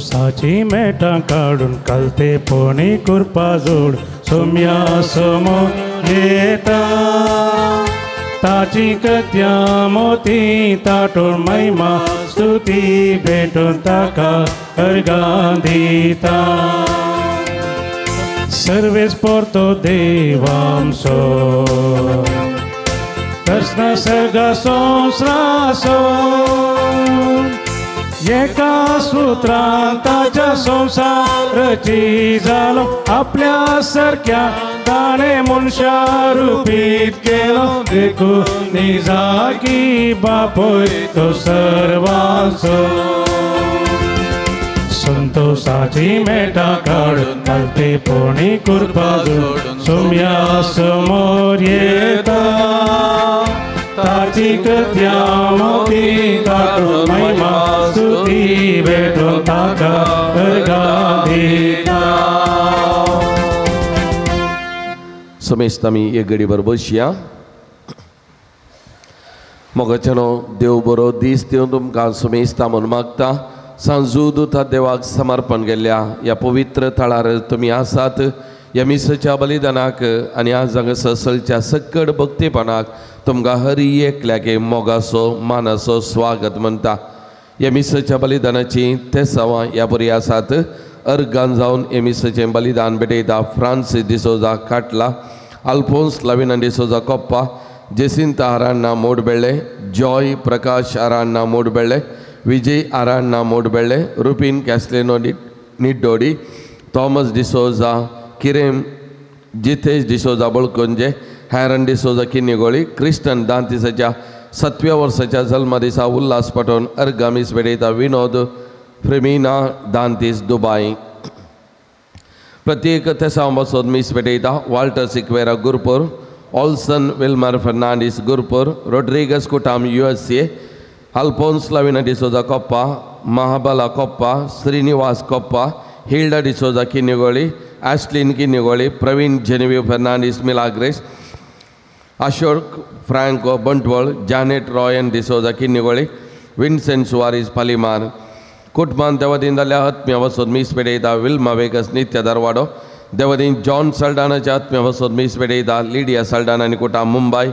संतोषाची मेटां काडून कलते पोणी कुरपा जोड सोम्या समोर येता ताची कथ्या मोती ताटून महिमा स्तुती भेटून ताका अर्घां दिता सर्वेस पोर्तो देवामसो प्रश्न सर्ग संस्रासो एका सूत्रान ताच्या संसारची जालो आपल्या सारक्या ताणें मनशा रुपीत केलो देखून निजाकी बापूय तो सर्वांचो संतोषाची मेटां काडून घालते पोणी कुरपा जोडून सोम्या समोर येता ताची कथ्या मोती ताटून महिमा स्तुती भेटून ताका अर्घां दिता. समेस्त आमी एक घडीभर बसया. मोगाच्यानो देव बरो दीस दिवन तुमकां सुमेस्ता म्हूण मागता. सांजू दुता देवाक समर्पण केल्ल्या ह्या पवित्र थळार तुमी आसात. ह्या मिसाच्या बलिदानाक आनी आज हांगासर चलच्या सक्कड भक्तीपणाक तुमकां हरी एकल्याक मोगाचो मानाचो स्वागत म्हणटा. ह्या मिसाच्या बलिदानाची तेसावां ह्या बरी आसात. अर्गान जावन हे मिसाचें बलिदान भेटयता फ्रांसीस डिसोजा काटला, अल्फोन्स लविना डिसोजा कोप्पा, जेसिंता आराण्णा मोडबेळे, जॉय प्रकाश आराण्णा मोडबेळे, विजय आराण्णा मोडबेळे, रुपीन कॅस्लेनो निड्डोडी, थॉमस डिसोजा किरेम, जितेश डिसोजा बळकुंजे, हॅरन डिसोजा किन्नीगोळी, क्रिस्टन दांतिसाच्या 7व्या वर्साच्या जल्मदिसा उल्हास पाठोवन अर्गामीस भेटयता विनोद फ्रेमिना दांतीस दुबाय. प्रत्येक तेसांव बसोद मीस भेटयता Walter Sequeira Gurpur, Olson Wilmer Fernandes Gurpur, Rodrigues Kutam USA, Alphonse Lavina D'Souza Koppa, Mahabala Koppa, Srinivas Koppa, Hilda D'Souza Kinnigoli, Ashlin Kinnigoli, Praveen Genevieve Fernandes Milagres, Ashok Franco Bantwal, Janet Royan D'Souza Kinnigoli, Vincent Soares Palimar. कुटुंबान देवदीन जाल्ल्या आत्म्या वसोद मीस पेटयता Wilma vagus नित्य दरवाडो, देवदीन John सल्डानाच्या आत्म्या वसोद मीस पेटयता Lydia Saldanha आनी कुटां Mumbai,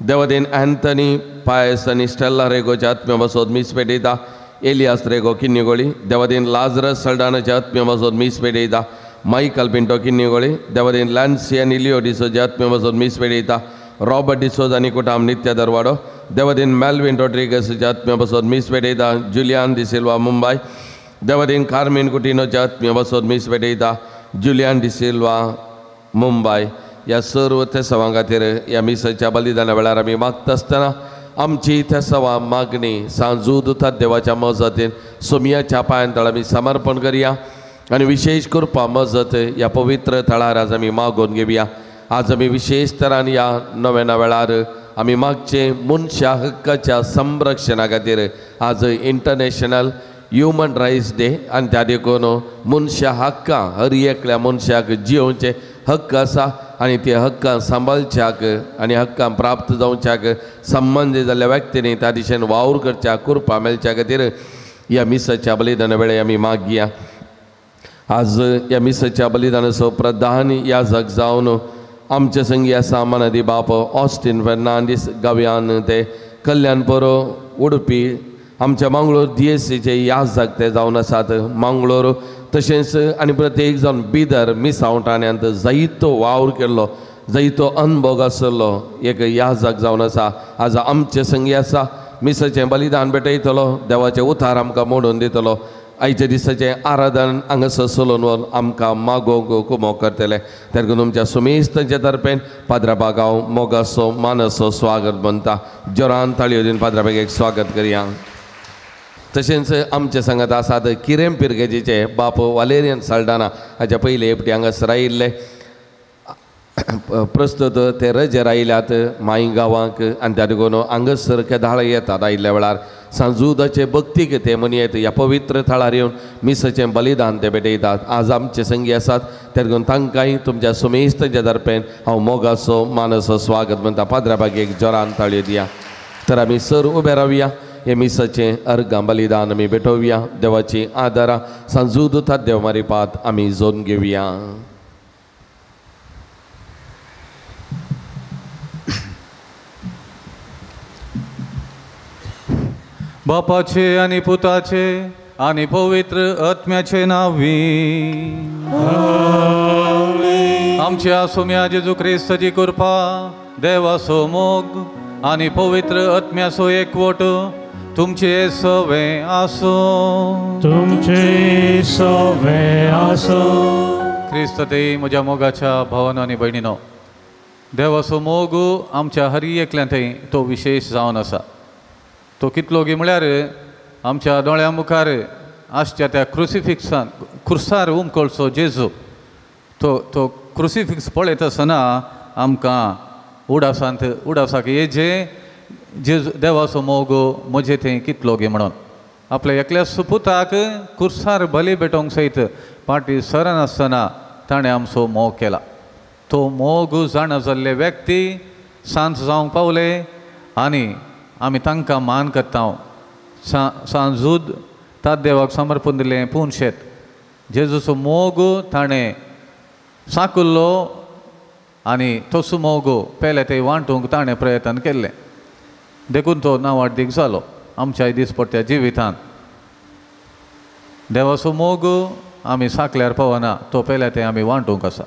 देवदीन Anthony पायस आनी स्टेल्ला रेगोच्या आत्म्या वसोद मीस पेटयता Elias Rego किन्नीगोळी, देवदीन Lazarus सल्डानाच्या आत्म्या वसोद मीस पेटयता Michael Pinto किन्नीगोळी, देवदीन Lancy आनी लिओ डिसोजा आत्म्या वसोद मीस पेटयता रॉबर्ट डिसोजा आनी कुटां नित्य दरवाडो, देवदीन मेल्विन रोड्रिगसाच्या आत्म्या बसोद मीस पेटयता जुलियान डिसिल्वा मुंबय, देवदीन कार्मेन कुटिनोच्या आत्म्या बसोद मीस पेटयता जुलियान डिसिल्वा मुंबय. ह्या सर्व तेसावां खातीर ह्या मिसाच्या बलिदाना वेळार आमी मागता आसतना आमची तेसावां मागणी सांजू दुतात देवाच्या मजतीन सोमयाच्या पांयान तळ आमी समर्पण करया आनी विशेश कृपा मजत ह्या पवित्र थळार आज आमी मागोवन घेवया. आज आमी विशेश तरान ह्या नव्याना वेळार आमी मागचे मनशा हक्काच्या संरक्षणा खातीर आज इंटरनॅशनल ह्युमन रायट्स डे आनी त्या देखून मनशा हक्कां हर एकल्या मनशाक जियोवचे हक्क आसा आनी ते हक्कां सांबाळच्याक आनी हक्कां प्राप्त जावच्याक संबंदीत जाल्ल्या व्यक्तींनी त्या दिशेन वावर करच्या कृपा मेळच्या खातीर ह्या मिसाच्या बलिदाना वेळे आमी मागया. आज ह्या मिसाच्या बलिदानाचो प्रधान याजक जावन आमचे संगी आसा मनादी बाप ऑस्टीन फेर्नांडीस गव्यान ते कल्याणपूर उडपी आमच्या मंगळूर DSCचे याजक ते जावन आसात. मंगळूर तशेंच आनी प्रत्येक जावन बिदर मिसावटाण्यांत जायतो वावर केल्लो जायतो अनभोग आसलो एक याजक जावन आसा. आज आमचे संगी आसा. मिसाचें बलिदान भेटयतलो, देवाचें उतार आमकां मोडून दितलो. आयच्या दिसाचें आराधन हांगासर चलोवन व्हरून आमकां मागोवंक कुमोक करतले. तेन्ना तुमच्या सुमेस्तांच्या तर्फेन पाद्राबाग हांव मोगाचो मानाचो स्वागत म्हणटा. जोरान ताळयो दिवन पाद्राबाग एक स्वागत करया. तशेंच आमचे सांगात आसात किरेम पिरगेजीचे बाप वालेरियन साल्डाना हाच्या पयले एकटी हांगासर आयिल्ले प्रस्तुत ते रजेर आयल्यात माई गांवांक आनी त्या देखून हांगासर केदाळ येतात. आयिल्ल्या वेळार सांजुदाचे भक्तीक ते मनयत ह्या पवित्र थळार येवन मिसाचें बलिदान ते भेटयतात. आज आमचे संगी आसात तेन्ना तांकांय तुमच्या सुमेस्तांच्या दर्पेन हांव मोगाचो मानाचो स्वागत म्हणटा. पाद्राबागेक जोरान ताळयो दिया. तर आमी सर उबे रावया. हे मिसाचें अर्गां बलिदान आमी भेटोवया. देवाची आदारा सांजूद देव मारिपात आमी जोन घेवया. बापाचे आनी पुताचे आनी पवित्र आत्म्याचे नांवी आमच्या सोम्या जेजू क्रिस्ताची कृपा, देवाचो मोग आनी पवित्र आत्म्याचो एकवट तुमचे सवे आसूं. तुमचे सवे आसूं. क्रिस्त ते म्हज्या मोगाच्या भावानो आनी भयणीनो, देवाचो मोग आमच्या हर एकल्यान तो विशेश जावन आसा. तो कितलो गी म्हळ्यार आमच्या दोळ्या मुखार आसच्या त्या क्रुसिफिक्सान खुर्सार उमकळचो जेजू तो तो क्रुसिफिक्स पळयता आसतना आमकां उडासांत उडासाक हे जे जेजू देवाचो मोग म्हजे थंय कितलो गी म्हणून आपल्या एकल्या सुपुताक खुर्सार बली भेटोवंक सयत पाटी सरनासतना ताणें आमचो मोग केला. तो मोग जाणा जाल्ले व्यक्ती सांत जावंक पावले आनी आमी तांकां मान करता. सांजूद तात देवाक समर्पण दिलें पुनशेत जेजूचो मोग ताणें साकुल्लो आनी तसो मोग पेले ते वांटूंक ताणें प्रयत्न केल्लें, देखून तो नांवाडदीक जालो आमच्या दिसपट्ट्या जिवितांत. देवाचो मोग आमी साकल्यार पावना, तो पेले ते आमी वांटूंक आसा.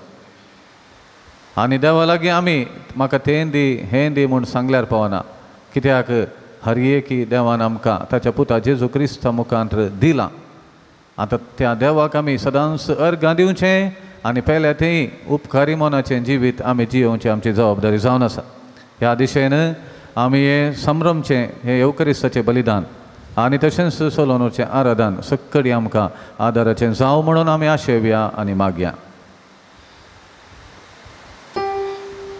आनी देवा लागीं आमी म्हाका तें दी हें दी म्हूण सांगल्यार पावना, कित्याक हर एकी देवान आमकां ताच्या पुता जेजू क्रिस्ता मुखांत दिलां. आतां त्या देवाक आमी सदांच अर्गां दिवचें आनी पेल्या थंय उपकारी मनाचें जिवीत आमी जियोवचें आमची जबाबदारी जावन आसा. ह्या दिशेन आमी हें संभ्रमचें हें येवकरिस्ताचें बलिदान आनी तशेंच सोलोनोचें आराधन सक्कडी आमकां आदाराचें जावं म्हणून आमी आशेवया आनी मागया.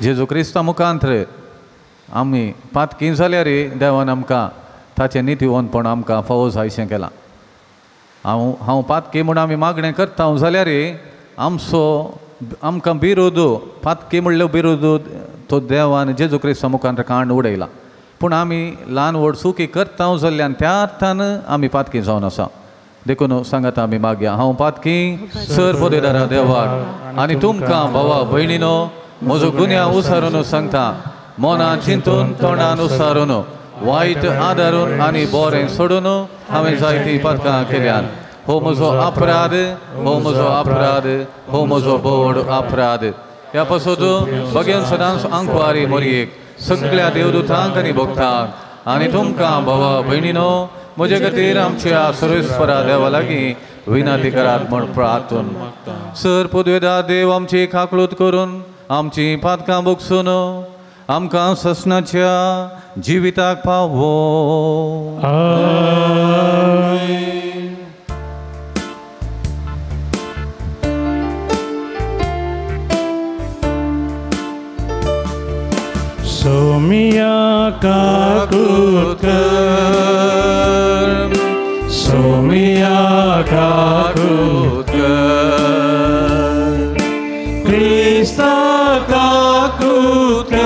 जेजू क्रिस्ता मुखांत आमी पातकी जाल्यार देवान आमकां ताचें नितीवंतपण आमकां फावो जायशें केलां. हांव हांव पातकी म्हूण आमी मागणें करता जाल्यार आमचो आमकां बिरोध पातकी म्हणल्यार बिरोध तो देवान जेजू क्रिस्ता मुखार कांड उडयला. पूण आमी ल्हान व्हड चुकी करता जाल्ल्यान त्या अर्थान आमी पातकी जावन आसा. देखून सांगात आमी मागया. हांव पातकी सर पदेदारा देवाक आनी तुमकां भावा भयणीनो म्हजो गुन्यांव उसारून सांगता. मनान चिंतून तोंडान उसारून वायट आदारून आनी बरें सोडून हांवें जायतीं पातकां केल्यान. हो म्हजो अपराध, हो म्हजो अपराध, हो म्हजो बोड अपराध. ह्या पासत बगेन सदांच आंकवारी मोरयेक सगळ्या देवदूतांक आनी भक्तांक आनी तुमकां भावा भयणीनो म्हजे खातीर आमच्या सर्वेस्परा देवा लागीं विनंती करात म्हूण प्रार्थून. सर पदवेदार देव आमची काकळूत करून आमची पातकां भोगसून आमकां ससनाच्या जिविताक पावो. सोमिया काकूत कर, सोमिया काकूत कर, क्रिस्ता काकूत कर,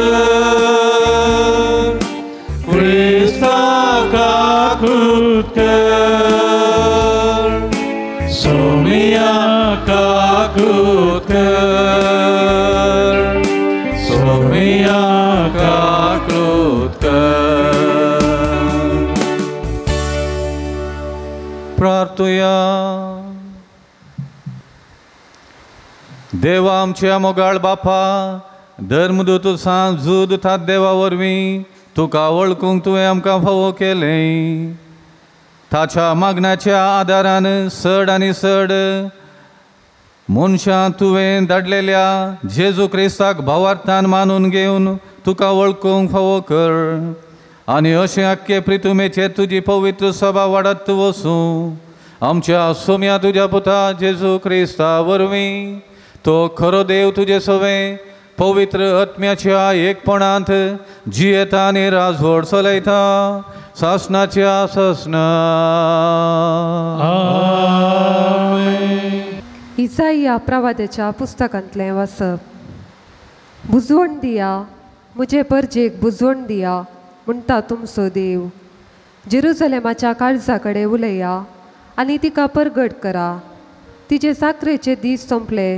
क्रिस्ता काकूत कर, सोमिया काकूत कर, सोमिया काकूत कर. प्रार्थुया. देवा आमच्या मोगाळ बापा, धर्मदूत सांजूद तात देवा वरवीं तुका वळखूंक तुवें आमकां फावो केलें. ताच्या मागण्याच्या आदारान चड आनी चड मनशां तुवें धाडलेल्या जेजू क्रिस्ताक भावार्थान मानून घेवन तुका वळखूंक फावो कर आनी अशें आख्खे प्रितुमेचेर तुजी पवित्र सभा वाडत वसूं. आमच्या सोम्या तुज्या पुता जेजू क्रिस्ता वरवीं तो खरो देव तुजे सवें पवित्र आत्म्याच्या एकपणांत जियेता आनी राजवड चलयता सासनाच्या सासना. इसाईया प्रवाद्याच्या पुस्तकांतलें वाचप. बुजवण दिया म्हजे परजेक, बुजवण दिया म्हणटा तुमचो देव. जेरुजलेमाच्या काळजा कडेन उलया आनी तिका परगट करा. तिजे साकरेचे दीस सोंपले,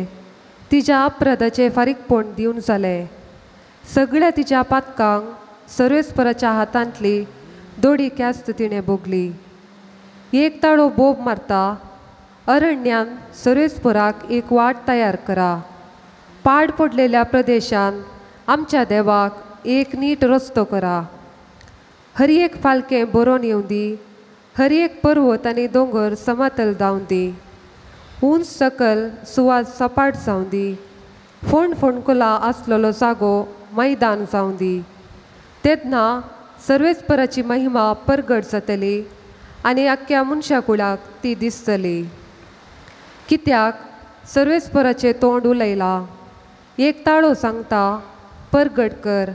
तिज्या अपराधाचें फारीकपण दिवन जालें. सगळ्या तिच्या पातकांक सर्वेस्पराच्या हातांतली दोडी ख्यास्त तिणें भोगली. एक ताळो बोब मारता, अरण्यान सर्वेस्पराक एक वाट तयार करा. पाड पडलेल्या प्रदेशान आमच्या देवाक एक नीट रस्तो करा. हर एक फालकें बरोवन येवं दी, हर एक पर्वत आनी दोंगर समतल जावं दी. उंच सकल सुवात सपाट जावं दी, फोंड फोंडकुलां आसलेलो जागो मैदान जावं दी. तेन्ना सर्वेस्पराची महिमा परगट जातली आनी आख्ख्या मनशा कुळाक ती दिसतली. कित्याक सर्वेस्पराचें तोंड उलयलां, एक ताळो सांगता परगट कर.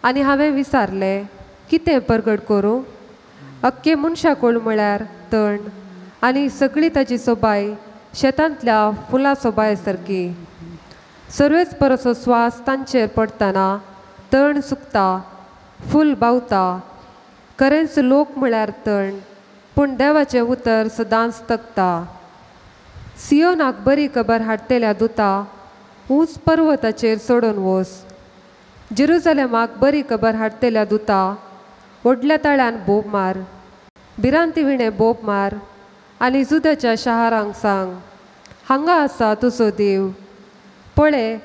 आनी हांवें विचारलें, कितें परगट करूं? अख्खे मनशा कूळ म्हळ्यार तण आनी सगळी ताजी सोबाय शेतांतल्या फुलां सोबाय सारकी. सर्वेस्पराचो स्वास तांचेर पडटना तण सुकता, फूल बावता. खरेंच लोक म्हळ्यार तण, पूण देवाचें उतर सदांच तगता. सियोनाक बरी खबर हाडटेल्या दुता उंच पर्वताचेर सोडून वोस. जेरुजलेमाक बरी खबर हाडटेल्या दुता व्हडल्या ताळ्यान बोब मार, भिरांती विणें बोब मार आनी जुदाच्या शहारांक सांग, हांगा आसा तुजो देव. पळय,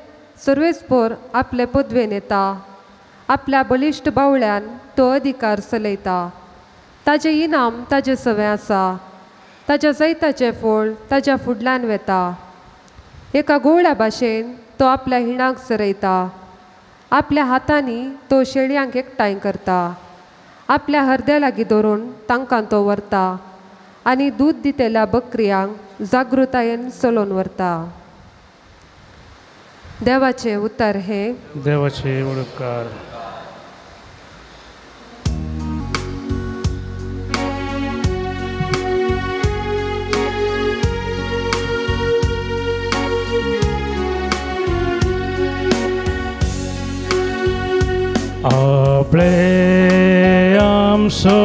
सर्वेस्पोर आपले पदवेन येता, आपल्या बळिश्ट बावळ्यान तो अधिकार चलयता. ताजें इनाम ताजें सवें आसा, ताज्या जैताचें फळ ताज्या फुडल्यान वेता. एका गोवळ्या भाशेन तो आपल्या हिणाक सरयता, आपल्या हातांनी तो शेळयांक एकठांय करता. आपल्या हरद्या लागीं धरून तांकां तो व्हरता आनी दूद दितेल्या बकऱ्यांक जागृतायेन चलोवन व्हरता. देवाचें उतर हें. देवाचे उपकार. आपले आमचो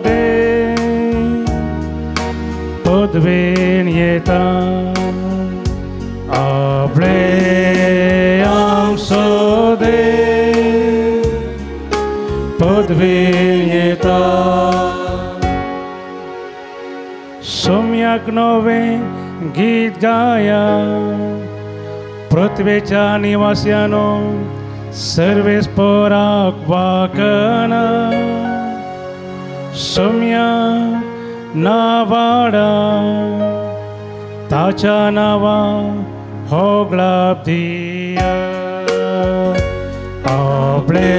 देव पदवेन येता, आपले आमचो देव पदवेन येता. सोम्याक नवें गीत गाया, पृथ्वेच्या निवास्यानो सर्वेस्पराक वाकना. सोम्या नावाडा ताच्या नावा होगळाप दिया. आपले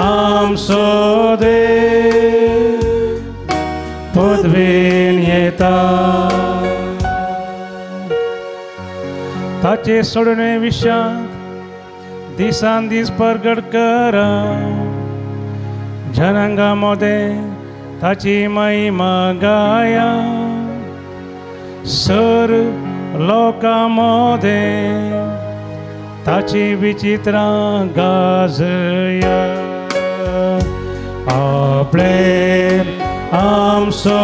आमचो देव पदवेन येता. ताचे सोडणे विशांत दिसान दीस परगट करा, जनांगा मोदें ताची महिमा गाया. सर लोकां मोदें ताची विचित्रां गाजया. आपले आमचो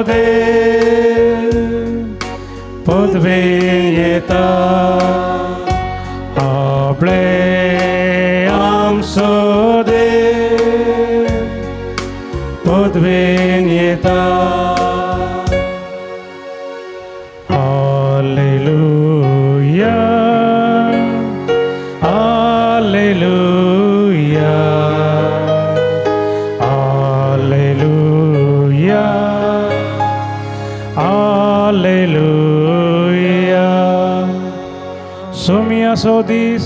देव पदवेन येता, आपले आमचो देव पदवेन येता. Hallelujah, hallelujah, hallelujah, hallelujah. सोम्याचो दीस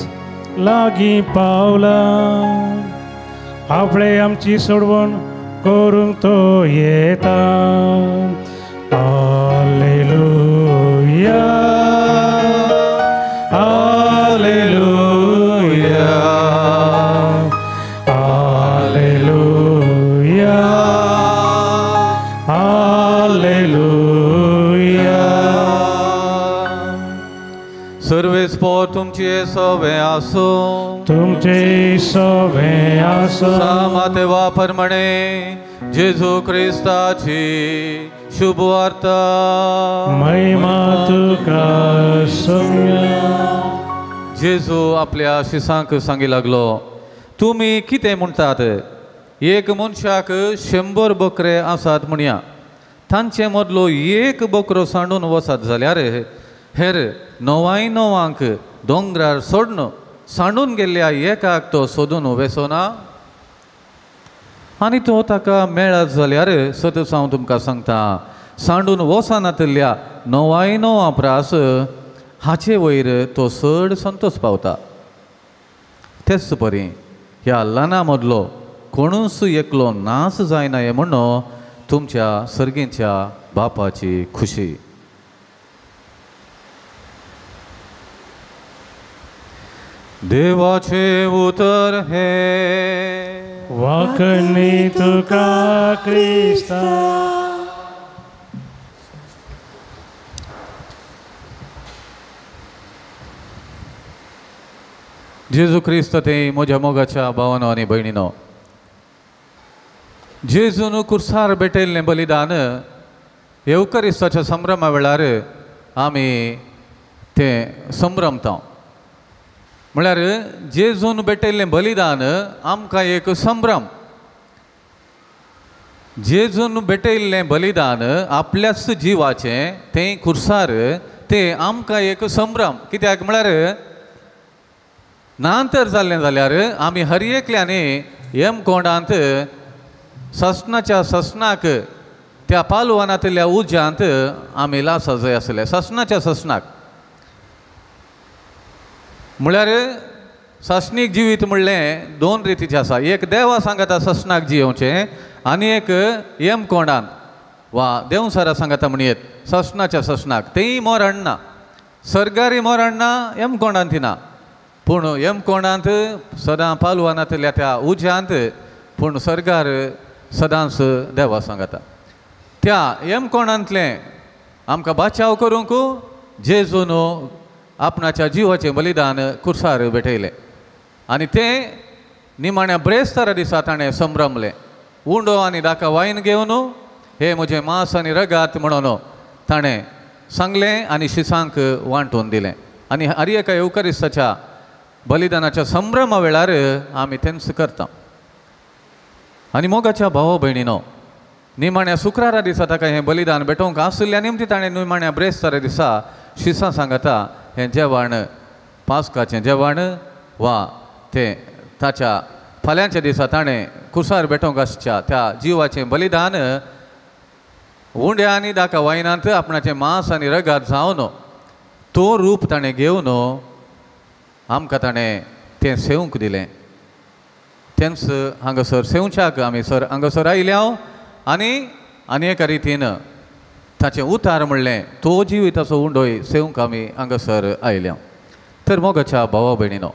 लागीं पावला, आपले आमची सोडवण करूंक तो येता. Hallelujah, hallelujah, hallelujah, hallelujah. सर्वेस्पोर तुमचे सवे आसो तुमचे सवे आसो. मातेवा परमणे जेजू क्रिस्ताची शुभवार्ता. महिमा तुका सोम्या. जेजू आपल्या शिसांक सांगी लागलो, तुमी कितें म्हणटात? एक मनशाक 100 बकरे आसात म्हणया, तांचे मदलो एक बकरो सांडून वचत जाल्यार हेर 99 दोंगरार सोडून सांडून गेल्ल्या एकाक तो सोदून वेसोना? आनी तो ताका मेळत जाल्यार सतच हांव तुमकां सांगता, सांडून वचनातल्या 99 प्रास हाचे वयर तो चड संतोष पावता. तेच परी ह्या ल्हाना मदलो कोणूच एकलो नाच जायना हें म्हणून तुमच्या सर्गींच्या बापाची खुशी. देवाचे उतर हे वाखणी तुका क्रिस्ता. जेजू क्रिस्त ते म्हज्या मोगाच्या भावानो आनी भयणीनो, जेजून कुर्सार भेटयल्लें बलिदान येवकरिस्ताच्या संभ्रमा वेळार आमी तें संभ्रमता. म्हळ्यार जेजून भेटयल्लें बलिदान आमकां एक संभ्रम. जेजून भेटयल्लें बलिदान आपल्याच जिवाचें तें कुर्सार तें आमकां एक संभ्रम. कित्याक म्हळ्यार ना तर जाल्लें जाल्यार आमी हर एकल्यानी यमकोंडांत ससनाच्या ससनाक त्या पालवानांतल्या उज्यांत आमी लासा जाय आसले. ससनाच्या ससनाक म्हळ्यार सासणीक जिवीत म्हणलें दोन रितीचें आसा. एक देवा सांगता ससनाक जियोवचें आनी एक यमकोंडान वा देवसरा सांगता म्हणयेत ससनाच्या ससनाक. तेंय मरण ना, सरकारी मरण ना, यमकोंडांत ना. पूण यमकोंडांत सदां पालवानांतल्या त्या उज्यांत, पूण सरकार सदांच देवा सांगता. त्या यमकोंडांतलें आमकां बाचाव करूंक जेजून आपणाच्या जिवाचें बलिदान कुर्सार भेटयलें आनी तें निमाण्या ब्रेस्तारा दिसा ताणें संभ्रमलें. उंडो आनी दाका वायन घेवन हे म्हजें मांस आनी रगात म्हणून ताणें सांगलें आनी शिसांक वांटून दिलें. आनी हर एका येवकरिस्ताच्या बलिदानाच्या संभ्रमा वेळार आमी तेंच करता. आनी मोगाच्या भावा भयणीनो, निमाण्या शुक्रारा दिसा ताका हें बलिदान भेटोवंक आशिल्ल्या निमती ताणें निमाण्या ब्रेस्तारा दिसा शिसां सांगता हें जेवण पास्काचें जेवण वा तें ताच्या फाल्यांच्या दिसा ताणें कुसार भेटोवंक आसच्या त्या जिवाचें बलिदान उंड्या आनी दाका वायनांत आपणाचें मांस आनी रगात जावन तो रूप ताणें घेवन आमकां ताणें तें सेवंक दिलें. तेंच हांगासर सेवच्याक आमी सर हांगासर आयल्या आनी आनी एका रितीन ताचें उतार म्हणलें तो जिविताचो उंडोय सेवंक आमी हांगासर आयल्या. तर मोगाच्या भावा भयणीनो,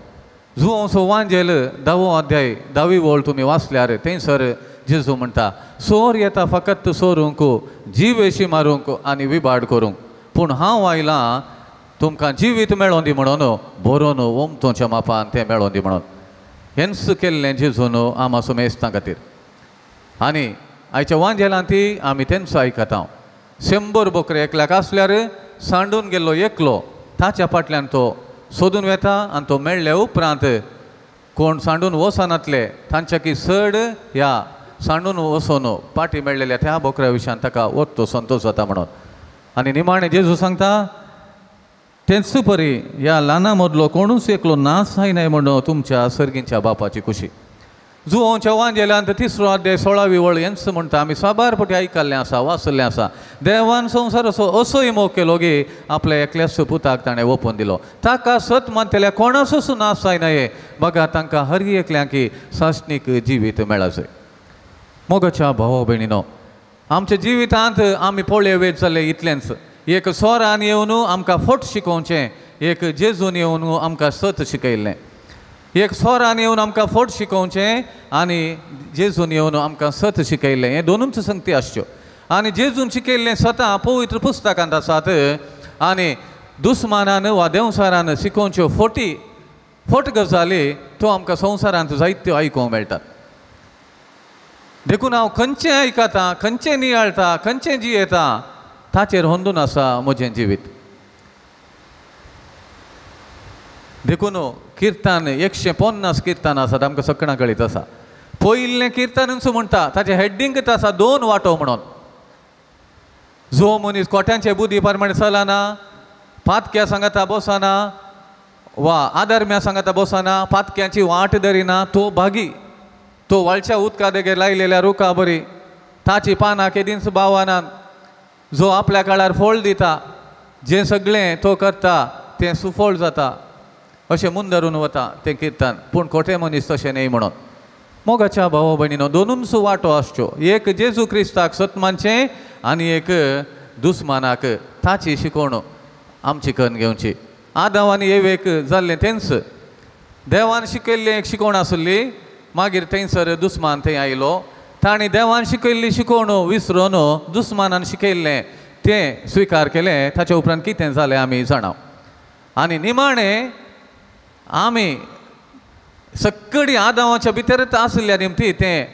जुवांचो वांजेल 10वो अध्याय 10वी वळ तुमी वाचल्यार थंयसर जेजू म्हणटा, सोर येता फकत सोरूंक, जिवेशी मारूंक आनी विबाड करूंक, पूण हांव आयलां तुमकां जिवीत मेळों दी म्हणून, बरोवन ओमतोच्या मापान तें मेळों दी म्हणून. हेंच केल्लें जेजून आमा सुमेस्तां खातीर. आनी आयच्या वांजेलान ती आमी तेंच आयकता. 100 बकरे एकल्याक आसल्यार सांडून गेल्लो एकलो ताच्या फाटल्यान तो सोदून वेता आनी तो मेळ्ळे उपरांत कोण सांडून वचनातले तांच्या की चड ह्या सांडून वचून पाटी मेळ्ळेल्या त्या बोकऱ्या विशयान ताका वत्तो संतोष जाता म्हणून. आनी निमाणें जेजू सांगता तेंच परी ह्या ल्हाना मदलो कोणूच एकलो नाच जायना म्हणून तुमच्या सर्गींच्या बापाची खुशी. जुवांच्या वांजेलांत 3रो अध्याय 16वी वळ हेंच म्हणटा. आमी साबार पटी आयकल्लें आसा, वाचल्लें आसा. देवान संवसार असो असोय मोग केलो गी आपल्या एकल्याच पुताक ताणें ओपून दिलो, ताका सत मानतल्या कोणाचोच नाश जायना हे बघा तांकां हर एकल्यांकी सासणीक जिवीत मेळाचें. मोगाच्या भावा भयणीनो, आमच्या जिवितांत आमी पळय वेत जाल्ले इतलेंच. एक सोरान येवन आमकां फट शिकोवचें, एक जेजून येवन आमकां सत शिकयल्लें. एक सोरान येवन आमकां फट शिकोवचें आनी जेजून येवन आमकां सत शिकयल्लें, हें दोनूच संगती आसच्यो. आनी जेजून शिकयल्लें सतां पवित्र पुस्तकांत आसात आनी दुस्मानान वा देंवसारान शिकोवच्यो फोटी फोट गजाली त्यो आमकां संवसारांत जायत्यो आयकूंक मेळटात. देखून हांव खंयचें आयकता, खंयचें नियाळटा, खंयचें जियेता ताचेर होंदून आसा म्हजें जिवीत. देखून किर्तन 150 किर्तन आसात आमकां सगळ्यां कळीत आसा. पयलें किर्तनूच म्हणटा ताचें हेडींगच आसा दोन वांटो म्हणून. जो मनीस कोट्यांचे बुद्धी प्रमाणे चलना, पातक्या सांगाता बसना वा आदर्म्या सांगाता बसना, पातक्यांची वाट धरिना, तो भागी, तो वाळच्या उदका देगेर लायलेल्या रुखा बरी, ताची पानां केदींच बावनात, जो आपल्या काळार फळ दिता, जें सगळें तो करता तें सुफळ जाता अशें मुंदरून वता तें किर्तन. पूण खोटे मनीस तशें न्हय म्हणून. मोगाच्या भाव भयणीनो, दोनूच वांटो आसच्यो, एक जेजू क्रिस्ताक सत मानचें आनी एक दुस्मानाक ताची शिकवण आमची करून घेवची. आदाव आनी एवेक जाल्लें तेंच, देवान शिकयल्लें एक शिकवण आसली, मागीर थंयसर दुस्मान थंय आयलो, तांणी देवान शिकयल्ली शिकवण विसरून दुस्मानान शिकयल्लें तें स्विकार केलें. ताच्या उपरांत कितें जालें आमी जाणा. आनी निमाणें आमी सगळी आदावाच्या भितरच आसल्या निमती तें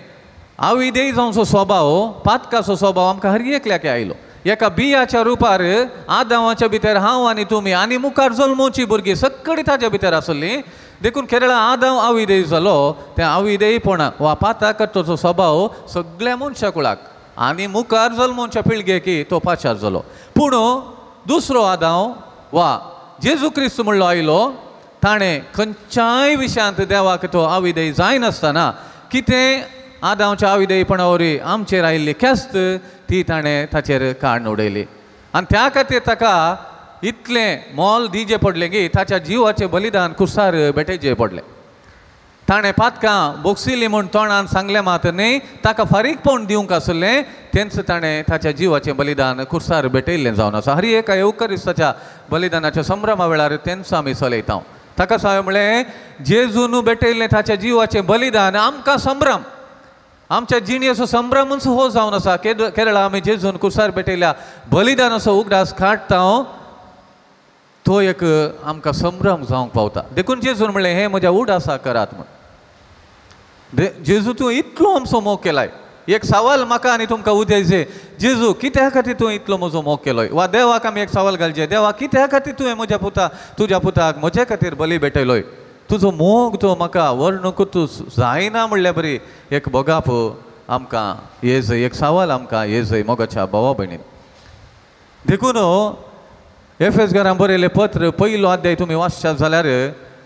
आविदेय जावचो स्वभाव, पातकाचो स्वभाव आमकां हर एकल्याक आयलो. एका बियाच्या रुपार आदावाच्या भितर हांव आनी तुमी आनी मुखार जल्मोवची भुरगीं सगळीं ताच्या भितर आसली. देखून केरळा आदाव आविदेय जालो, तें आविदेयपणा वा पाता करतोचो स्वभाव सगळ्या मनशा कुळाक आनी मुखार जल्मोवच्या पिळगेक तो पाचार जालो. पूण दुसरो आदाव वा जेजू क्रिस्त म्हणलो आयलो, ताणें खंयच्याय विशयांत देवाक तो आविदेय जायनासतना कितें आदावच्या आविदेयपणा वरवीं आमचेर आयिल्ली ख्यास्त ती ताणें ताचेर काडून उडयली. आनी त्या खातीर ताका इतलें मोल दिवचें पडलें की ताच्या जिवाचें बलिदान कुसार भेटयचें पडलें. ताणें पातकां बोगसिलीं म्हूण तोंडान सांगलें मात न्हय, ताका फारीकपण दिवंक आसलें, तेंच ताणें ताच्या जिवाचें बलिदान कुसार भेटयल्लें जावन आसा. हर एका येवकरिस्ताच्या बलिदानाच्या संभ्रमा वेळार तेंच आमी चलयता. ताका हांवें म्हणलें, जेजून भेटयल्लें ताच्या जिवाचें बलिदान आमकां संभ्रम, आमच्या जिणेचो संभ्रमूच हो जावन आसा. केरळा आमी जेजून कुसार भेटयल्या बलिदानाचो उगडास काडटा तो एक आमकां संभ्रम जावंक पावता. देखून जेजून म्हणलें, हें म्हज्या उडासा करात म्हूण. जेजू तूं इतलो आमचो मोग केलाय. एक सवाल म्हाका आनी तुमकां उदयचे, जेजू कित्या खातीर तूं इतलो म्हजो मोग केलोय? वा देवाक आमी एक सवाल घालचें, देवा कित्या खातीर तुवें म्हज्या पुता, तुज्या पुताक म्हजे खातीर बली भेटयलोय? तुजो मोग तो म्हाका वर्णूक तूं जायना म्हणल्यार बरी एक भोगाप आमकां येजय, एक सवाल आमकां येजय मोगाच्या भावा भयणीन. देखून एफएस घरान बरयलें पत्र पयलो अध्याय तुमी वाचशात जाल्यार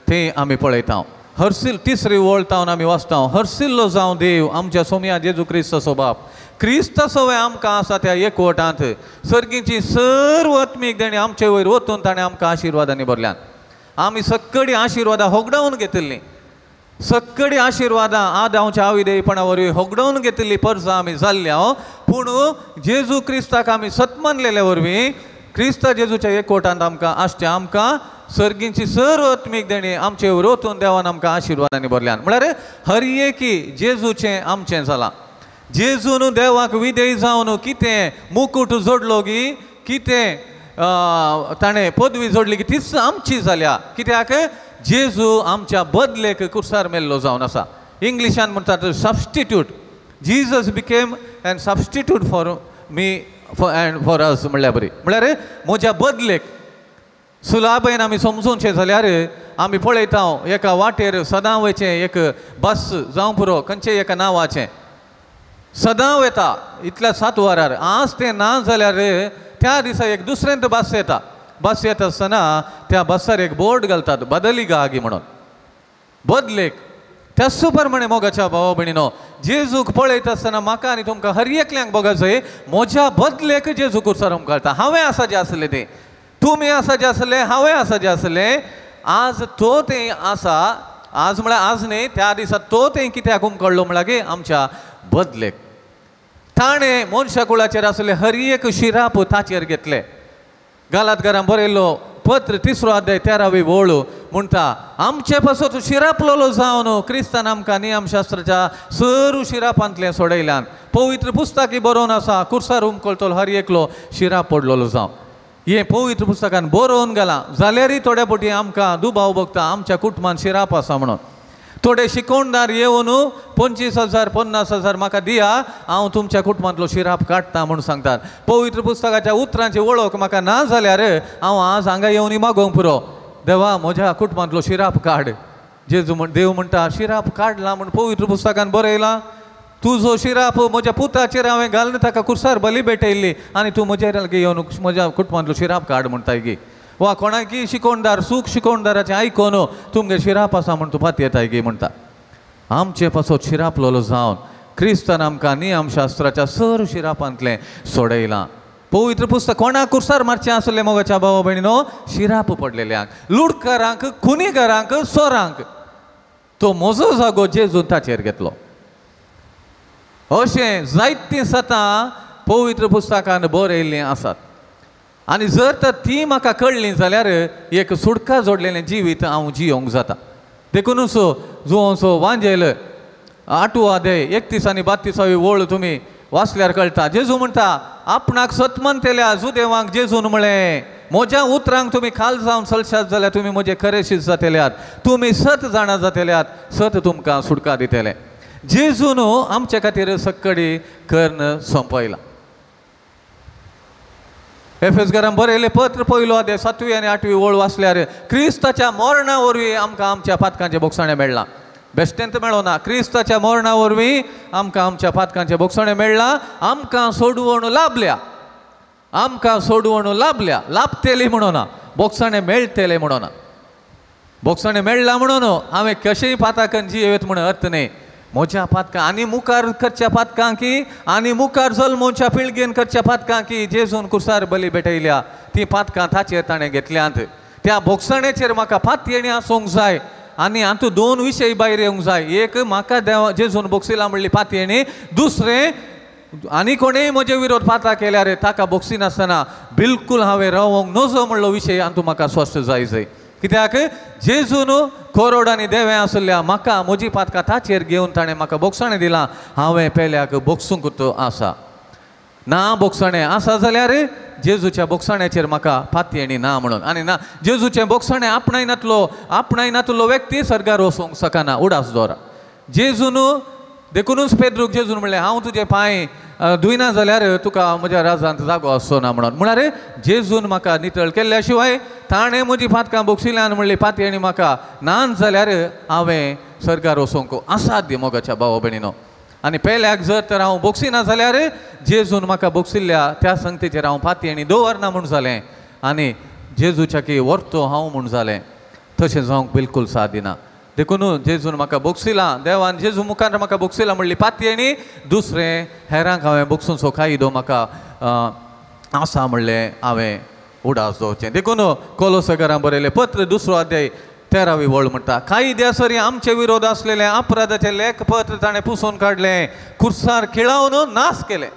तें आमी पळयता. हर्सिल तिसरी वळ तावन आमी वाचता, हर्सिल्लो जावं देव आमच्या सोमया जेजू क्रिस्ताचो बाप, क्रिस्ता सवय आमकां आसा त्या एकवटांत सर्गीची सर्व आत्मीक देणी आमचे वयर वतून ताणें आमकां आशिर्वादांनी भरल्यान. आमी सगळीं आशिर्वादां होगडावन घेतिल्लीं, सगळीं आशिर्वादां आदावच्या आविदेयपणा वरवीं होगडावन घेतिल्ली परसां आमी जाल्ल्या. पूण जेजू क्रिस्ताक आमी सत्मानलेले वरवीं क्रिस्ता जेजूच्या एकवटांत आमकां आसचें, आमकां सर्गींची सर्व आत्मीक देणी आमचे वतून देवान आमकां आशिर्वादांनी भरल्यान. म्हळ्यार हर एकी जेजूचें आमचें जालां. जेजून देवाक विधेय जावन कितें मुकूट जोडलो गी, कितें ताणें पदवी जोडली की तीच आमची जाल्या. कित्याक जेजू आमच्या बदलेक कुर्सार मेल्लो जावन आसा. इंग्लिशान म्हणटात substitute. Jesus became an substitute for me and for us म्हणल्यार बरी, म्हळ्यार म्हज्या बदलेक. सुलाबेन आमी समजूनचें जाल्यार आमी पळयता एका वाटेर सदां वयचें एक बस जावं पुरो खंयचें एका नांवाचें सदां वता इतल्या 7 वरार. आज तें ना जाल्यार त्या दिसा एक दुसरेंत बस येता. बस येता आसतना त्या बसार एक बोर्ड घालतात, बदली गागी म्हणून, बदलेक. त्याच प्रमाणे मोगाच्या भावा भयणीनो, जेजूक पळयता आसतना म्हाका आनी तुमकां हर एकल्यांक बघायचो, म्हज्या बदलेक जेजू कुर्सार उमकाळटा. हांवें आसा जें आसलें तें, तुमी आसा जें आसलें, हांवें आसा जें आसलें, आज तो तें आसा. आज म्हळ्यार आज न्ही, त्या दिसा तो तें कित्याक उमकळ्ळो म्हळ्यार की आमच्या बदलेक. ताणें मनशा कुळाचेर आसले हर एक शिराप ताचेर घेतले. गालात घरान बरयल्लो पत्र 3 अध्याय 13वी वळ म्हणटा, आमचे पासत शिरापलोलो जावन क्रिस्तान आमकां नियमशास्त्राच्या सर्व शिरापांतलें सोडयल्यान. पवित्र पुस्तकी बरोवन आसा, कुर्सार उमकळटलो हर एकलो शिराप पडलेलो जावं. हें पवित्र पुस्तकान बरोवन घालां जाल्यारय थोड्या फावटी आमकां दुबाव भोगता आमच्या कुटुंबान शिराप आसा म्हणून. थोडे शिकोवणदार येवन 25,000 50,000 म्हाका दिया, हांव तुमच्या कुटुंबांतलो शिराप काडटा म्हूण सांगतात. पवित्र पुस्तकाच्या उतरांची वळख म्हाका ना जाल्यार हांव आज हांगा येवन मागोवंक पुरो, देवा म्हज्या कुटुंबांतलो शिराप काड. जेजू म्हण देव म्हणटा शिराप काडला म्हूण पवित्र पुस्तकान बरयलां. तुजो शिराप म्हज्या पुताचेर हांवें घालून ताका कुर्सार बली भेटयल्ली आनी तूं म्हज्या लागीं येवन म्हज्या कुटुंबांतलो शिराप काड म्हणटाय गी. वा कोणाकी शिकोवणदार सूख शिकोवणदाराचें आयकून तुमगे शिराप आसा म्हूण तूं पातयेताय गी म्हणटा. आमचे पासत शिरापलोलो जावन क्रिस्तान आमकां नियमशास्त्राच्या सर शिरापांतलें सोडयलां. पवित्र पुस्तक कोणाक कुर्सार मारचें आसलें मोगाच्या भावा भयणीनो? शिराप पडलेल्यांक, लुडकारांक, खुनीगारांक, सोरांक. तो म्हजो जागो जेजून ताचेर घेतलो. अशें जायतीं सतां पवित्र पुस्तकान बरयल्लीं आसात आनी जर तर ती म्हाका कळ्ळी जाल्यार एक सुटका जोडलेलें जिवीत हांव जियोंक जाता. देखुनूच जुवांचो वांजेल 8वो अध्याय 31 आनी 32 वळ तुमी वाचल्यार कळटा. जेजू म्हणटा आपणाक सतमनतेल्या जुदेवांक जेजून म्हळें म्हज्या उतरांक तुमी खाल जावन चलशात जाल्यार तुमी म्हजे खरे शीत जातल्यात, तुमी सत जाणा जातल्यात, सत तुमकां सुटका दितले. जेजून आमचे खातीर सक्कडी कर्ण सोंपयला. एफेसकारांक बरयलें पत्र 1 अध्याय 7वी आनी 8वी वळ वाचल्यार क्रिस्ताच्या मरणा वरवीं आमकां आमच्या पातकांचें भोगसणें मेळ्ळां. बेश्टेंत मेळना, क्रिस्ताच्या मरणा वरवीं आमकां आमच्या पातकांचें भोगसणें मेळ्ळां. आमकां सोडवण लाभल्या, आमकां सोडवण लाभल्या. लाभतेली म्हणूना, भोगसणें मेळटलें म्हणूना. भोगसणें मेळ्ळां म्हणून हांवें कशेंय पाताकन जियेत म्हूण अर्थ न्ही. म्हज्या पातकां आनी मुखार करच्या पातकांकी आनी मुखार जल्मोच्या पिळगेन करच्या पातकांकी जेजून कुर्सार बली भेटयल्या ती पातकां ताचेर ताणें घेतल्यांत. त्या भोगसणेचेर म्हाका पातयेणी आसूंक जाय. आनी हातूंत 2 विशय भायर येवंक जाय. एक म्हाका देवा जेजून भोगसिला म्हणली पातयेणी, दुसरें आनी कोणेय म्हजे विरोध पाता केल्यार ताका भोगसिनासतना बिलकूल हांवें रावोंक नजो म्हणलो विशय हातूंत म्हाका स्पश्ट जाय जाय. कित्याक जेजून कोरोड आनी देवें आसल्या म्हाका म्हजी पातकां ताचेर घेवन ताणें म्हाका भोगसणें दिलां. हांवें पेल्याक भोगसूंक आसा ना भोगसणें आसा जाल्यार जेजूच्या भोगसण्याचेर म्हाका पातयेणी ना म्हणून. आनी ना जेजूचें भोगसणें आपणायनातलो व्यक्ती सर्गार वचूंक शकना. उडास दवरा जेजून. देखुनूच पेद्रूक जेजून म्हणलें हांव तुजे पांय धुयना जाल्यार तुका म्हज्या राजांत जागो आसचो ना म्हणून. म्हळ्यार जेजून म्हाका नितळ केल्ल्या शिवाय ताणें म्हजी पातकां भोगशिल्यान म्हणली पातयेणी म्हाका ना जाल्यार हांवें सर्गार वचूंक असाध्य मोगाच्या भावा भयणीनो. आनी पेल्याक जर तर हांव भोगसिना जाल्यार जेजून म्हाका भोगशिल्ल्या त्या संगतीचेर हांव पातयेणी दवरना म्हूण जालें आनी जेजूच्या की व्हरतो हांव म्हूण जालें. तशें जावंक बिलकूल सादी ना. देखून जेजून म्हाका भोगसिला, देवान जेजू मुखार म्हाका भोगसिला म्हणली पातयेणी, दुसरें हेरांक हांवें भोगसूनसो कायदो म्हाका आसा म्हणलें हांवें उडास दवरचें. देखून कोलोसगरां बरयलें पत्र 2 अध्याय 13वी वळ म्हणटा कायद्या सरी आमचे विरोध आसलेले अपराधाचें लेखपत्र ताणें पुसून काडलें, कुर्सार खिळावन नाश केलें.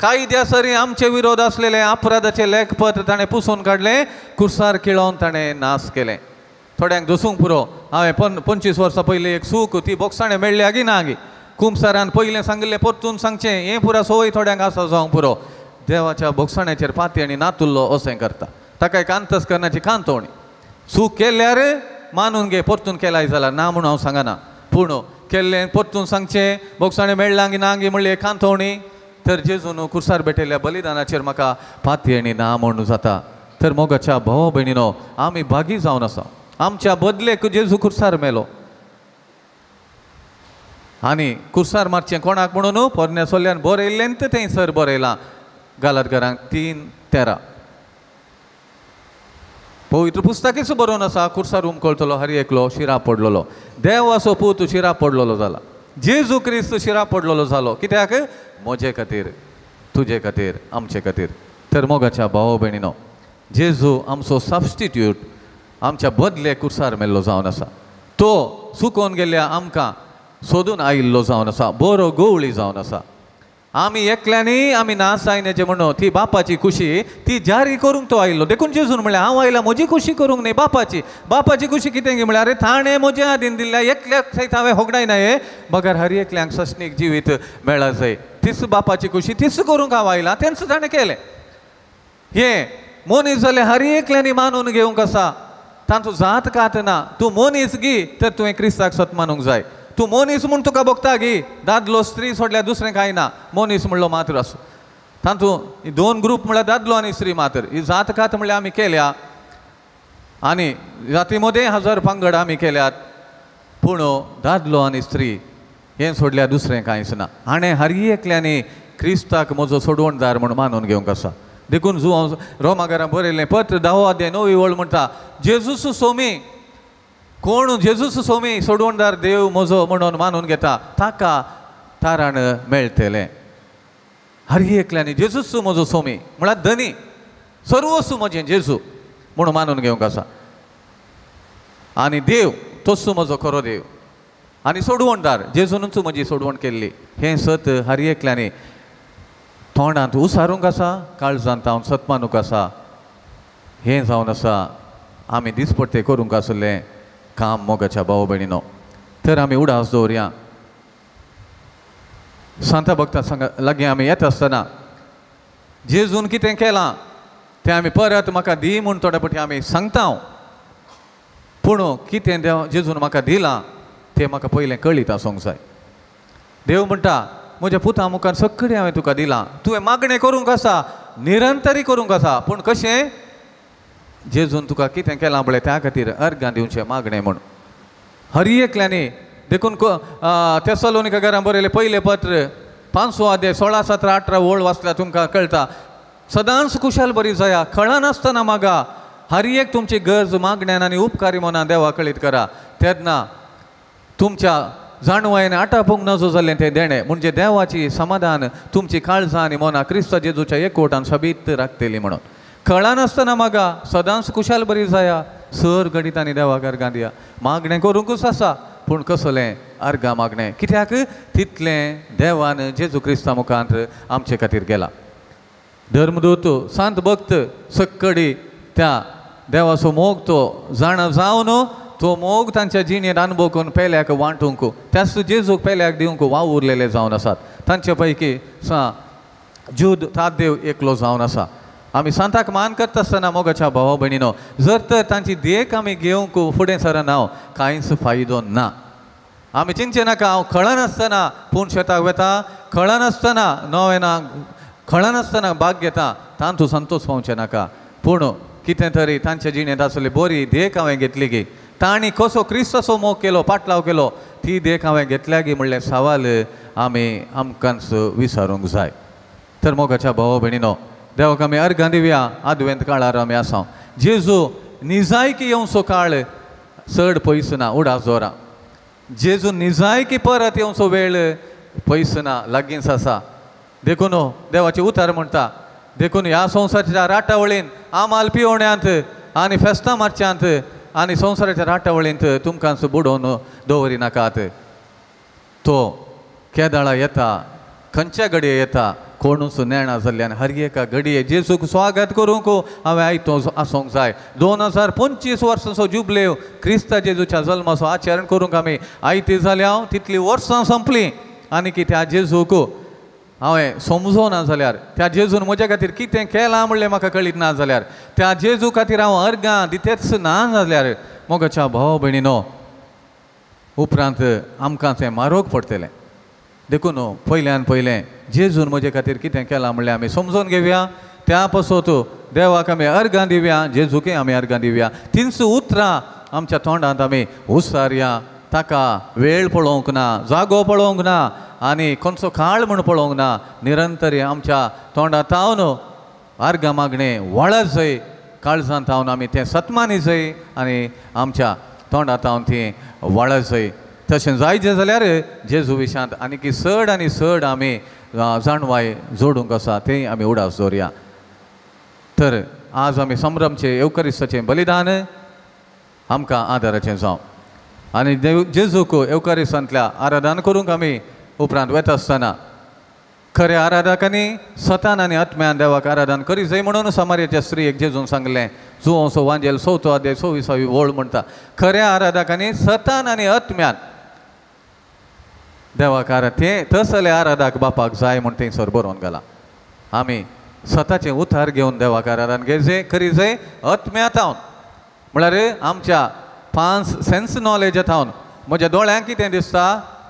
कायद्या सरी आमचे विरोध आसलेले अपराधाचें लेखपत्र ताणें पुसून काडलें, कुर्सार खिळावन ताणें नाश केलें. थोड्यांक दसूंक पुरो हांवें 25 वर्सां पयलीं एक सूख ती भोगसाणें मेळ्ळी आगी ना आगी. कुमसारान पयलें सांगिल्लें परतून सांगचें हें पुरा संवय थोड्यांक आसा जावंक पुरो. देवाच्या भोगसाण्याचेर पातयेणी नातुल्लो अशें करता ताका एक अंतस्करणाची कांतोवणी. सूख केल्यार मानून घे, परतून केलाय जाल्यार ना म्हणून हांव सांगना, पूण केल्लें परतून सांगचें भोगसाणें मेळ्ळां गी ना गी म्हणली कांतोवणी. तर जेजून कुर्सार भेटयल्ल्या बलिदानाचेर म्हाका पातयेणी ना म्हणून जाता. तर मोगाच्या भाव भयणीनो आमी भागी जावन आसा. आमच्या बदलेक जेजू कुर्सार मेलो आनी कुर्सार मारचें कोणाक म्हणून पोरण्या सोल्यान बरयल्लें तें सर बरयलां गालातकारांक 3:13. पवित्र पुस्तकीच बरोवन आसा कुर्सार उमकळटलो हर एकलो शिरा पडलेलो. देवाचो पूत शिरा पडलेलो जाला, जेजू क्रिस्त शिरा पडलेलो जालो. कित्याक? म्हजे खातीर, तुजे खातीर, आमचे खातीर. तर मोगाच्या भाव भयणीनो जेजू आमचो सबस्टिट्यूट, आमच्या बदले कुर्सार मेल्लो जावन आसा. तो सुकोवन गेल्ल्या आमकां सोदून आयिल्लो जावन आसा, बरो गवळी जावन आसा. आमी एकल्यांनी आमी ना जायनाचें म्हणून ती बापाची खुशी ती जारी करूंक तो आयिल्लो. देखून जेजून म्हणलें हांव आयला म्हजी खुशी करूंक न्ही बापाची. बापाची खुशी कितें गी म्हळ्यार ताणें म्हज्या आदीन दिल्ल्या एकल्याक सयत हांवें होगडायना हे बगर हर एकल्यांक सस्नीक जिवीत मेळा जाय. तीच बापाची खुशी तीच करूंक हांव आयला, तेंच ताणें केलें. हें मनीस जाल्यार हर एकल्यांनी मानून घेवंक आसा, तांचो जात कात ना. तूं मनीस गी तर तुवें क्रिस्ताक सत मानूंक जाय. तूं मनीस म्हूण तुका भोगता गी, दादलो स्त्री सोडल्यार दुसरें कांय ना, मनीस म्हणलो मात्र आसूं. तातूंत दोन ग्रूप म्हळ्यार दादलो आनी स्त्री मात्र. ही जात कात म्हणल्यार आमी केल्या आनी जाती मदें हजार पंगड आमी केल्यात, पूण दादलो आनी स्त्री हें सोडल्यार दुसरें कांयच ना. हाणें हर एकल्यांनी क्रिस्ताक म्हजो सोडवणदार म्हूण मानून घेवंक आसा. देखून जुवांव रोमागारां बरयलें पत्र 10 अध्याय 9 वळ म्हणटा, जेजूस सोमी, कोण जेजूस सोमी सोडवणदार देव म्हजो म्हणून मानून घेता ताका तारण मेळटलें. हर एकल्यांनी जेजूस म्हजो सोमी म्हळ्यार धनी, सर्वस्व म्हजें जेजू म्हणून मानून घेवंक आसा. आनी देव तोच म्हजो खरो देव आनी सोडवणदार, जेजूनच म्हजी सोडवण केल्ली. हें सत हर एकल्यांनी तोंडांत उसारूंक आसा, काळजांत हांव सत मानूंक आसा. हें जावन आसा आमी दिसपट्टे करूंक आसलें काम मोगाच्या भाव भयणीनो. तर आमी उडास दवरया. सांता भक्ता सांगा लागीं आमी येता आसतना जेजून कितें केलां तें आमी परत म्हाका दी म्हूण थोडे फावटी आमी सांगता हांव, पूण कितें देव जेजून म्हाका दिलां तें म्हाका पयलें कळीत आसूंक जाय. देव म्हणटा म्हज्या पुता मुखार सगळें हांवें तुका दिलां, तुवें मागणें करूंक आसा, निरंतरी करूंक आसा, पूण कशें जेजून तुका कितें केलां पळय त्या खातीर अर्गां दिवचें मागणें म्हूण हर एकल्यांनी. देखून तेसलोनिका घरां बरयलें पयलें पत्र 5 अध्याय 16, 17, 18 वळ वाचल्यार तुमकां कळटा, सदांच कुशाल बरी जाया, कळनासतना मागा, हर एक तुमची गरज मागण्यान आनी उपकारी मनान देवा कळीत करा, तेन्ना तुमच्या जाणवायेन आटापूंक नजो जाल्लें तें देणें म्हणजे देवाची समाधान तुमची काळजां आनी मनां क्रिस्त जेजूच्या एकवटान सोबीत राखतली म्हणून. कळनासतना मागा, सदांच कुशाल बरी जाया, सर घडीत आनी देवाक अर्गां दिया. मागणें करूंकूच आसा, पूण कसलें अर्गां मागणें, कित्याक तितलें देवान जेजू क्रिस्ता मुखांत आमचे खातीर गेला. धर्मदूत सांत भक्त सक्कडी त्या देवाचो मोग तो जाणा जावन तो मोग तांच्या जिणेंत अनुभव करून पेल्याक वांटूंक, त्याच जेजूक पेल्याक दिवंक वावुरलेले जावन आसात. तांचे पैकी सा जूद तादेव एकलो जावन आसा. आमी सांताक मान करता आसतना मोगाच्या भावा भयणीनो जर तर तांची देख आमी घेवंक फुडें सरना कांयच फायदो ना. आमी चिंतचें नाका हांव कळनासतना पूण शेताक वेता, कळनासतना नवेना, कळनासतना भाग घेता, तांतू संतोष पावचें नाका. पूण कितें तरी तांच्या जिणेंत आसली बरी देख हांवें घेतली गी, तांणी कसो क्रिस्ताचो मोग केलो, पाटलाव केलो, ती देख हांवें घेतल्या गी म्हणलें सवाल आमी आमकांच विचारूंक जाय. तर मोगाच्या भावा भयणीनो देवाक आमी अर्गां दिवया. आदवेंत काळार आमी आसा, जेजू निजायकी येवचो काळ चड पयस ना, उडास दवरा. जेजू निजायकी परत येवचो वेळ पयस ना, लागींच आसा. देखून देवाचें उतर म्हणटा, देखून ह्या संवसाराच्या राटावळीन आमाल पिवण्यांत आनी फेस्तां मारच्यांत आनी संवसाराच्या राटावळींत तुमकां बुडोवन दवरी नाकात. तो केदाळा येता, खंयच्या घडये येता कोणूच नेणा जाल्ल्यान हर एका घडये जेजूक स्वागत करूंक हांवें आयतो आसूंक जाय. 2025 वर्सांचो जुबलेव क्रिस्ता जेजूच्या जल्माचो आचरण करूंक आमी आयती जाल्या, तितलीं वर्सां संपलीं आनी की त्या जेजूक हांवें समजोना जाल्यार, त्या जेजून म्हज्या खातीर कितें केलां म्हणलें म्हाका कळीत ना जाल्यार, त्या जेजू खातीर हांव अर्गां दितेच ना जाल्यार मोगाच्या भाव भयणीनो उपरांत आमकां तें मारोग पडटलें. देखून पयल्यान पयलें जेजून म्हजे खातीर कितें केलां म्हणलें आमी समजून घेवया, त्या पासत देवाक आमी अर्गां दिवया, जेजूकय आमी अर्गां दिवया. तींच उतरां आमच्या तोंडांत आमी उसारया, ताका वेळ पळोवंक ना, जागो पळोवंक ना आनी खंयचो काळ म्हूण पळोवंक ना, निरंतर आमच्या तोंडांत तावन अर्गां मागणें वळत जाय, काळजांत तावन आमी तें सत्मानी जाय आनी आमच्या तोंडांत तावन ती वळत जाय. तशें जायचें जाल्यार जेजू विशांत आनीक चड आनी चड आमी जाणवाय जोडूंक आसा, तें आमी उडास दवरया. तर आज आमी संभ्रमचें येवकारिस्ताचें बलिदान आमकां आदाराचें जावं आनी देव जेजूक येवकारिस्तांतल्या आराधन करूंक आमी उपरांत वता आसतना खऱ्या आराधकांनी सतान आनी आत्म्यान देवाक आराधन करी जाय म्हणून समार्याच्या स्त्रियेक जेजून सांगलें. जुवांचो वांजेल 4 अध्याय 26 वळ म्हणटा, खऱ्या आराधकांनी सतान आनी आत्म्यान देवाक आराध ते तसले आराधक बापाक जाय म्हूण थंयसर बरोवन घालां. आमी स्वताचें उतार घेवन देवाक आराधन घेवचें करी जाय आत्म्या थावन, म्हळ्यार आमच्या 5 सेन्स नॉलेज थावन, म्हज्या दोळ्यांक कितें दिसता,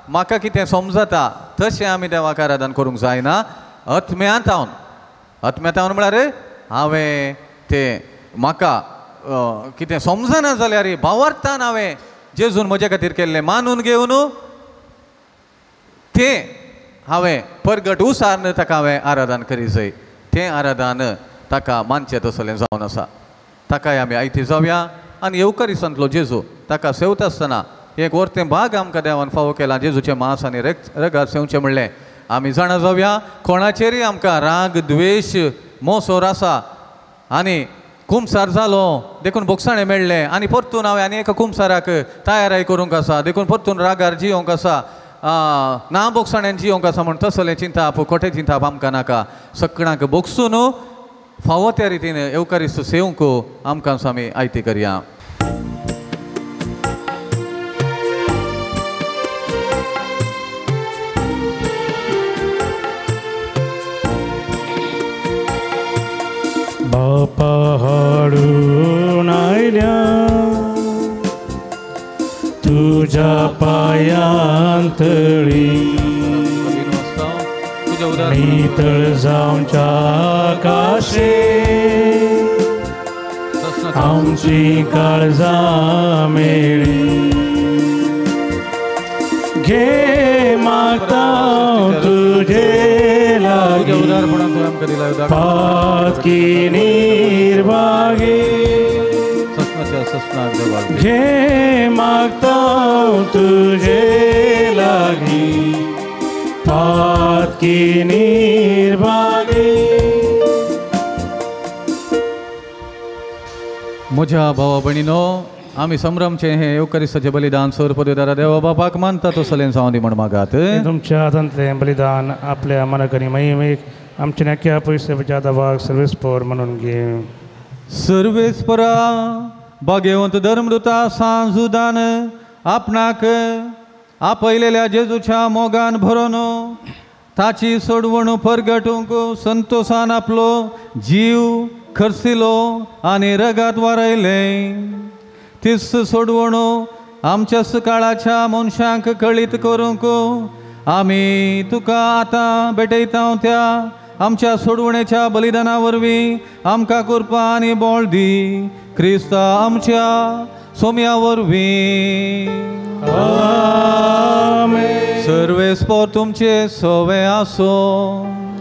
म्हाका कितें समजता, तशें आमी देवाक आराधन करूंक जायना. आत्म्या थावन, आत्म्या थावन म्हळ्यार हांवें तें म्हाका कितें समजना जाल्यार भावार्थान हांवें जेजून म्हजे खातीर केल्लें मानून घेवन तें हांवें परगट उसारन ताका हांवें आराधन करी जाय. तें आराधन ताका मानचें तसलें जावन आसा. ताकाय आमी आयती जावया आनी येवकारिसांतलो जेजू ताका सेवता आसतना एक वर्तें भाग आमकां देवान फावो केला, जेजूचें मांस आनी रगात सेवचें म्हणलें. आमी जाणा जावया कोणाचेरय आमकां राग द्वेश मोसोर आसा आनी कुमसार जालो देखून बोगसाणें मेळ्ळें आनी परतून हांवें आनी एका कुमसाराक तयाराय करूंक आसा, देखून परतून रागार जियोंक आसा, ना बोगसाण्यान जियोंक आसा म्हूण तसलें चिंताप खोटें चिंताप आमकां नाका. सगळ्यांक बोगसून फावो त्या रितीन येवकारिस्त सेवंक आमकां आमी आयती करया. बापा हाडून आयल्या तुज्या पायांतळी, नितळ जावच्या काशे आमची काळजां मेळी. घे मागता तुझे लागी पातकी निर्भागे, घे मागता तुझे लागी पातकी निर्भागे. म्हज्या भावा भयणीनो, आमी संभ्रमचें हें येवकारिस्ताचें बलिदान सर पदवीदारा देवा बापाक मानता तसलें जावं दी म्हूण मागात. तुमच्या हातांतलें बलिदान आपल्या मनाकनी महिमेक आमच्या नाक्या पयशे जादा सर्वेस्पोर म्हणून घे. सर्वेस्परा भाग्यवंत धर्मदूता सांजुदान आपणाक आपयलेल्या जेजूच्या मोगान भरोन ताची सोडवणूक परगटूंक संतोसान आपलो जीव खर्सिलो आनी रगात वारयलें. तीच सोडवणूक आमच्या काळाच्या मनशांक कळीत करूंक आमी तुका आतां भेटयता त्या आमच्या सोडवणेच्या बलिदाना वरवीं आमकां कृपा आनी बळ दी, क्रिस्ता आमच्या सोम्या वरवीं. आमेन. सर्वेस्पोर तुमचे सवे आसो,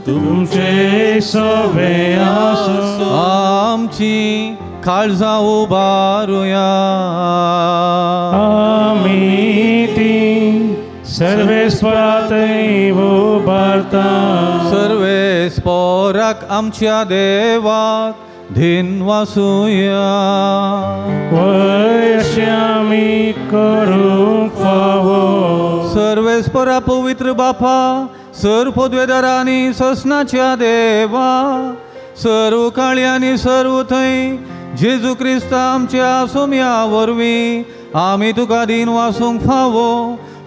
तुमचे सवे आसो, आमची काळजां उबारुया. आमी ती सर्वेस्परातय उबारता. सर्वेस्पोराक आमच्या देवाक धिनवासुया. वयशी आमी करूंक फावो. सर्वेस्परा पवित्र बापा, सर्व पदवेदारा आनी ससनाच्या देवा, सर्व काळी आनी सर्व थंय जेजू क्रिस्ता आमच्या सोम्या वरवीं आमी तुका दीन वासूंक फावो.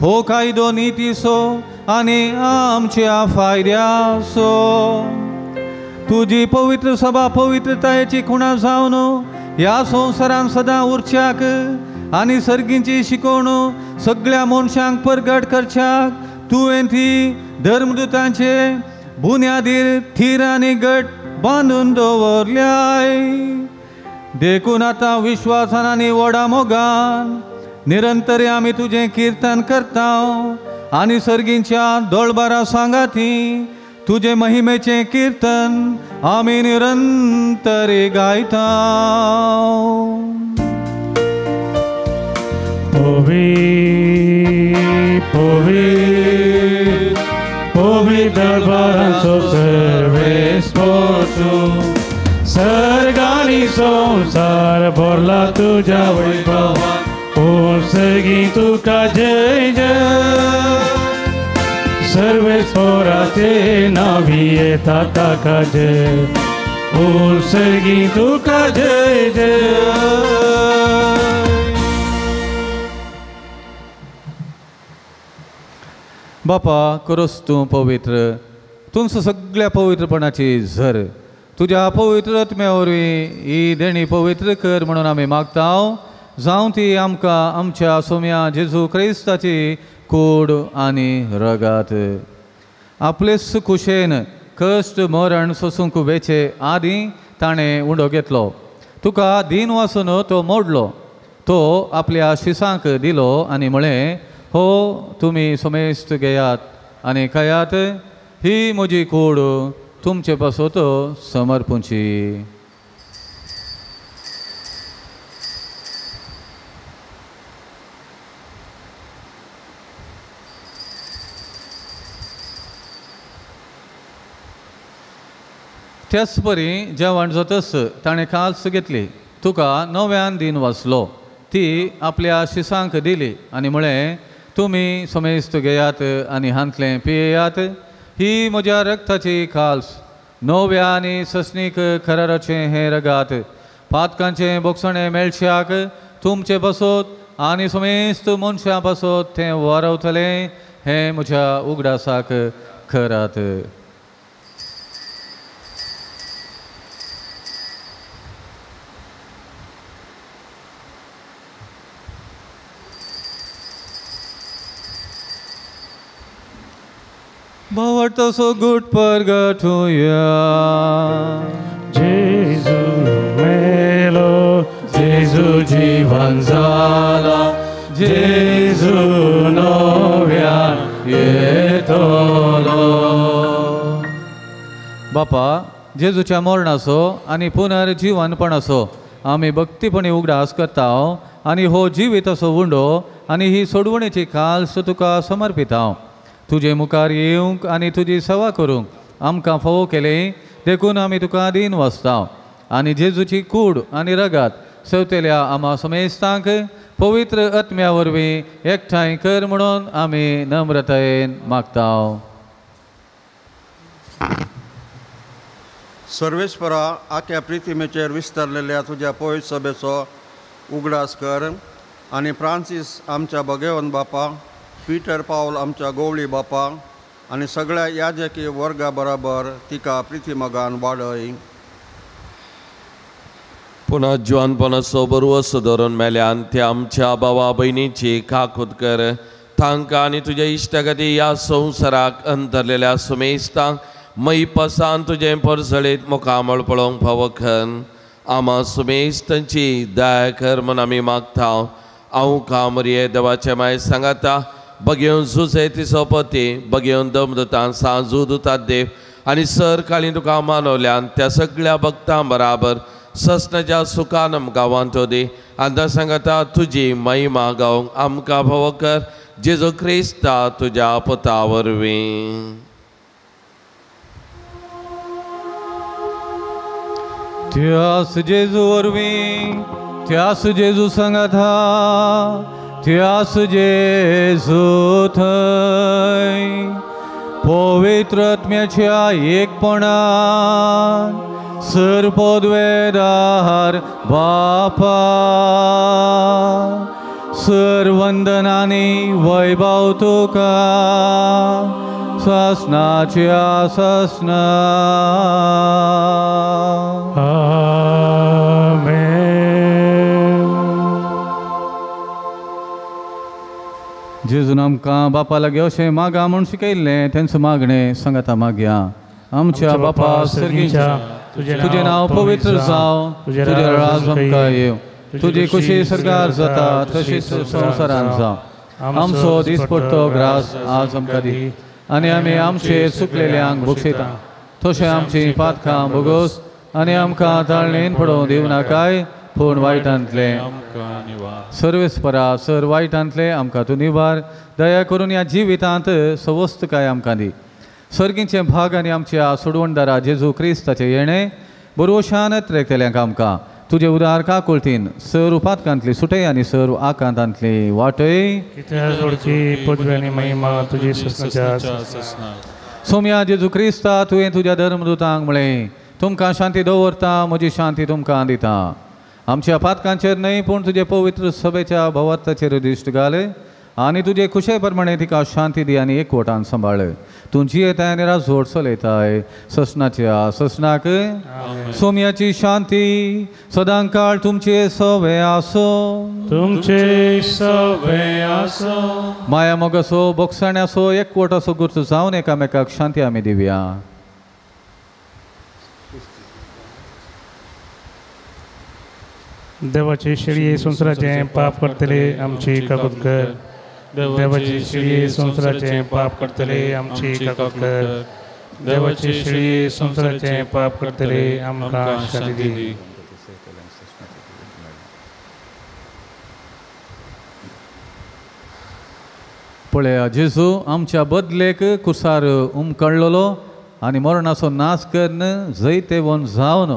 हो कायदो नितीचो आनी आमच्या फायद्याचो. तुजी पवित्र सभा पवित्रतायेची खुणा जावन ह्या संवसारान सदां उरच्याक आनी सर्गींची शिकवण सगळ्या मनशांक परगट करच्याक तुवें ती धर्मदूतांचे बुन्यादीर थीर आनी गट बांदून दवरल्याय. देखून आतां विश्वासान आनी व्हडा मोगान निरंतर आमी तुजें किर्तन करता आनी सर्गींच्या दोळबारा सांगाती तुजे महिमेचें किर्तन आमी निरंतर गायता. पवी पवी पवी दरबारांचो सर्वेस्पोर, सर्गानी संवसार भरला तुज्या वैभवान, ओ सर्गी तुका जय जय. सर्वेस्पोराचे नावी येता ताका जय, ओ सर्गी तुका जय जय. बापा खरोच तूं पवित्र, तुमचो सगळ्या पवित्रपणाची झर. तुज्या पवित्र आत्म्या वरवीं ही देणी पवित्र कर म्हणून आमी मागता. जावं ती आमकां आमच्या सोम्या जेजू क्रिस्ताची कूड आनी रगात. आपलेच कुशेन कश्ट मरण सोसूंक वेचे आदीं ताणें उंडो घेतलो. तुका दीन वासून तो मोडलो. तो आपल्या शिसांक दिलो आनी म्हळें, हो तुमी समेस्त घेयात आनी खायात, ही म्हजी कूड तुमचे पासत समर्पूची. त्याच परी जेवण जातच ताणें काल्स घेतली. तुका नव्यान दीन वाचलो. ती आपल्या शिसांक दिली आनी म्हळें, तुमी समेस्त घेयात आनी हांतलें पियेयात, ही म्हज्या रक्ताची काल्स, नव्या आनी सस्नीक कराराचें हें रगात. पातकांचें बोगसणें मेळशाक तुमचे पासत आनी समेस्त मनशां पासत तें वारवतलें, हें म्हज्या उगडासाक करात. भावार्थाचो गूट परगटुया. जेजू मेलो, जेजू जिवन जाला, जेजू नव्यान येतलो. बापा, जेजूच्या मरणाचो आनी पुनर्जिवनपणाचो आमी भक्तीपणी उगडास करता आनी हो जिविताचो उंडो आनी ही सोडवणेची काल्स तुका समर्पिता. तुजे मुखार येवंक आनी तुजी सेवा करूंक आमकां फावो केलें देखून आमी तुका दीन वाचता. आनी जेजूची कूड आनी रगात सेवतेल्या आमा समेस्तांक पवित्र आत्म्या वरवीं एकठांय कर म्हणून आमी नम्रतायेन मागता. सर्वेस्परा, आख्या प्रितिमेचेर विस्तारलेल्या तुज्या पवित्र सभेचो उगडास कर आनी फ्रांसीस आमच्या भगेवन बापा, पीटर पावल आमच्या गोवळी बापा आनी सगळ्या याजकी वर्गा बराबर तिका प्रितीमगान वाडय. पुन्हा जिवानपणाचो बरवस धरून मेल्यान त्या आमच्या भावा भयणीची काकूत कर. तांकां आनी तुज्या इश्टागती ह्या संवसाराक अंतरलेल्या सुमेस्तांक मैपसान तुजें परजळीत मुखामळ पळोवंक फावो कर. आमा सुमेस्तांची दया कर म्हूण आमी मागता. हांव कामरिये देवाचे माय सांगाता बगेवन जुजे तिचो पती, बगेवन दमदुतान सांजू दुतात देव आनी सर काळी तुका मानवल्यान त्या सगळ्या भक्तां बराबर ससनाच्या सुखान आमकां वांटो दी. आनी सांगाता तुजी महिमा गावंक आमकां फावो कर, जेजू क्रिस्ता तुज्या पुता वरवीं. त्यास जेजू वरवीं, त्यास जेजू सांगाता, त्यास जेजू थंय पवित्र आत्म्याच्या एकपणान सर पदवेदार बापा, सर वंदनानी वैभव तुका सासनाच्या सासना. आमेन. जेजून आमकां बापा लागीं अशें मागा म्हूण शिकयल्लें तेंच मागणें सांगाता मागया. आमच्या बापा सर्गीच्या, तुजें नांव पवित्र जावं, तुजें राज आमकां येवं, तुजी खुशी सरकार जाता तशीच संवसारांत जावं. आमचो दिसपट्टो ग्रास आज आमकां दी आनी आमी आमचे चुकलेल्यांक बक्षयता तशें आमची पातकां भोगोस आनी आमकां ताळणेन पडोवं दिवं नाकाय, पूण वायटांतलें सर्वेस्परा सर वायटांतलें आमकां तूं निवार. दया करून ह्या जिवितांत सवस्तकाय आमकां दी. सर्गीचें भाग आनी आमच्या सोडवणदारा जेजू क्रिस्ताचें येणें बरोशान त्रेकतल्यांक आमकां तुजे उदार काकुळतीन सर्व पातकांतली सुटय आनी सर्व आकांतांतली वाटय. सोम्या जेजू क्रिस्ता, तुवें तुज्या धर्मदूतांक म्हळें, तुमकां शांती दवरता, म्हजी शांती तुमकां दिता. आमच्या पातकांचेर न्हय पूण तुजे पवित्र सभेच्या भवार्थाचेर दिश्ट घाले आनी तुजे खुशे प्रमाणे तिका शांती दी आनी एकवटान सांबाळ. तूं जियेताय आनी राजवट चलयताय ससनाच्या ससनाक. सोम्याची शांती सदांकाळ तुमचे सवे आसो. तुमचे सवे आसो. माया मोगासो बोगसाण्यासो एकवटासो गुर्त जावन एकामेकाक शांती आमी दिवया. देवाची शेळये संवसाराचें पाप करतले आमची काकूत कर. देवाची शेळये संवसाराचें पाप करतले आमची काकूत कर. देवाची शेळये संवसाराचें पाप करतले आमकां शांती दी. पळया जेजू आमच्या बदलेक कुसार उमकळलो आनी मरणाचो नाश करून जैतेवन जावन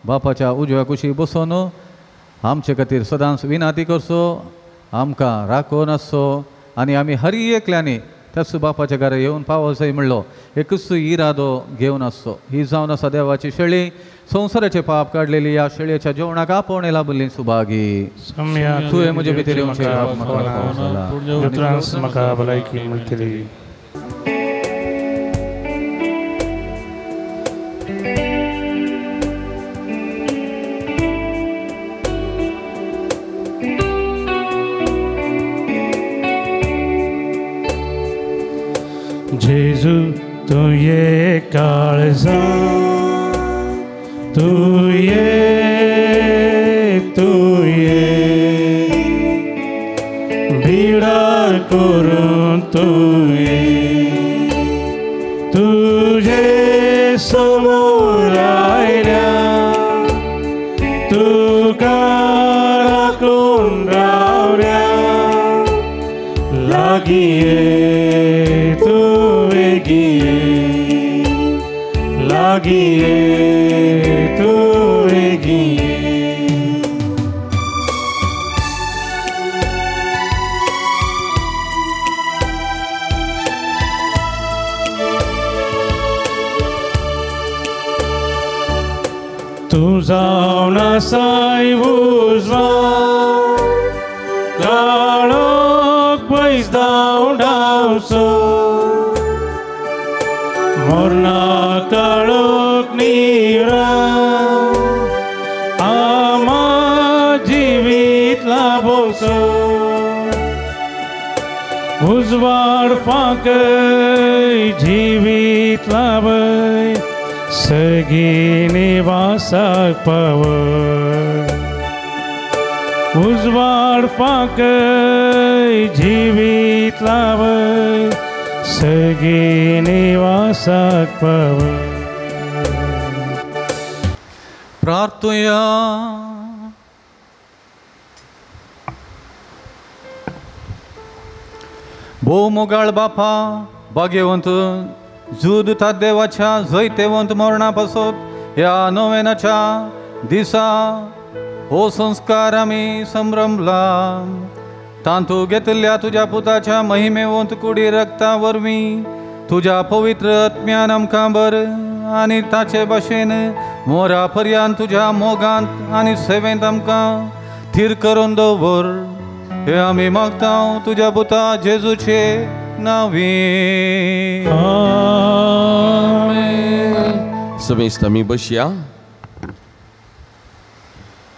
बापाच्या उजव्या कुशी बसोवन आमचे खातीर सदांच विनाती करचो, आमकां राखून आसचो आनी आमी हर एकल्यांनी त्याच बापाच्या घरा येवन पावो जाय म्हणलो एकूच इरादो घेवन आसचो. ही जावन आसा देवाची शेळी, संवसाराचे पाप काडलेली. ह्या शेळयेच्या जेवणाक आपोवणें लाभिल्ली सुभागी. तुवें म्हजे भितर येवचें म्हाका भलायकी मेळटली. जेजू तूं ये काळजा, तूं ये, तूं ये बिडार करून तूं ये, तुझे समोर आयल्या तुका राखून रावल्या, लागीं ये तूं लागीं ये तूं वेगीं ये. तूं जावन आसाय उजवाड, काळोख पयस धांवडावचो, मरणा काळोख निरा आमा जिवीत लाभोवचो, उजवाड फांकय जिवीत लाभय, सगळीं निवासाक पावय, उजवाड फांकय जिवीत लाभय, सगळीं निवासाक पावय. प्रार्थुया. भोव मोगाळ बापा, भाग्यवंत जूद देवाच्या जैतेवंत मरणा पासत ह्या नोवेनाच्या दिसा हो संस्कार आमी संभ्रमला. तांतू घेतल्या तुज्या पुताच्या महिमेवंत कुडी रक्ता वरवीं तुज्या पवित्र आत्म्यान आमकां बर आनी ताचे भाशेन मोरा पर्यंत तुज्या मोगांत आनी सेवेंत आमकां थीर करून दवर. हे आमी मागता तुज्या पुता जेजूचे नांवी. समेस्त आमी बसया.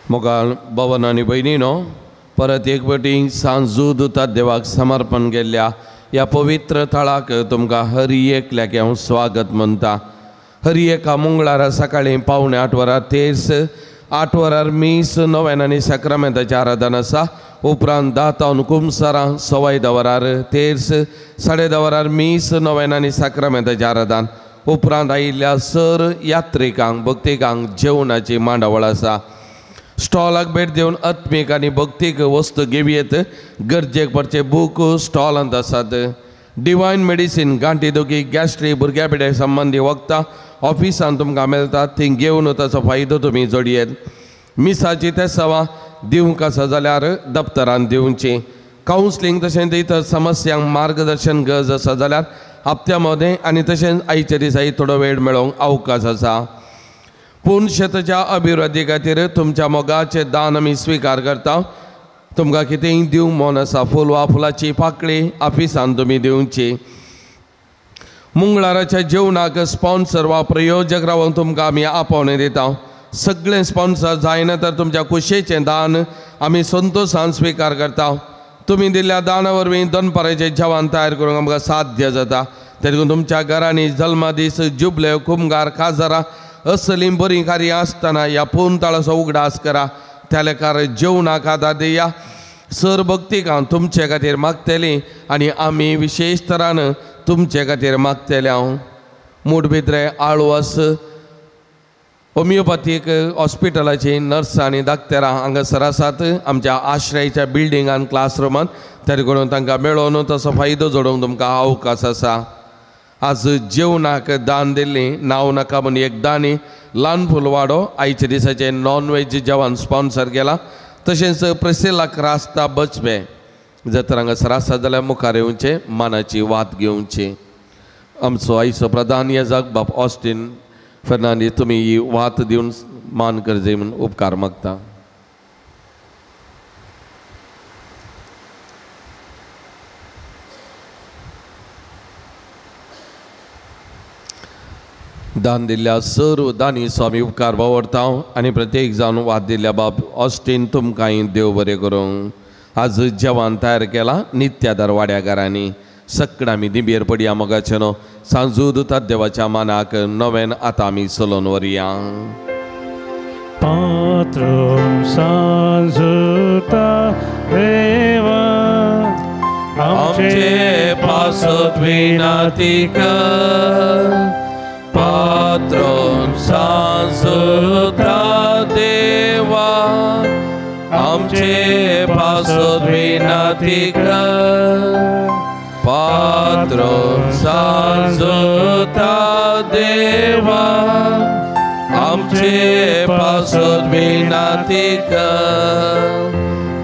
मोगाळ भवन आनी भयणीनो, परत एक फावटी सांजू दुता देवाक समर्पण केल्ल्या ह्या पवित्र थळाक तुमकां हर एकल्याक हांव स्वागत म्हणटा. हर एका मंगळारा सकाळीं 7:45 वरां तेर्स, 8 वरार मीस, नव्यान आनी साक्रामेंताचें आराधन आसा. उपरांत 10 तावन कुमसारां, 10:15 वरार तेर्स, 10:30 वरार मीस, नव्यान आनी साक्रामेंताचें आराधन. उपरांत आयिल्ल्या सर यात्रिकांक भक्तिकांक जेवणाची मांडावळ आसा. स्टॉलाक भेट दिवन आत्मीक आनी भक्तीक वस्तू घेवयेत. गरजेक पडचे बूक स्टॉलांत आसात. डिवायन मेडिसीन, गांठी दुखी, गॅस्ट्री, भुरग्या पिड्या संबंदी वखदां ऑफिसान तुमकां मेळटा, ती घेवन ताचो फायदो तुमी जोडयेत. मिसाची तेसावां दिवंक आसा जाल्यार दप्तरान दिवची. कावन्सिलींग तशेंच इतर समस्यांक मार्गदर्शन गरज आसा जाल्यार हप्त्या मदें आनी तशेंच आयच्या दिसाय थोडो वेळ मेळोवंक अवकाश आसा. पूण शेताच्या अभिवृद्धी खातीर तुमच्या मोगाचें दान आमी स्विकार करता. तुमकां कितेंय दिवंक मन आसा फूल वा फुलाची पाकळी ऑफिसान तुमी दिवची. मंगळाराच्या जेवणाक स्पॉन्सर वा प्रयोजक रावन तुमकां आमी आपोवणें दिता. सगळें स्पॉन्सर जायना तर तुमच्या कुशेचें दान आमी संतोशान स्विकार करता. तुमी दिल्ल्या दाना वरवीं दनपाराचें जेवण तयार करूंक आमकां साध्य जाता. देखून तुमच्या घरांनी जल्मदीस, जुबले, कुमगार, काजारां असलीं बरीं कार्यां आसतना ह्या पुनताळाचो उगडास करा. त्या लेखार जेवणाक आदार दिया. सर भक्तीक हांव तुमचे खातीर मागतली आनी आमी विशेश तरान तुमचे खातीर मागतले. हांव मुडबिद्रे आळवस होमियोपॅथीक हॉस्पिटलाची नर्स आनी डाक्टरां हांगासर आसात आमच्या आश्रयाच्या बिल्डिंगान क्लासरुमान. तरी करून तांकां मेळोवन तसो फायदो जोडूंक तुमकां अवकाश आसा. आज जेवणाक दान दिल्ली नांव नाका म्हूण एक दानी ल्हान फुलवाडो आयच्या दिसाचें नॉन वेज जेवण स्पॉन्सर केलां. तशेंच प्रेसिला क्रास्ता बचबे जर तर हांगासर आसा जाल्यार मुखार येवचें, मानाची वात घेवची. आमचो आयचो प्रधान याजक बाब ऑस्टीन फेर्नांडीस तुमी ही वात दिवन मान करचे म्हूण उपकार मागता. दान दिल्ल्या सर्व दानी स्वामी उपकार बावडता आनी प्रत्येक जावन वाद दिल्ल्या बाब ऑस्टीन तुमकांय देव बरें करूं. आज जेवण तयार केलां नित्यादार वाड्याघरांनी. सगळ्या आमी दिंबेर पडया मोगाचें न्हू सांजू दुतात देवाच्या मानाक नव्यान आतां आमी चलोवन व्हरया. पात्रोन सांजुता देवा आमचे पासत विनंती कर. पात्रोन सांजुता देवा आमचे पासत विनंती कर. पात्रोन सांजुता देवा आमचे पासत विनंती कर.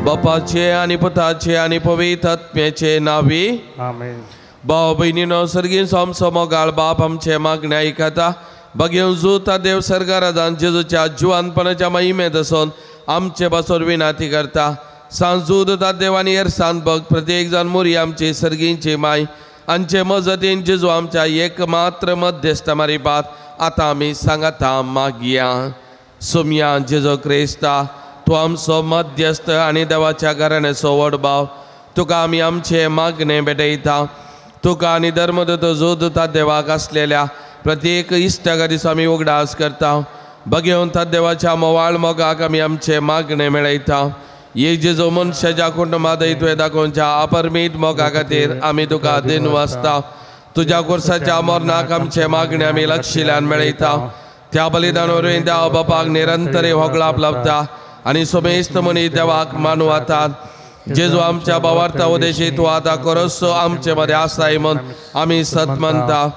बापाचे आनी पुताचे आनी पवित्र आत्म्याचे नावी आमेन. भाव भयणीनो सर्गीन आमचो मोगाळ बाप आमचे मागणे आयकता. बगेवन जुता देव सर्गाराजान जेजूच्या जिवानपणाच्या महिमेंत आसून आमचे पासून विनंती करता. सांजूद देव आनी एरसान बग प्रत्येक जाण मोरी आमची सर्गींची माय आमचे मजतीन जेजू आमच्या एक मात्र मध्यस्थ मारिपात आतां आमी सांगाता मागया. सोमया जेजू क्रिस्ता तूं आमचो मध्यस्थ आनी देवाच्या घराण्याचो व्हड भाव. तुका आमी आमचे मागणे भेटयता. तुका आनी धर्मदूत जोदता देवाक आसलेल्या प्रत्येक इश्टागतीचो आमी उगडास करता. बगेवन देवाच्या मोवाळ मोगाक आमी आमचे मागणे मेळयता. ये जेजू मनशाच्या कुटुंबांत तुवें दाखोवच्या अपरमीत मोगा खातीर आमी तुका दिनवासता. तुज्या कुर्साच्या मरणाक आमचे मागणे आमी लक्षिल्यान मेळयता. त्या बलिदान वरवीं देवा बापाक निरंतर होगळाप लाभता आनी सोमेस्त मनी देवाक मानू वतात. जेजू आमच्या भावार्था उदेशी तूं आतां करसो आमचे मदें आसाय म्हूण आमी सत मानता.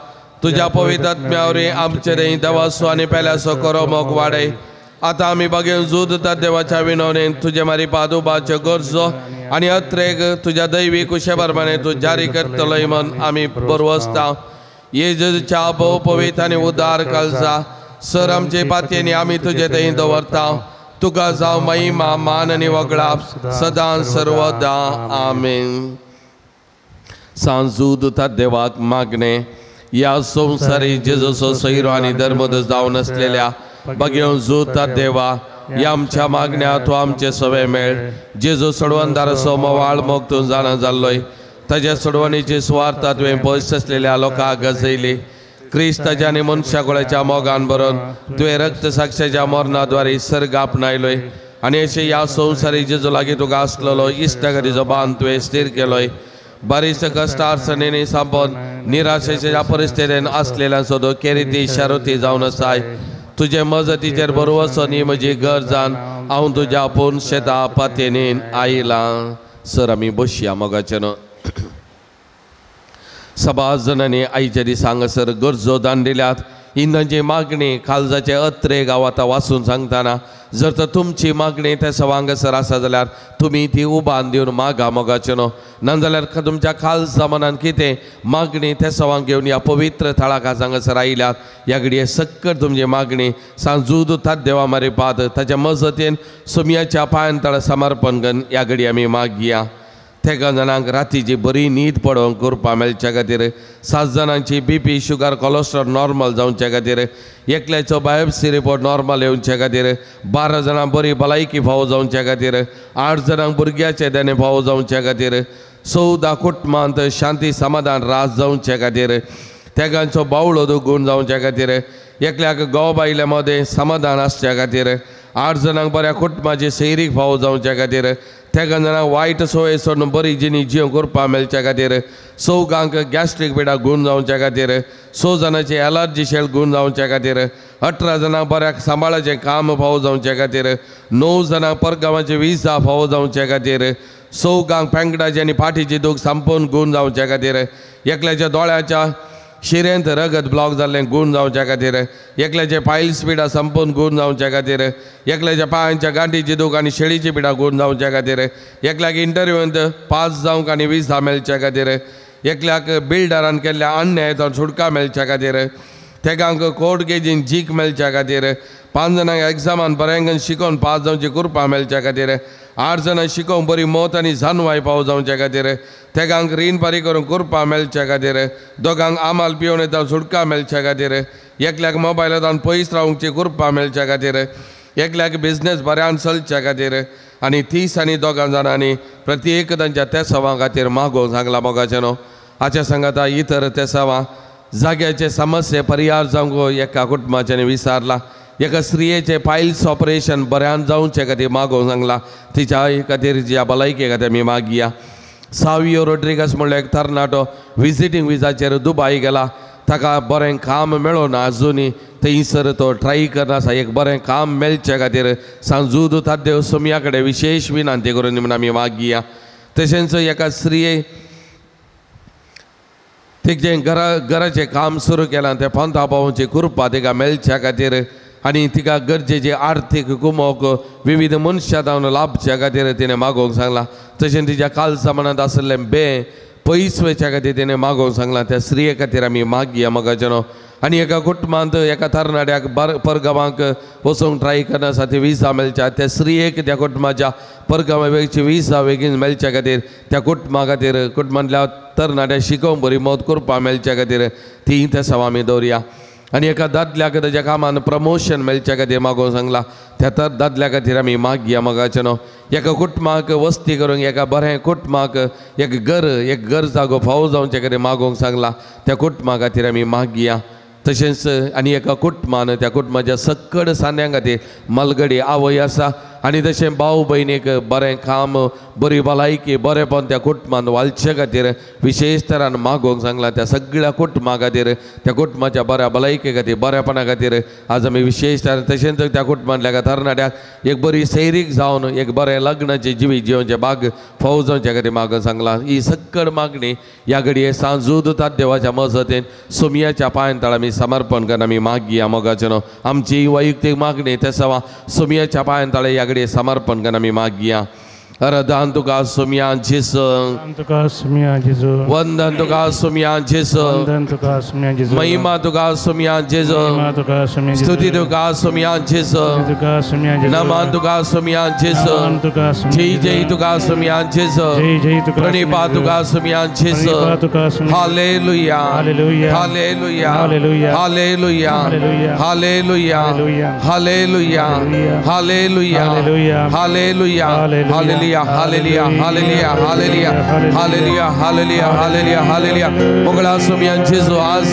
तुज्या पवित्र आत्म्या वरवीं आमचे थंय देवाचो आनी पेल्याचो करो मोग वाडय. आतां आमी बागेवन जुदता देवाच्या विनवणेन तुजे मारी पादुबाच्यो गरजो आनी अत्रेक तुज्या दैवी कुशे प्रमाणे तूं जारी करतलोय म्हूण आमी बरवसता. जेजूच्या भोव पवित्र आनी उदार कालजा सर आमचे पातयेनी आमी तुजे थंय दवरता. तुका जावं महिमा मान आनी वगळाप सदां सर्वदा आमेन. सांजू दुता देवाक मागणे ह्या संवसारी जेजूचो सोयरो आनी धर्मदूत जावन आसलेल्या बगेवन जुता देवा ह्या आमच्या मागण्या तूं आमचे सवे मेळ. जेजू सोडवणदाराचो मोवाळ मोग तूं जाणा जाल्लोय. ताज्या सोडवणीची सुवार्थ तुवें पयस आसलेल्या लोकांक गजयली. क्रिस्ताच्या आनी मनशा कुळाच्या मोगान भरून तुवें रक्त साक्षाच्या मरणाद्वारे सर्ग आपणायलोय आनी अशें ह्या संवसारी जेजू लागीं तुका आसलेलो इश्टागतीचो बांद तुवें स्थीर केलोय. बारीस कश्ट अडचणींनी सांपोवन निराशेच्या परिस्थितीन आसलेल्यांचो तो केरिती शारुती जावन आसाय. तुजे मजतीचेर बरवसो न्ही म्हजी गरजान हांव तुज्या आपूण शेता पातयेन आयलां. सर आमी बसया मोगाचें न्हू. सभास जणांनी आयच्या दिसा हांगासर गरजो दान दिल्यात. इंधनची मागणी काळजाचे अत्रे गांव आतां वाचून सांगतना जर तर तुमची मागणी त्या सवांगसर आसा जाल्यार तुमी ती उबान दिवन मागा मोगाचें न्हू. नाजाल्यार तुमच्या खालसा मनान कितें मागणी त्या सवांग घेवन ह्या पवित्र थळाक हांगासर आयल्यात ह्या घडये सक्कट तुमची मागणी सांजूद देवा मारिपात ताच्या मजतीन सोमयाच्या पांयान तळा समर्पण करून ह्या घडये आमी मागया. तेगा जाणांक रातीची बरी न्हीद पडोवंक करपा मेळच्या खातीर, 7 जाणांची बीपी शुगर कोलेस्ट्रॉल नॉर्मल जावच्या खातीर, एकल्याचो बायोप्सी रिपोर्ट नॉर्मल येवच्या खातीर, 12 जाणां बरी भलायकी फावो जावच्या खातीर, 8 जाणांक भुरग्याचे देणें फावो जावच्या खातीर, 14 कुटुंबांत शांती समाधान रास जावच्या खातीर, तेगांचो बावळो गूण जावच्या खातीर, एकल्याक घोव बायले मदें समाधान आसच्या खातीर, 8 जाणांक बऱ्या कुटुंबाची सैरीक फावो जावच्या खातीर, तेगा जाणांक वायट सोय सोडून बरी जिणी जीव करपा मेळच्या खातीर, 4 गॅस्ट्रीक पिडा गूण जावच्या खातीर, 6 जाणांची एलर्जी शेळ गूण जावच्या खातीर, 18 जाणांक बऱ्याक सांबाळाचें काम फावो जावच्या खातीर, 9 जाणांक परगांवाची विजा फावो जावच्या खातीर, 4 पेंगडाची आनी फाटीची दूख संपूर्ण गूण जावच्या खातीर, एकल्याच्या दोळ्याच्या शिरेंत रगत ब्लॉक जाल्लें गूण जावच्या खातीर, एकल्याचे पायल्स पिडा संपूर्ण गूण जावच्या खातीर, एकल्याच्या पांयांच्या गांठीची दूख आनी शेळीची पिडा गूण जावच्या खातीर, एकल्याक इंटरव्यूंत पास जावंक आनी विजा मेळच्या खातीर, एकल्याक बिल्डरान केल्ल्या अन्यायान सुटका मेळच्या खातीर, तेगांक कोर्ट केजीन जीक मेळच्या खातीर, 5 जाणांक एग्जामान बऱ्यांकन शिकोवन पास जावची कृपा मेळच्या खातीर, 8 जाणांक शिकोवंक बरी मत आनी जानवाय पाव जावच्या खातीर, तेगांक रीण पारी करूंक कृपा मेळच्या खातीर, दोगांक आमाल पिवन येता सुटका मेळच्या खातीर, एकल्याक मोबायलांत पयस रावंकची कृपा मेळच्या खातीर, एकल्याक बिजनेस बऱ्यान चलच्या खातीर आनी 30 आनी 2 जाणांनी प्रत्येक तांच्या तेसावां खातीर मागोवंक सांगला मोगाचें न्हू. हाच्या सांगाता इतर तेसावां जाग्याचे समस्ये परिहार जावंक एका कुटुंबाच्यान विचारला. एका स्त्रियेचे पायल्स ऑपरेशन बऱ्यान जावचे खातीर मागोवंक सांगला. तिच्या खातीर ज्या भलायके खातीर आमी मागया. सावियो रोड्रिगस म्हणल्यार एक तरणाटो विजिटींग विजाचेर दुबाय गेला. ताका बरें काम मेळोना आजुनी, थंयसर तो ट्राय करना आसा एक बरें काम मेळचे खातीर सांजूद ताद्देव सोमया कडेन विशेश विनंती करून म्हूण आमी मागया. तशेंच एका स्त्रिये तिचें घराचें काम सुरू केलां तें पंथा पावोवची कृपा तिका मेळच्या खातीर आनी तिका गरजेची आर्थीक कुमोक विविध मनशां जावन लाभच्या खातीर तिणें मागोवंक सांगलां. तशें तिच्या कालसा मनांत आशिल्लें बें पयस वयच्या खातीर तिणें मागोवंक सांगलां. त्या स्त्रिये खातीर आमी मागया मोगाचें न्हू. आनी एका कुटुंबांत एका तरणाट्याक परगांवांक वचूंक ट्राय करना आसा ती विजा मेळच्या त्या स्त्रियेक त्या कुटुंबाच्या परगांवा वेगची विजा बेगीन मेळच्या खातीर त्या कुटुंबा खातीर कुटुंबांतल्या तरणाट्याक शिकोवंक बरी मदत करपा मेळच्या खातीर ती त्या सवा आमी दवरया. आनी एका दादल्याक ताच्या कामान प्रमोशन मेळच्या खातीर मागोवंक सांगलां. त्या तर दादल्या खातीर आमी मागया मोगाचें न्हू. एका कुटुंबाक वस्ती करूंक एका बरें कुटुंबाक एक घर जागो फावो जावचे खातीर मागोवंक सांगलां. त्या कुटुंबा खातीर आमी मागया. तशेंच आनी एका कुटुंबान त्या कुटुंबाच्या सक्कड सांद्यां खातीर मलगडी आवय आसा आनी तशें भाव भयणीक बरें काम बरी भलायकी बरेंपण त्या कुटुंबान वालचे खातीर विशेश तरान मागोवंक सांगलां. त्या सगळ्या कुटुंबा खातीर त्या कुटुंबाच्या बऱ्या भलायके खातीर बरेपणा खातीर आज आमी विशेश तरान तशेंच त्या कुटुंबांतल्या तरणाट्याक एक बरी सैरीक जावन एक बरें लग्नाचें जिवीत जिवनचें भाग फावो जावचे खातीर मागोवंक सांगलां. ही सक्कड मागणी ह्या घडये सांजूद देवाच्या मजतीन सोमयाच्या पांयान तळ आमी समर्पण करून आमी मागया मोगाचें न्हू. आमची वैयक्तीक मागणी ते सवा सोमयाच्या पांयान तळ ह्या घडये समर्पण करून आमी मागया. अरदान तुका सोमया जेजू, तुका सोमया जेजू, वंदन तुका सोमया जेजू, वंदन तुका सोमया जेजू, महिमा तुका सोमया जेजू, महिमा तुका सोमया जेजू, स्तुती तुका सोमया जेजू, तुका सोमया जेजू, नमन तुका सोमया जेजू, नमन तुका सोमया, जय जय तुका सोमया जेजू, जय जय तुका, प्रणिपात तुका सोमया जेजू, तुका Somaiya, hallelujah hallelujah hallelujah hallelujah hallelujah hallelujah hallelujah hallelujah hallelujah hallelujah hallelujah hallelujah hallelujah hallelujah hallelujah hallelujah hallelujah. मोगळा Somaiya जेजू आज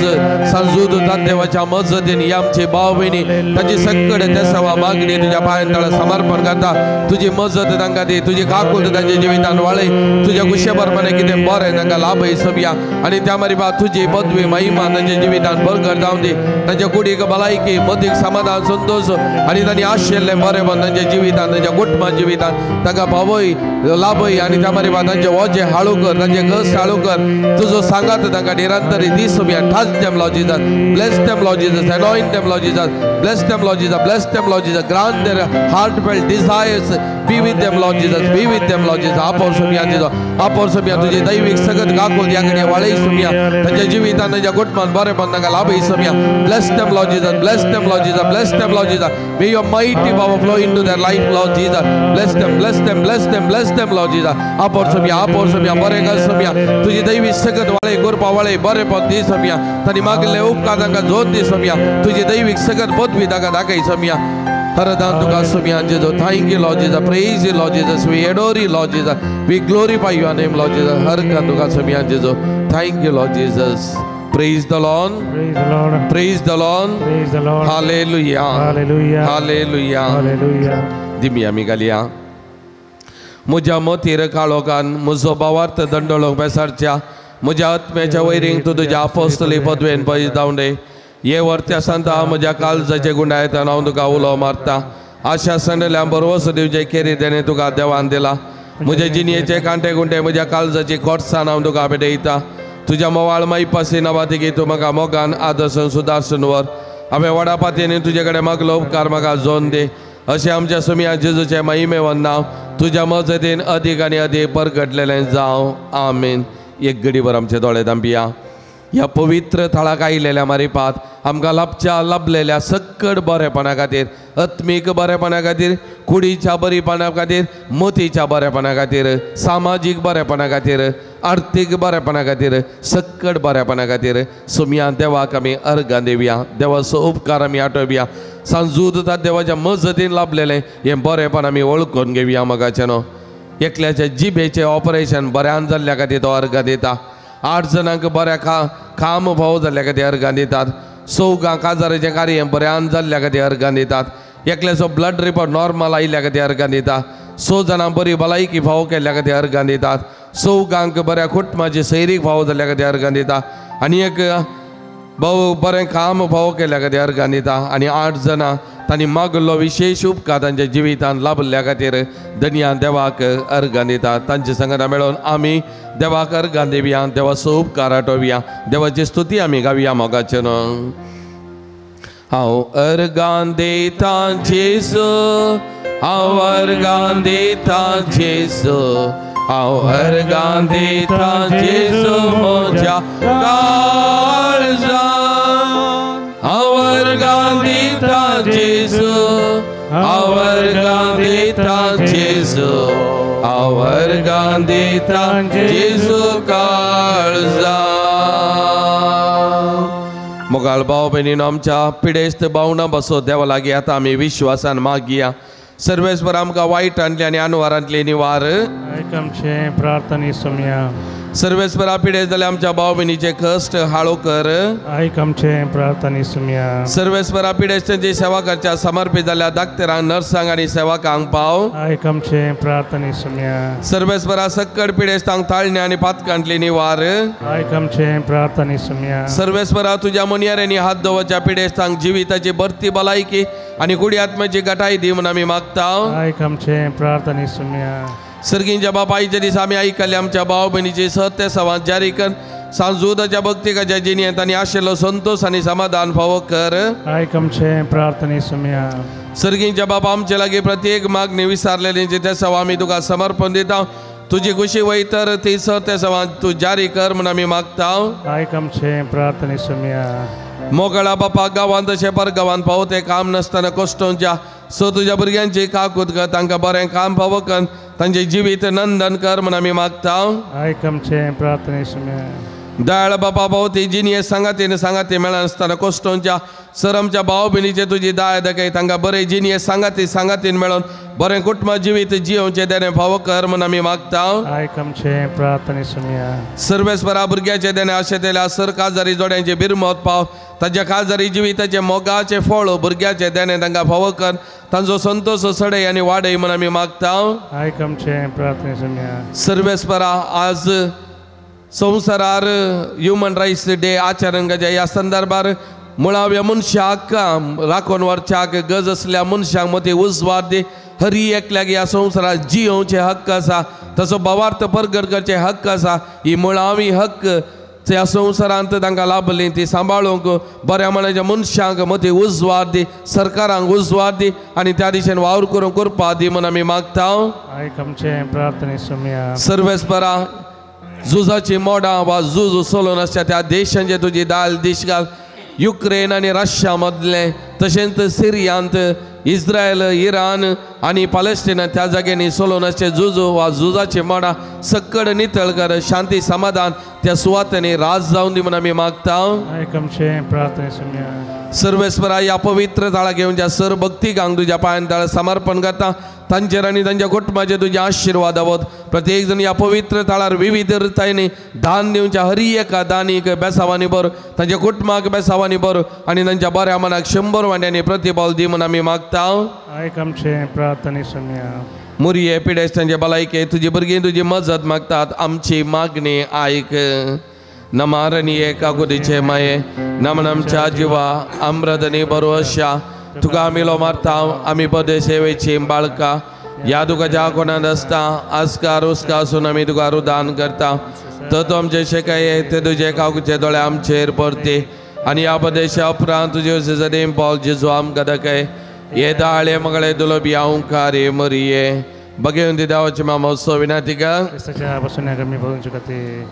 सांजूद देवाच्या मजतीन आमचे भाव भयणी तांची सक्कड त्या सवा मागणी तुझ्या पांयां तळा समर्पण करता. तुजी मजत तांकां दी, तुजी काकूट तांच्या जिवितान वाळय, तुज्या कुशे प्रमाणे कितें बरें तांकां लाभय सोमया आनी त्या मारी तुजी पदवी महिमा तांच्या जिवितान बरगर जावन दी. तांच्या कुडीक भलायकी मतीक समाधान संतोष आनी तांणी आशिल्लें बरेंपण तांच्या जिवितान तांच्या कुटुंबा जिवितान तांकां पावय. लाभय लाभय आनी त्या मारी तांचे वोजे हाळू कर, तांचे कश्ट हाळू कर. तुजो सांगात तांकां निरंतरी दी Somaiya. Touch them Lord Jesus, bless them Lord Jesus, anoint them Lord Jesus, bless them Lord Jesus, bless them Lord Jesus, grant their heartfelt desires. Be with them Lord Jesus, be with them Lord Jesus. आपोर Somaiya तुजो, आपोर सोमया तुजी दैवीक सगत काकूल ह्या कडे वाळय सोमया. तांच्या जिवितान तांच्या कुटुंबान बरेपण तांकां लाभय Somaiya. Bless them Lord Jesus, bless them Lord Jesus, bless them Lord Jesus. May your mighty power flow into their life Lord Jesus. Bless them, bless them, bless them, bless them Lord Jesus. आपोर Somaiya, आपोर Somaiya, बरें कर सोमया. तुजी दैवी सगत वाळय, कृपा वाळय, बरेपण दी सोमया. तांणी मागिल्ले उपकार तांकां जोत दी सोमया. तुजी दैवीक सगत पदवी तांकां दाखय सोमया. हरदान तुका Somaiya Jeju. Thank you Lord Jesus, praise you Lord Jesus, we adore you Lord Jesus, we glorify your name Lord Jesus. हर का तुका Somaiya Jeju. Thank you Lord Jesus. Praise the Lord. Praise the Lord. Praise the Lord. Praise the Lord. Hallelujah. Hallelujah. Hallelujah. Hallelujah. दिमी आमी घालया. म्हज्या मोतीर काळोखान म्हजो भावार्थ दंडोळोंक बेसारच्या म्हज्या आत्म्याच्या वैरींक तूं तुज्या आपोस्तली पदवेन पयस धांवडे. हे वर्त्या सांता म्हज्या काळजाचे गुंडायतान हांव तुका उलो मारता. आशा सांडल्या बरवस दिवचे केरी देणे तुका देवान दिला. म्हजे जिणयेचे कांटे गुंटे म्हज्या काळजाची खोटसान हांव तुका भेटयता. तुज्या मोवाळ मायपासी नांवातिकी तूं म्हाका मोगान आदर्शन सुदारसून व्हर. हांवें व्हडा पातयेन तुजे कडेन मागलो उपकार म्हाका जोन दी. अशें आमच्या सुमया जेजूचें महिमेवन नांव तुज्या मजतीन अदीक आनी अदीक परगटलेलें जावं. आमेन. एक घडीभर आमचे दोळे धांपिया. ह्या पवित्र थळाक आयिल्ल्या मारिपात आमकां लाभच्या लाभलेल्या सक्कड बरेपणा खातीर, आत्मीक बरेपणा खातीर, कुडीच्या बरेपणा खातीर, मतीच्या बरेपणा खातीर, सामाजीक बरेपणा खातीर, आर्थीक बरेपणा खातीर, सक्कड बरेपणा खातीर सोमया देवाक आमी अर्गां दिवया. देवाचो उपकार आमी आठोवया. सांजूद देवाच्या मजतीन लाभलेलें हें बरेपण आमी वळखून घेवया. मगाचें न्हू एकल्याच्या जिबेचें ऑपरेशन बऱ्यान जाल्ल्या खातीर तो अर्गां दिता. 8 जाणांक बऱ्या काम भाव जाल्ल्या खातीर अर्गां दितात. 4 काजाराचें कार्य बऱ्यान जाल्ल्या खातीर अर्गां दितात. एकल्याचो ब्लड रिपोर्ट नॉर्मल आयिल्ल्या खातीर अर्गां दिता. 6 जाणां बरी भलायकी फावो केल्ल्या खातीर अर्गां दितात. 4 बऱ्या कुटुंबाची सैरीक फावो जाल्ल्या खातीर अर्गां दिता. आनी एक भोव बरें काम फावो केल्ल्या खातीर अर्गां दिता. आनी 8 जाणां तांणी मागलो विशेश उपकार तांच्या जिवितान लाभल्ल्या खातीर धनया देवाक अर्गां दिता. तांचे संगता मेळोवन आमी देवाक अर्गां दिवया. देवाचो उपकार आठोवया. देवाची स्तुती आमी गावया. मोगाचें न्हू हांव अर्गां दिता जेजू, हांव अर्गां दिता जेजू, हांव अर्गां दिता जेजू म्हज्या काळजान. हांव अर्गां दिता जेजू, हांव अर्गां दिता जेजू, हांव अर्गां दिता जेजू काळजान. मोगाळ भाव भयणीनो, आमच्या पिडेस्त भावना बसो देवा लागीं आतां आमी विश्वासान मागया. सर्वेस्पर आमकां वायटांतली आनी अनवारांतली निवार. आयक आमचें प्रार्थने सोमया. सर्वेस्परा पिडेस्त जाल्यार आमच्या भाव भयणीचे कश्ट हाळू कर. आयक आमचें प्रार्थने सोमया. सर्वेस्परा पिडेस्तांची सेवा करच्या समर्पित जाल्या डाक्टरांक, नर्सांक आनी सेवकांक पाव. आयक आमचें प्रार्थने सोमया. सर्वेस्परा सक्कड पिडेस्तांक ताळणे आनी पातकांतली निवार. आयक आमचें प्रार्थने सोमया. सर्वेस्परा तुज्या मोनयाऱ्यांनी हात दवरच्या पिडेस्तांक जिविताची भरती भलायकी आनी कुडी आत्म्याची गटाय दी म्हूण आमी मागता. आयक आमचें प्रार्थने सोमया. सर्गींच्या बापायच्या दिसा आमी आयकल्ले आमच्या भाव भयणीची सत्य संवाद जारी कर. सांजूदाच्या भक्तिकाच्या जिणेंत आनी आशिल्लो संतोष आनी समाधान फावो कर. आयक आमचें प्रार्थने सोमया. सर्गींच्या बापा, आमचे लागीं प्रत्येक मागणी विसारलेली ते सवा आमी तुका समर्पण दिता. तुजी खुशी वयतर ती सत्य संवाद तूं जारी कर म्हूण आमी मागता. आयक आमचें प्रार्थने सोमया. मोगळा बापा, गांवांत तशें परगांवांत पावते काम नासतना कश्टोंच्या सो तुज्या भुरग्यांची काकूत कर. तांकां बरें काम फावो कर. तांचें जिवीत नंदन कर म्हूण आमी मागता. आयक आमचें प्रार्थने सोमया. दयाळ बापा, भोवती जिणये सांगातीन सांगाती मेळनासतना कश्टोंच्या सर आमच्या भाव भयणीचे तुजी दया दाखय. तांकां बरें जिणये सांगाती सांगातीन मेळोवन बरें कुटुंब जिवीत जियोवचें देणें फावो कर म्हूण आमी मागता. आयक आमचें प्रार्थने सोमया. सर्वेस्परा भुरग्याचें देणें आशेतल्या सर काजारी जोड्यांचे बिरमत पाव. ताच्या काजारी जिविताचें मोगाचें फळ भुरग्याचें देणें तांकां फावो कर. तांचो संतोष सडय आनी वाडय म्हूण आमी मागता. आयक आमचें प्रार्थने सोमया. सर्वेस्परा आज संवसारार ह्युमन रायट्स डे आचरण करच्या ह्या संदर्भार मुळाव्या मनशाक राखून व्हरच्याक गरज आसल्या मनशांक मदीं उजवाड दी. हरी एकल्याक ह्या संवसारात जियोवचे हक्क आसा, तसो भावार्थ परगट करचे हक्क आसा. ही मुळावी हक्क त्या संवसारांत तांकां लाभली ती सांबाळूंक बऱ्या मनाच्या मनशांक मदीं उजवाड दी, सरकारांक उजवाड दी आनी त्या दिशेन वावर करूंक करपा दी म्हूण आमी मागता. आयक आमचें प्रार्थने सोम्या. सर्वेस्परा झुजाची मोडां वा झूज चलून आसता त्या देशांचे तुजी दाल दीश घाल. युक्रेन आनी रशिया मदलें, तशेंच सिरियांत, इस्रायल, इराण आनी पॅलेस्टीन त्या जाग्यांनी चलून आसचे झूज वा झुजाची मोडां सक्कड नितळ कर. शांती समाधान त्या सुवातांनी राज जावन दी म्हूण आमी मागता. आयक आमचें प्रार्थने सोम्या. सर्वेस्परा ह्या पवित्र ताळा घेवन ज्या सर भक्तिकांक तुज्या पांयान ताळा समर्पण करता तांचेर आनी तांच्या कुटुंबाचेर तुजे आशिर्वाद आवत. प्रत्येक जण ह्या पवित्र ताळार विविध रितांनी दान दिवच्या हरी एका दानीक बेसावांनी भर, तांच्या कुटुंबाक बेसावांनी भर आनी तांच्या बऱ्या मनाक 100 वांट्यांनी प्रतिबल दी म्हूण आमी मागता. आयक आमचें प्रार्थने सोम्या. मुरये पिडेस्तांचे भलायके तुजी भुरगीं तुजी मजत मागतात, आमची मागणी आयक. नमारणी एका कुदीचे माये नमन आमच्या जिवा अमृतनी बरो अशा तुका आमी लो मारता. आमी परदेशेवेची बाळका ह्या तुका ज्या कोणांत आसता आस्कार उस्का आसून आमी तुका रुदान करता. तर तूं आमचे शेकाये ते तुजे काकुचे दोळे आमचेर परते आनी ह्या परदेशा उपरांत तुजे सदेम पावल जेजू आमकां दाखय. हे दाळे मगळे दुलोबी अंकारे मरिये बघेवन ती देवाची मामा विनातिका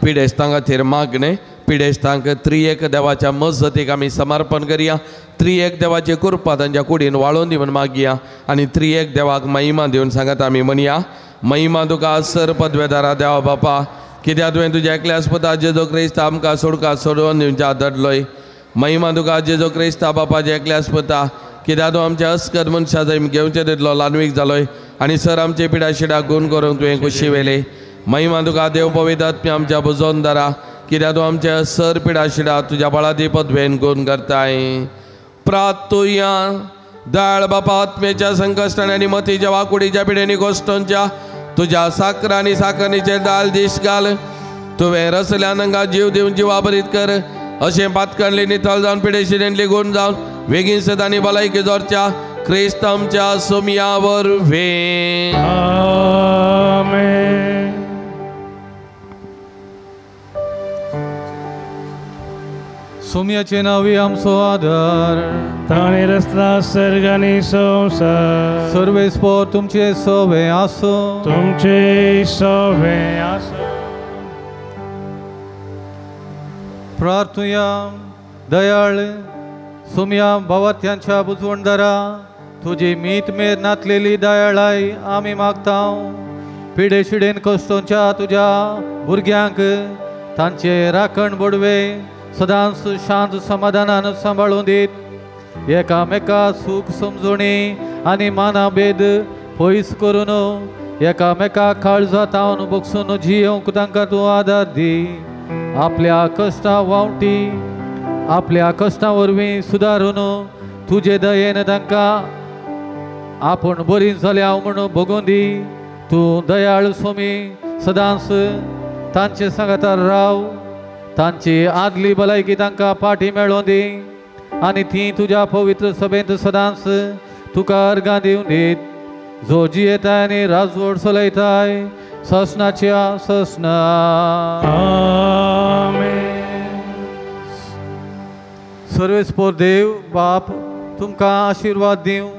पिडेस्तां खातीर मागणें. पिडेस्तांक त्रिएक देवाच्या मजतीक आमी समर्पण करया. त्रिएक देवाची कृपा तांच्या कुडीन वाळोवन दी म्हूण मागया आनी त्रिएक देवाक महिमा दिवन सांगत आमी म्हणया. महिमा तुका सर पदवेदारा देवा बापा, कित्याक तुवें तुज्या एकल्याच पुता जेजू क्रिस्त आमकां सोडका सोडोवन दिवच्या दडलोय. महिमा तुका जेजू क्रिस्ता बापाच्या एकल्याच पुता, कित्याक तूं आमच्या अस्कत मनशा जैम घेवचे तितलो ल्हानवीक जालोय आनी सर आमचे पिडा शिडा गुण करूंक तुवें खुशी वेली. महिमा तुका देव पवित्र आत्म्या आमच्या बुजोनदारा, कित्याक तूं आमच्या सर पिडा शिडा तुज्या बळादी पदवेन गुण करताय. प्रातुया दयाळ बापा, आत्मेच्या संकश्टांनी आनी मतीच्या वाकुडीच्या पिडेनी गोश्टोंच्या तुज्या साकर आनी साकरणीचेर दाल दीस घाल. तुवें रसल्या नंगा जीव दिवन जिवाभरीत कर. अशें पातकांडली नितळ जावन पिडेशिडेंतली गुण जावन वेगीन सदांनी भलायकी जोरच्या क्रिस्त आमच्या सोमया वरवीं. आमेन. सोमयाचे नांवी आमचो आदार, ताणें रचला सर्ग आनी संवसार. सर्वेस्पर तुमचे सवे आसूं, तुमचे सवे आसूं. प्रार्थुया. दयाळ सोमया भावार्थ्यांच्या बुजवणदारा, तुजी मीत मेर नातलेली दयाळाय आमी मागता. पिडे शिडेन कश्टोंच्या तुज्या भुरग्यांक तांचे राखण बडवे सदांच शांत समाधानान सांबाळून दीत. एकामेका सूख समजणी आनी मानाभेद पयस करून एकामेका काळजा तावन बगसून जियोवंक तांकां तूं आदार दी. आपल्या कश्टां वावटी आपल्या कश्टां वरवीं सुदारून तुजे दयेन तांकां आपूण बरी जाल्या म्हूण भोगून दी. तूं दयाळ सोमी सदांच तांचे सांगातार राव. तांची आदली भलायकी तांकां पाठी मेळोवन दी आनी ती तुज्या पवित्र सभेंत सदांच तुका अर्गां दिवन दीत. जो जियेताय आनी राजवट चलयताय ससनाच्या ससना. आमेन. सर्वेस्पर देव बाप तुमकां आशिर्वाद दिवं.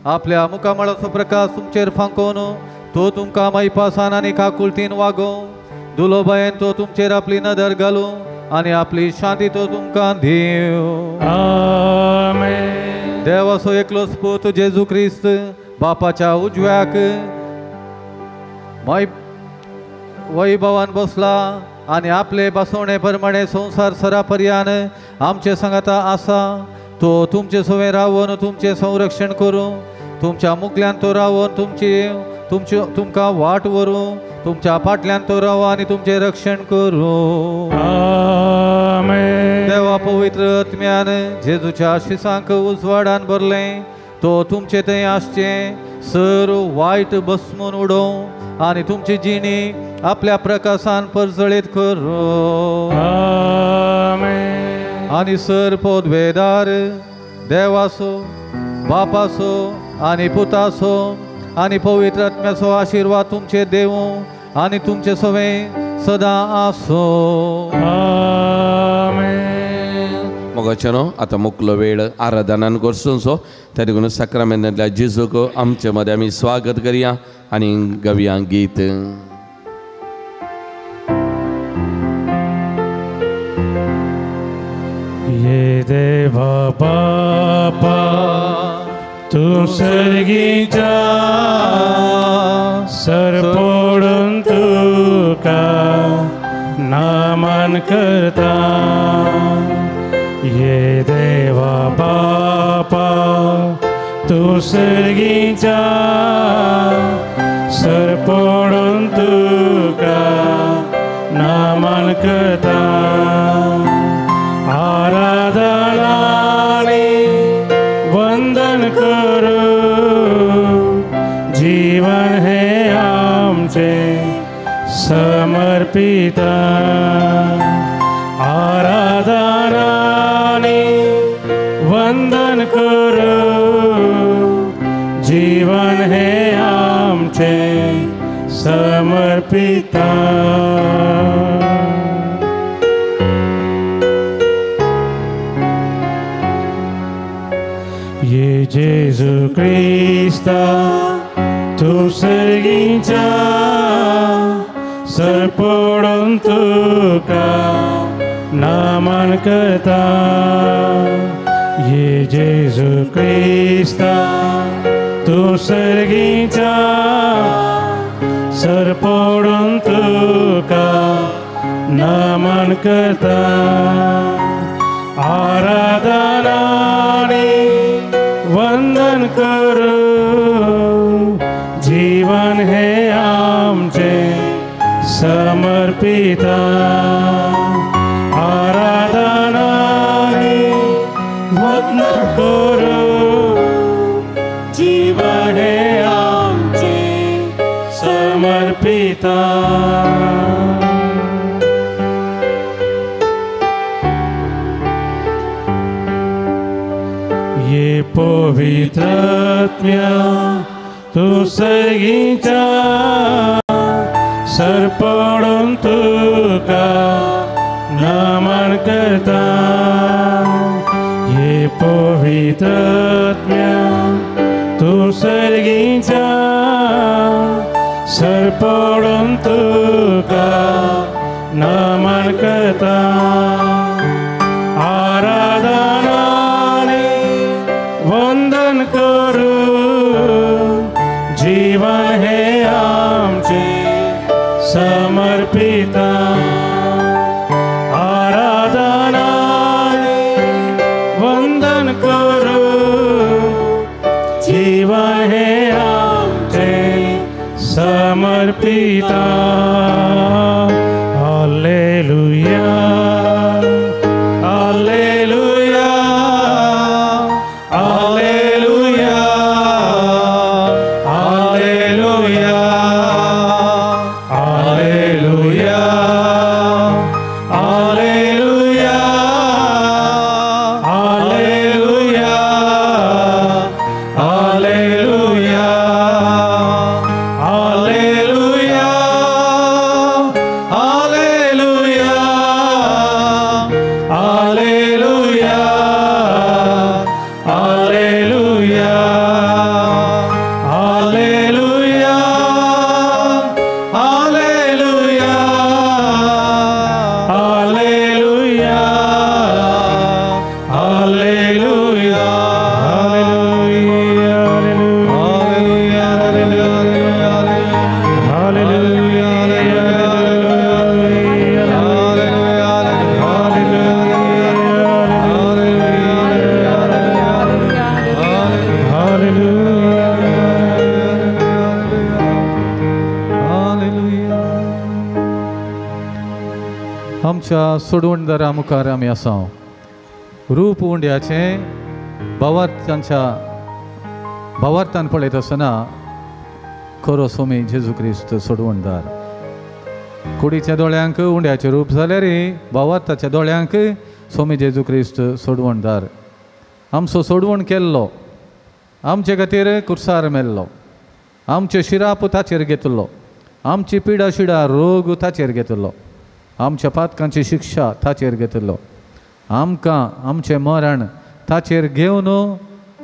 आपल्या मुखामळाचो प्रकाश तुमचेर फांकोवन तो तुमकां मायपासान आनी काकुळतीन वागोवं. दुलोबायेन तो तुमचेर आपली नदर घालूं आनी आपली शांती तो तुमकां दिवं. आमेन. देवाचो एकलोच पूत जेजू क्रिस्त बापाच्या उजव्याक वैभवान बसला आनी आपले बसवणे प्रमाणे संवसार सरापर्यान आमचे सांगाता आसा. तो तुमचे सवें रावन तुमचें संरक्षण करूं. तुमच्या मुखल्यान तो रावन तुमची तुमचे तुमकां वाट व्हरूं. तुमच्या फाटल्यान तो राव आनी तुमचें रक्षण करूं. आमेन. देवा पवित्र आत्म्यान जेजूच्या आशिसांक उजवाडान भरलें. तो तुमचे थंय आसचें सर वायट बसमून उडोवं आनी तुमची जिणी आपल्या प्रकाशान परजळीत करूं. आमेन. आनी सर पोदवेदार देवासो बापासो आनी पुतासो आनी पवित्र आत्म्याचो आशिर्वाद तुमचे देवू आनी तुमचे सवे सदां आसो. आमेन. मोगाचेनो आतां मुकलो वेळ आराधनान करसूनसो त्या देखून साक्रामेंतांतल्या जेजूक आमचे मदें आमी स्वागत करया आनी गावया गीत. ये देवा बापा तूं सर्गीच्या सर पडून तुका नामान करता. ये देवा बापा तूं सर्गीच्या सर पडून तुका नामान करता. आराधनाने वंदन करू जीवन हे आमचे समर्पिता. आराधनाने वंदन करू जीवन हे आमचे समर्पिता. ये जेजू क्रिस्ता तूं सर्गीच्या सर पडून तुका नामान करता. ये जेजू क्रिस्ता तूं सर्गीच्या सर पडून तुका नामान करता. आराधनाने वंदन करू जीवन हे आमचे समर्पिता. आराधनाने वंदन करू जीवन हे आमचे समर्पिता. ये पवित्र आत्म्या तूं सर्गीच्या सर पडून तुका नामान करता. ये पवित्र आत्म्या तूं सर्गीच्या सर पडून तुका नामान करता. आराधनाने वंदन करू जीवन हे आमचे समर्पिता. आराधनाने वंदन करू जीवन हे आमचे समर्पिता. Hallelujah hallelujah hallelujah hallelujah hallelujah hallelujah hallelujah hallelujah hallelujah hallelujah hallelujah hallelujah hallelujah hallelujah hallelujah hallelujah hallelujah hallelujah आमच्या सोडवणदारा मुखार आमी आसा. रूप उंड्याचें भावार्थांच्या भावार्थान पळयत आसतना खरो स्वामी जेजू क्रिस्त सोडवणदार. कुडीच्या दोळ्यांक उंड्याचें रूप जाल्यार भावार्थाच्या दोळ्यांक सोमी जेजू क्रिस्त सोडवणदार आमचो सोडवण केल्लो, आमचे खातीर कुर्सार मेल्लो, आमचे शिराप ताचेर घेतिल्लो, आमची पिडा शिडा रोग ताचेर घेतिल्लो, आमच्या पातकांची शिक्षा ताचेर घेतिल्लो, आमकां आमचें मरण ताचेर घेवन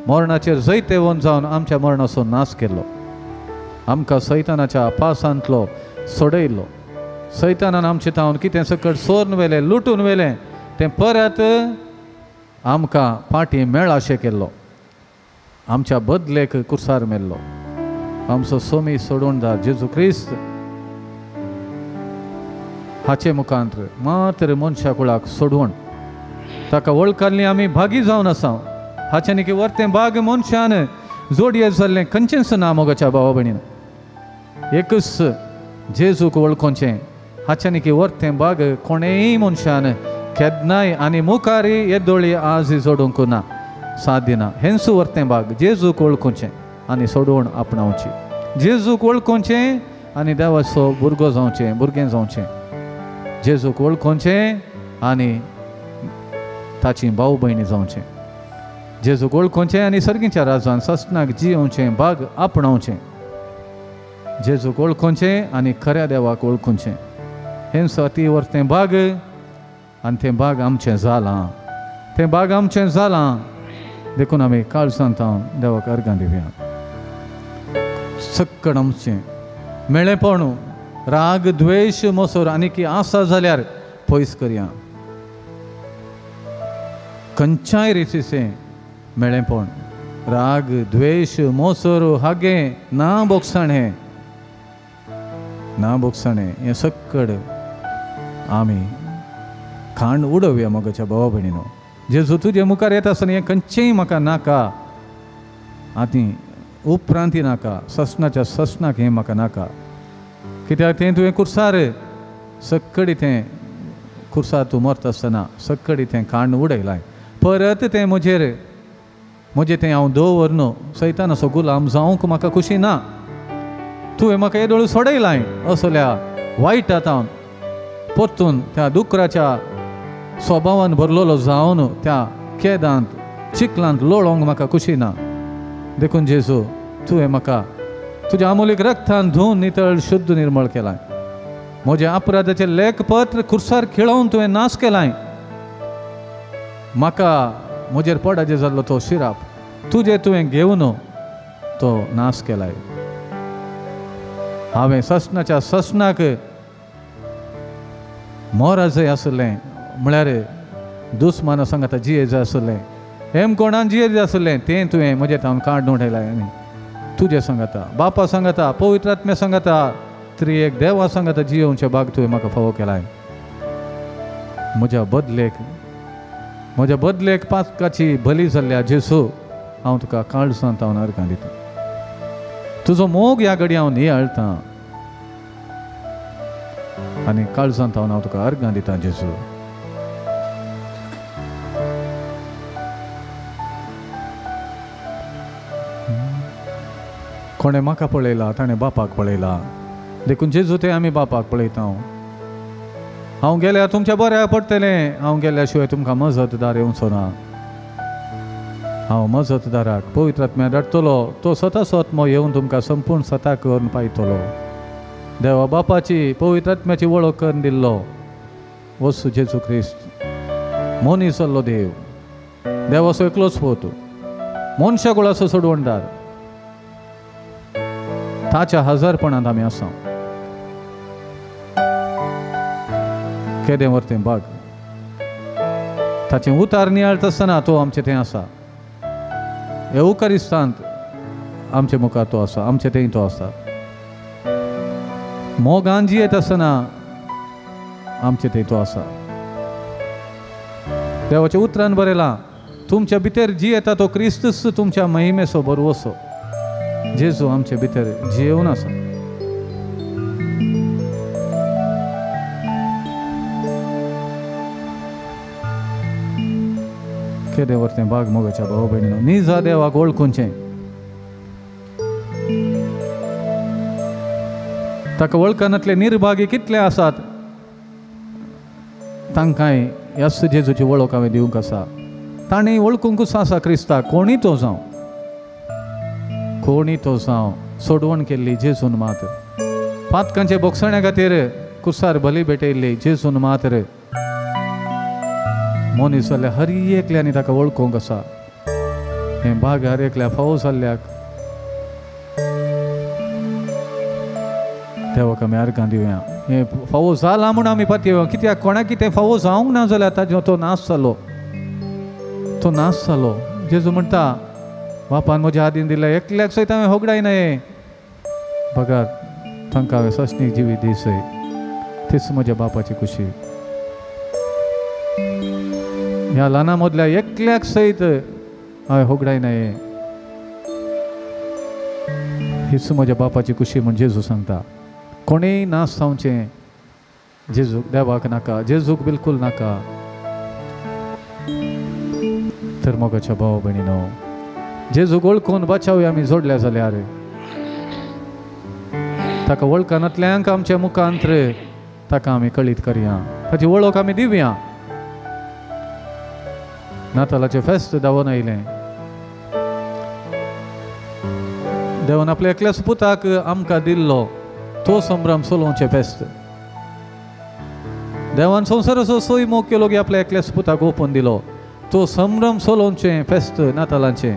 मरणाचेर जैतेवन जावन आमच्या मरणाचो नाश केलो, आमकां सैतानाच्या पासांतलो सोडयलो. सैतानान आमचे तावन कितें सकट सोरून व्हेलें, लुटून व्हेलें, तें परत आमकां पाटी मेळाशें केल्लो, आमच्या बदलेक कुर्सार मेल्लो. आमचो सोमी सोडवणदार जेजू क्रिस्त हाचे मुखांत मात्र मनशा कुळाक सोडवण ताका वळखल्ली आमी भागी जावन आसा. हाच्यानी की वर्तें भाग मनशान जोडये जाल्लें खंयचेंच ना मोगाच्या भावा भयणीन, एकूच जेजूक वळखोचें. हाच्यानी की वर्तें भाग कोणेय मनशान केन्नाय आनी मुखारी येदोळी आज जोडूंक ना, साध्य ना. हेंच वर्तें भाग जेजूक वळखोचें आनी सोडवण आपणावची, जेजूक वळखोचें आनी देवाचो भुरगो जावचें, भुरगें जावचें, जेजूक वळखोचें आनी ताची भाव भयणी जावचें, जेजूक वळखोचें आनी सर्गीच्या राजान ससनाक जियोवचें भाग आपणावचें, जेजूक वळखोचें आनी खऱ्या देवाक वळखोचें. हेंच अती वर्तें भाग आनी तें भाग आमचें जालां, तें भाग आमचें जालां. देखून आमी काळजांत हांव देवाक अर्गां दिवया. सक्कड आमचें मेळेपण, राग, द्वेश, मोसोर आनी की आसा जाल्यार पयस करया. खंयच्याय रितीचें मेळेपण, राग, द्वेश, मोसोर, हागे, ना बोगसाणें, ना बोगसाणें हें सक्कड आमी खांड उडोवया मोगाच्या भावा भयणीनो. जेजू तुजे मुखार येता आसतना हें खंयचेंय म्हाका नाका, आनी उपरांती नाका, ससनाच्या ससनाक हें म्हाका नाका. कित्याक तें तुवें कुर्सार सक्कडी तें कुर्सार तूं मरता आसतना सक्कडी तें खांड उडयलाय, परत तें म्हजेर म्हजें तें हांव दवर न्हू, सैतानाचो गुलाम जावंक म्हाका खुशी ना. तुवें म्हाका येदोळ सोडयलाय असल्या वायटा तावन, परतून त्या दुकराच्या स्वभावान भरलेलो जावन त्या केदांत चिखलांत लोळोंक म्हाका खुशी ना. देखून जेजू तुवें म्हाका तुज्या आमोलीक रक्तान धुवन नितळ शुद्ध निर्मळ केलाय, म्हज्या अपराधाचें लेखपत्र खुर्सार खेळोवन तुवें नाश केलाय. म्हाका म्हजेर पडाचें जाल्लो तो शिराप तुजें तुवें घेवन तो नाश केलाय. हांवें ससनाच्या ससनाक मोरा जंय आसलें म्हळ्यार दुस्माना सांगाता जिये जाय आसलें, हेम कोणान जिये जाय आसलें, तें तुवें म्हजें तावन काडून उडयलाय. आनी तुजें सांगाता बापा सांगाता पवित्र आत्म्या सांगाता त्रिएक देवा सांगाता जियोवचें भाग तुवें म्हाका फावो केलाय. म्हज्या बदलेक, म्हज्या बदलेक पातकाची बली जाल्ल्या जेसू हांव तुका काळजांत हांव अर्गां दितां. तुजो मोग ह्या घडी हांव नियाळटां आनी काळजांत हांव तुका अर्गां दितां जेजू. कोणें म्हाका पळयला ताणें बापाक पळयला, देखून जेजू तें आमी बापाक पळयता. हांव गेल्यार तुमच्या बऱ्याक पडटलें, हांव गेल्या शिवाय तुमकां मजतदार येवचो ना. हांव मजतदाराक पवित्र आत्म्या धाडटलो, तो स्वता आत्मो येवन तुमकां संपूर्ण सता करून पायतलो. देवा बापाची पवित्र आत्म्याची वळख करून दिल्लो वस्तू जेजू क्रिस्त मनीस जाल्लो देव, देवाचो एकलोच पूत, मनशा कुळाचो सोडवणदार, ताच्या हजारपणांत आमी आसा. केदें वर्तें बाग ताचें उतार नियाळटा आसतना तो आमचें थंय आसा, येवकारिस्तांत आमचे मुखार तो आसा, आमचे थंय तो आसा. मोगान जियेत आसतना आमचे थंय तो आसा. देवाच्या उतरान बरयलां, तुमच्या भितर जियेता तो क्रिस्तूच तुमच्या महिमेचो भरवसो. जेजू आमचे भितर जियेवन आसा. केदें वर्तें बाग मोगाच्या भाव भयणीनो, निजा देवाक वळखुचें, ताका वळखनातले निर्भागी कितले आसात तांकांय ह्याच जेजूची वळख हांवें दिवंक आसा. तांणी वळखूंकूच आसा क्रिस्ताक. कोणी तो जावं, कोणी तो जावं, सोडवण केल्ली जेजून मात्र. पातकांचे बोगसण्या खातीर कुसार बली भेटयल्ली जेजून मात्र. मनीस जाल्यार हर एकल्यानी ताका वळखूंक आसा. हें भाग हर एकल्या फावो जाल्ल्याक देवाक आमी अर्गां दिवया. हें फावो जालां म्हूण आमी पातयेवया. कित्याक कोणाक कितें फावो जावंक ना जाल्यार ताजो तो नाश जालो, तो नाश जालो. जेजू म्हणटा बापान म्हज्या हातीन दिल्या एकल्याक सयत हांवें होगडायना हें बगर तांकां हांवें सस्नीक जिवीत दिसय. तीच म्हज्या बापाची खुशी. ह्या ल्हाना मदल्या एकल्याक सयत हांवें होगडायना हें, हीच म्हज्या बापाची खुशी म्हूण जेजू सांगता. कोणीय नाश जावचें जेजूक देवाक नाका, जेजूक बिलकूल नाका. तर मोगाच्या भाव भयणीनो, जेजूक वळखून बचावया आमी जोडल्या जाल्यार ताका वळखनातल्यांक आमच्या मुखांत ताका आमी कळीत करया, ताची वळख आमी दिवया. नातालाचें फेस्त धांवून आयलें. देवान आपल्या एकल्याच पुताक आमकां दिल्लो तो संभ्रम चलोवचें फेस्त. देवान संवसाराचो सोय मोग केलो की आपल्या एकल्याच पुताक ओपून दिलो तो संभ्रम चलोवचें फेस्त नातालांचें.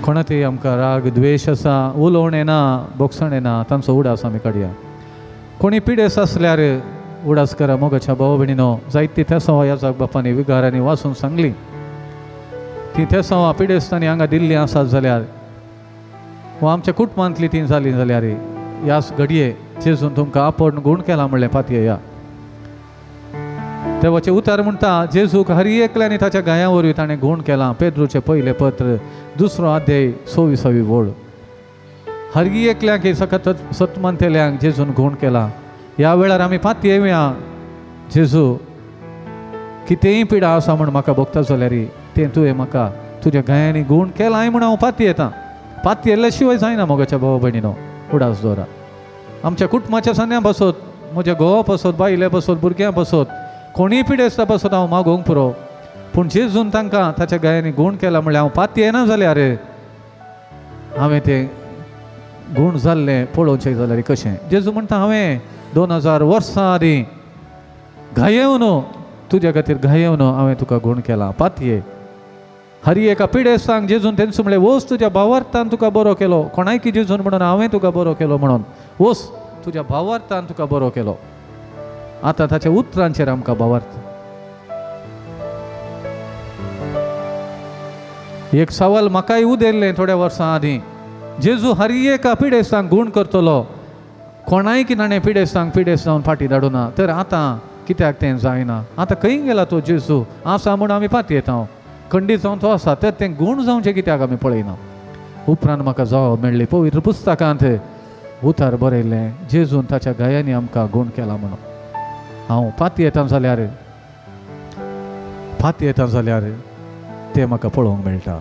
कोणा आमकां राग द्वेश आसा, उलोवणें ना, बोगसणें ना, तांचो उडास आमी काडया. कोणी पिडेस आसल्यार उडास करा. मोगाच्या भाव भयणीनो, जायती थेसांवां ह्या बापांनी विगारांनी वाचून सांगली. ती थेसांवां पिडेस्तांनी हांगा दिल्लीं आसात जाल्यार वा आमच्या कुटुंबांतली ती जालीं जाल्यार ह्याच घडये जेजून तुमकां आपोवन गूण केला म्हणलें पातयेया. देवाचें उतार म्हणटा जेजूक हर एकल्यानी ताच्या गाया वरवीं ताणें गूण केलां. पेद्रूचें पयलें पत्र 2 अध्याय 26वी वळ. हर एकल्याक सकात सतमानतेल्यांक जेजून गूण केला. ह्या वेळार आमी पातयेवया जेजू कितेंय पिडा आसा म्हूण म्हाका भोगता जाल्यार तें तुवें म्हाका तुज्या गायांनी गूण केलां म्हूण हांव पातयेतां. पातयेल्ल्या शिवाय जायना मोगाच्या भाव भयणीनो. उडास दवरा आमच्या कुटुंबाच्या सान्या पासत, म्हज्या घोवा पासत, बायले पासत, भुरग्यां पासत, कोणीय पिडेस्ता पासत हांव मागोवंक पुरो. पूण जेजून तांकां ताच्या गायांनी गूण केला म्हणल्यार हांव पातयेना जाल्यार हांवें तें गूण जाल्लें पळोवचें जाल्यार कशें? जेजू म्हणटा हांवें 2000 वर्सां आदीं घायेवन तुज्या खातीर घायेवन हांवें तुका गूण केला. पातये. हर एका पिडेस्तांक जेजून तेंच म्हणलें वच तुज्या भावार्थान तुका बरो केलो. कोणायकी जेजून म्हणून हांवें तुका बरो केलो म्हणून वच तुज्या भावार्थान तुका बरो केलो. आतां ताच्या उतरांचेर आमकां भावार्थ. एक सवाल म्हाकाय उदेल्लें थोड्या वर्सां आदीं, जेजू हर एका पिडेस्तांक गूण करतलो, कोणायकी ताणें पिडेस्तांक पिडेस्त जावन फाटीं धाडुना, तर आतां कित्याक तें जायना? आतां खंय गेला तो जेजू? आसा म्हूण आमी पातयेता, खंडीत जावन तो आसा, तर तें गूण जावचें कित्याक आमी पळयना? उपरांत म्हाका जबाब मेळ्ळी पवित्र पुस्तकांत उतार बरयल्लें जेजून ताच्या गायांनी आमकां गूण केला म्हणून. हांव पातयेता जाल्यार पातयेता जाल्यार तें म्हाका पळोवंक मेळटा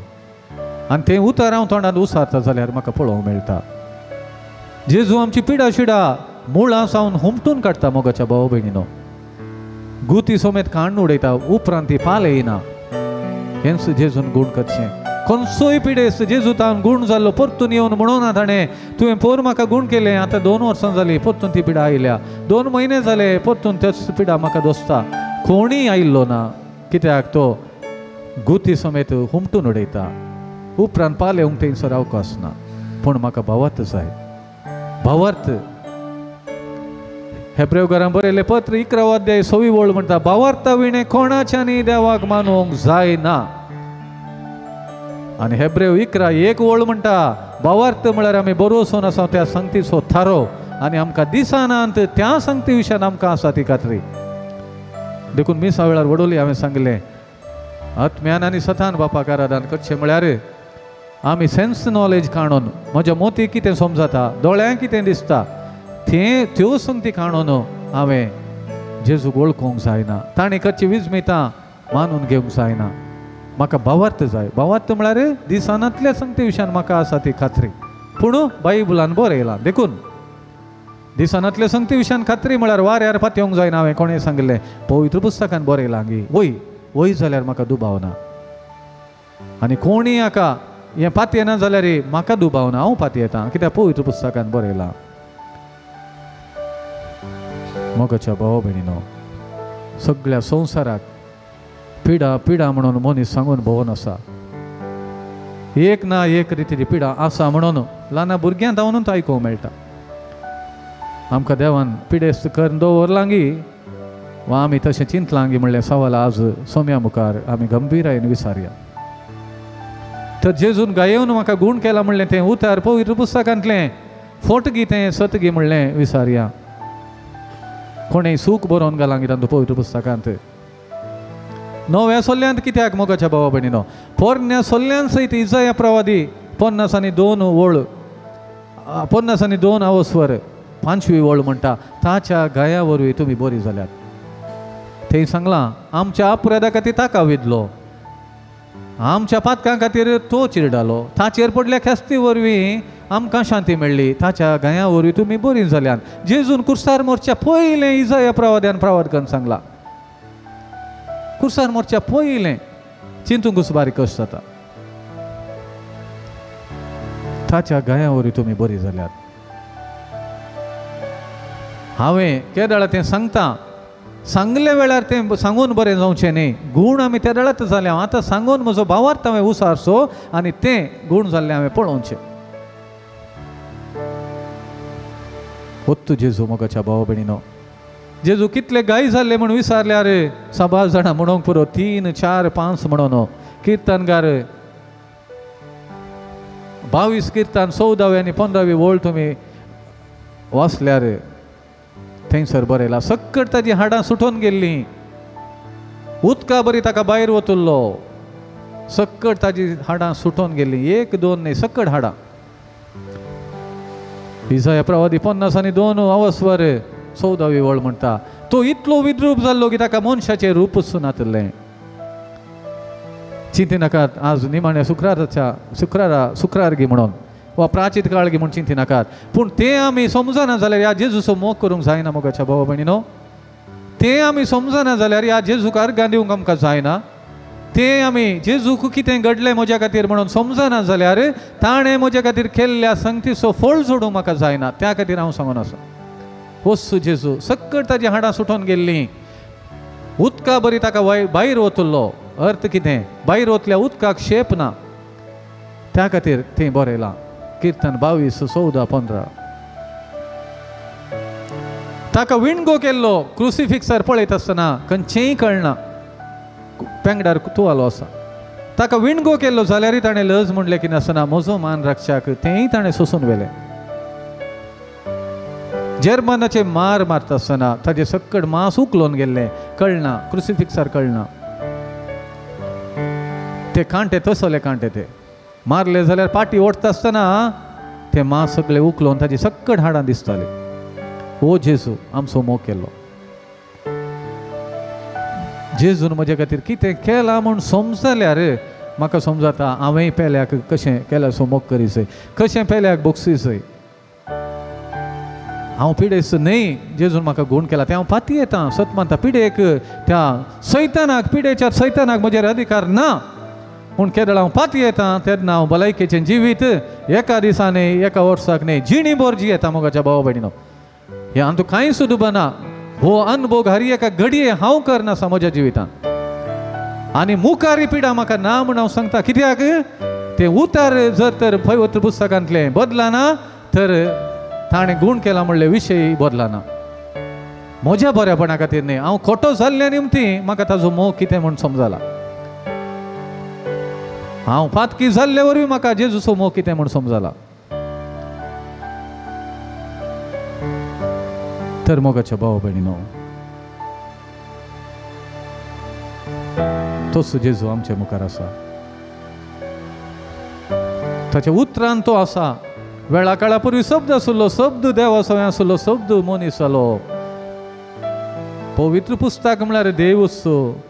आनी तें उतार हांव तोंडांत उसारता जाल्यार म्हाका पळोवंक मेळटा. जेजू आमची पिडा शिडा मुळां सावन हुमटून काडटा मोगाच्या भाव भयणीनो. गुती समेत काण्ण उडयता, उपरांत ती पाल येयना. हेंच जेजून गूण करचें. कोणसोय पिडेस्त जेजू तावन गूण जाल्लो परतून येवन म्हणून ताणें तुवें पोर म्हाका गूण केलें, आतां 2 वर्सां जालीं परतून ती पिडा आयल्या, 2 म्हयने जाले परतून तेच पिडा म्हाका दोसता. कोणीय आयिल्लो ना, कित्याक तो गुती समेत हुमटून उडयता. उपरांत पाल येवंक थंयसर अवकाश ना. पूण म्हाका भावार्थ जाय, भावार्थ. हेब्रेवकारां बरयलें पत्र 11 अध्याय 6वी वळ म्हणटा भावार्था विणें कोणाच्यानी देवाक मानूंक जायना. आनी हेब्रेव 11:1 वळ म्हणटा भावार्थ म्हळ्यार आमी बरोवचो आसा त्या संगतीचो थारो आनी आमकां दिसनात त्या संगती विशयान आमकां आसा ती खात्री. देखून मिसा वेळार वडोली हांवें सांगलें आत्म्यान आनी सतान बापाक आराधन करचें म्हळ्यार आमी सेन्स नॉलेज काणून म्हज्या मोती कितें समजता, दोळ्यांक कितें दिसता तें त्यो संगती काणून हांवें जेजूक वळखूंक जायना, ताणें करची विजमितां मानून घेवंक जायना. म्हाका भावार्थ जाय. भावार्थ म्हळ्यार दिसानांतल्या संगती विशयान म्हाका आसा ती खात्री, पूण बायबलान बरयलां देखून दिसानांतल्या संगती विशयान खात्री म्हळ्यार वाऱ्यार पातयेवंक जायना. हांवें कोणें सांगिल्लें पवित्र पुस्तकान बरयलां गी वय वय जाल्यार म्हाका दुबाव ना, आनी कोणीय हाका हें पातयेना जाल्यार म्हाका दुबाव ना, हांव पातयेतां कित्याक पवित्र पुस्तकान बरयलां. मोगाच्या भाव भयणीनो, सगळ्या संवसाराक पिडा पिडा म्हणून मनीस सांगून भोंवन आसा. एक ना एक रितीची पिडा आसा म्हणून ल्हान भुरग्यां धांवनूच आयकूंक मेळटा. आमकां देवान पिडेस्त करून दवरलांगी वा आमी तशें चिंतलांगी म्हणलें सवाल आज सोम्या मुखार आमी गंभीरायेन विचारया. तर जेजून गायोवन म्हाका गूण केला म्हणलें तें उतार पवित्र पुस्तकांतलें फोटगी तें सतगी म्हणलें विचारया. कोणें सूख बरोवन घालांगी तांतूं पवित्र पुस्तकांत. नव्या सोल्यांत कित्याक मोगाच्या भावा भयणीनो, पोरण्या सोल्ल्यान सयत इजाया प्रवादी 52 वळ 52 आवस्वर 5वी वळ म्हणटा, ताच्या गाया वरवीं तुमी बरी जाल्यात. थंय सांगलां आमच्या अपराधा खातीर ताका विदलो, आमच्या पातकां खातीर तो चिरडालो, ताचेर पडल्या ख्यास्ती वरवीं आमकां शांती मेळ्ळी, ताच्या गाया वरवीं तुमी बरी जाल्यात. जेजून कुर्सार मोरच्या पयलें इजाया प्रवाद्यान प्रवाद करून सांगलां, कुर्सार मोरच्या पयलें चिंतूंकच बारीक कश्ट जाता, ताच्या गाया वरवीं तुमी बरी जाल्यात. हांवें केदळा तें सांगता, सांगले वेळार तें सांगून बरें जावचें न्ही, गूण आमी त्या वेळार जालें. आतां सांगून म्हजो भावार्थ हांवें उसारचो आनी तें गूण जाल्लें हांवें पळोवचें. ओत्तू जेजू मोगाच्या भाव भयणीनो, जेजू कितले गाय जाल्ले म्हूण विचारल्यार साबार जाणां म्हणूंक पुरो 3, 4, 5 म्हणून. किर्तनगार 22 किर्तन 14वी आनी 15वी वळ तुमी वाचल्यार थंयसर बरयला, सक्कट ताजी हाडां सुटोवन गेल्लीं, उदका बरी ताका भायर वतुल्लो, सक्कट ताजी हाडां सुटोवन गेल्लीं, 1, 2 न्हय सक्कट हाडां. इजाया प्रवादी 52 आवस्वर 14वी वळ म्हणटा, तो इतलो विद्रूप जाल्लो की ताका मनशाचें रूपच नातलें. चिंती नाकात आज निमाण्या शुक्राराच्या शुक्रार गी म्हणून वा प्राचीत काळ गी म्हूण चिंती नाकात, पूण तें आमी समजना जाल्यार ह्या जेजूचो मोग करूंक जायना. मोगाच्या भाव भयणीनो, तें आमी समजना जाल्यार ह्या जेजूक अर्गां दिवंक आमकां जायना. तें आमी जेजूक कितें घडलें म्हज्या खातीर म्हणून समजना जाल्यार ताणें म्हज्या खातीर केल्ल्या संगतीचो फळ जोडूंक म्हाका जायना. त्या खातीर हांव सांगून आसा, वस्तू जेजू सक्कट ताजी हाडां सुटोवन गेल्लीं, उदका बरी ताका भायर वतलो. अर्थ कितें, भायर वतल्या उदकाक शेप ना, त्या खातीर थंय बरयलां किर्तन 22, 14, 15. ताका विणगो केल्लो क्रुसिफिक्सार पळयत आसतना खंयचेंय कळना, पेंगडार तुवालो आसा, ताका विणगो केल्लो जाल्यारय ताणें लज म्हणलें की नासतना म्हजो मान राखच्याक तेंय ताणें सोसून व्हेलें. जर्मनाचे मार मारता आसतना ताजें सक्कड मांस उखलोन गेल्लें, कळना क्रुसिफिक्सार कळना, ते कांटे तसले कांटे ते मारले जाल्यार पाटी ओडटा आसतना ते मांस सगळे उखलोन ताजी सक्कड हाडां दिसताली. ओ जेजू आमचो मोग केल्लो, जेजून म्हजे खातीर कितें केलां म्हूण समजल्यार म्हाका समजता हांवेंय पेल्याक कशें केल्याचो मोग करीसय, कशें पेल्याक बोगसीसय. हांव पिडेस्त न्हय, जेजून म्हाका गूण केला तें हांव पातयेतां, सत मानता. पिडेक त्या सैतानाक, पिडेच्या सैतानाक म्हजेर अधिकार ना, पूण केदळ हांव पातयेतां तेन्ना हांव भलायकेचें जिवीत एका दिसा न्हय, एका वर्साक न्हय, जिणी भर जियेता. मोगाच्या भाव भयणीनो, हें आमकां कांय सुद्दां ना. हो अनुभोग हर एका घडये हांव करनासा म्हज्या जिवितांत, आनी मुखारी पिडा म्हाका ना म्हूण हांव सांगता. कित्याक तें उतार जर तर पवित्र पुस्तकांतलें बदलना तर ताणें गूण केला म्हणलें विशय बदलना. म्हज्या बऱ्यापणा खातीर न्हय, हांव खोटो जाल्ल्या निमती म्हाका ताजो मोग कितें म्हूण समजला, हांव पातकी जाल्ले वरवीं म्हाका जेजूचो मोग कितें म्हूण समजला. तर मोगाच्या भाव भयणीनो, तोच जेजू आमच्या मुखार आसा. ताच्या उतरान तो आसा. वेळा काळा पूर्वी शब्द आसलो, शब्द देवा सवय आसलो, शब्द मनीस जालो. पवित्र पुस्तक म्हळ्यार देवूच,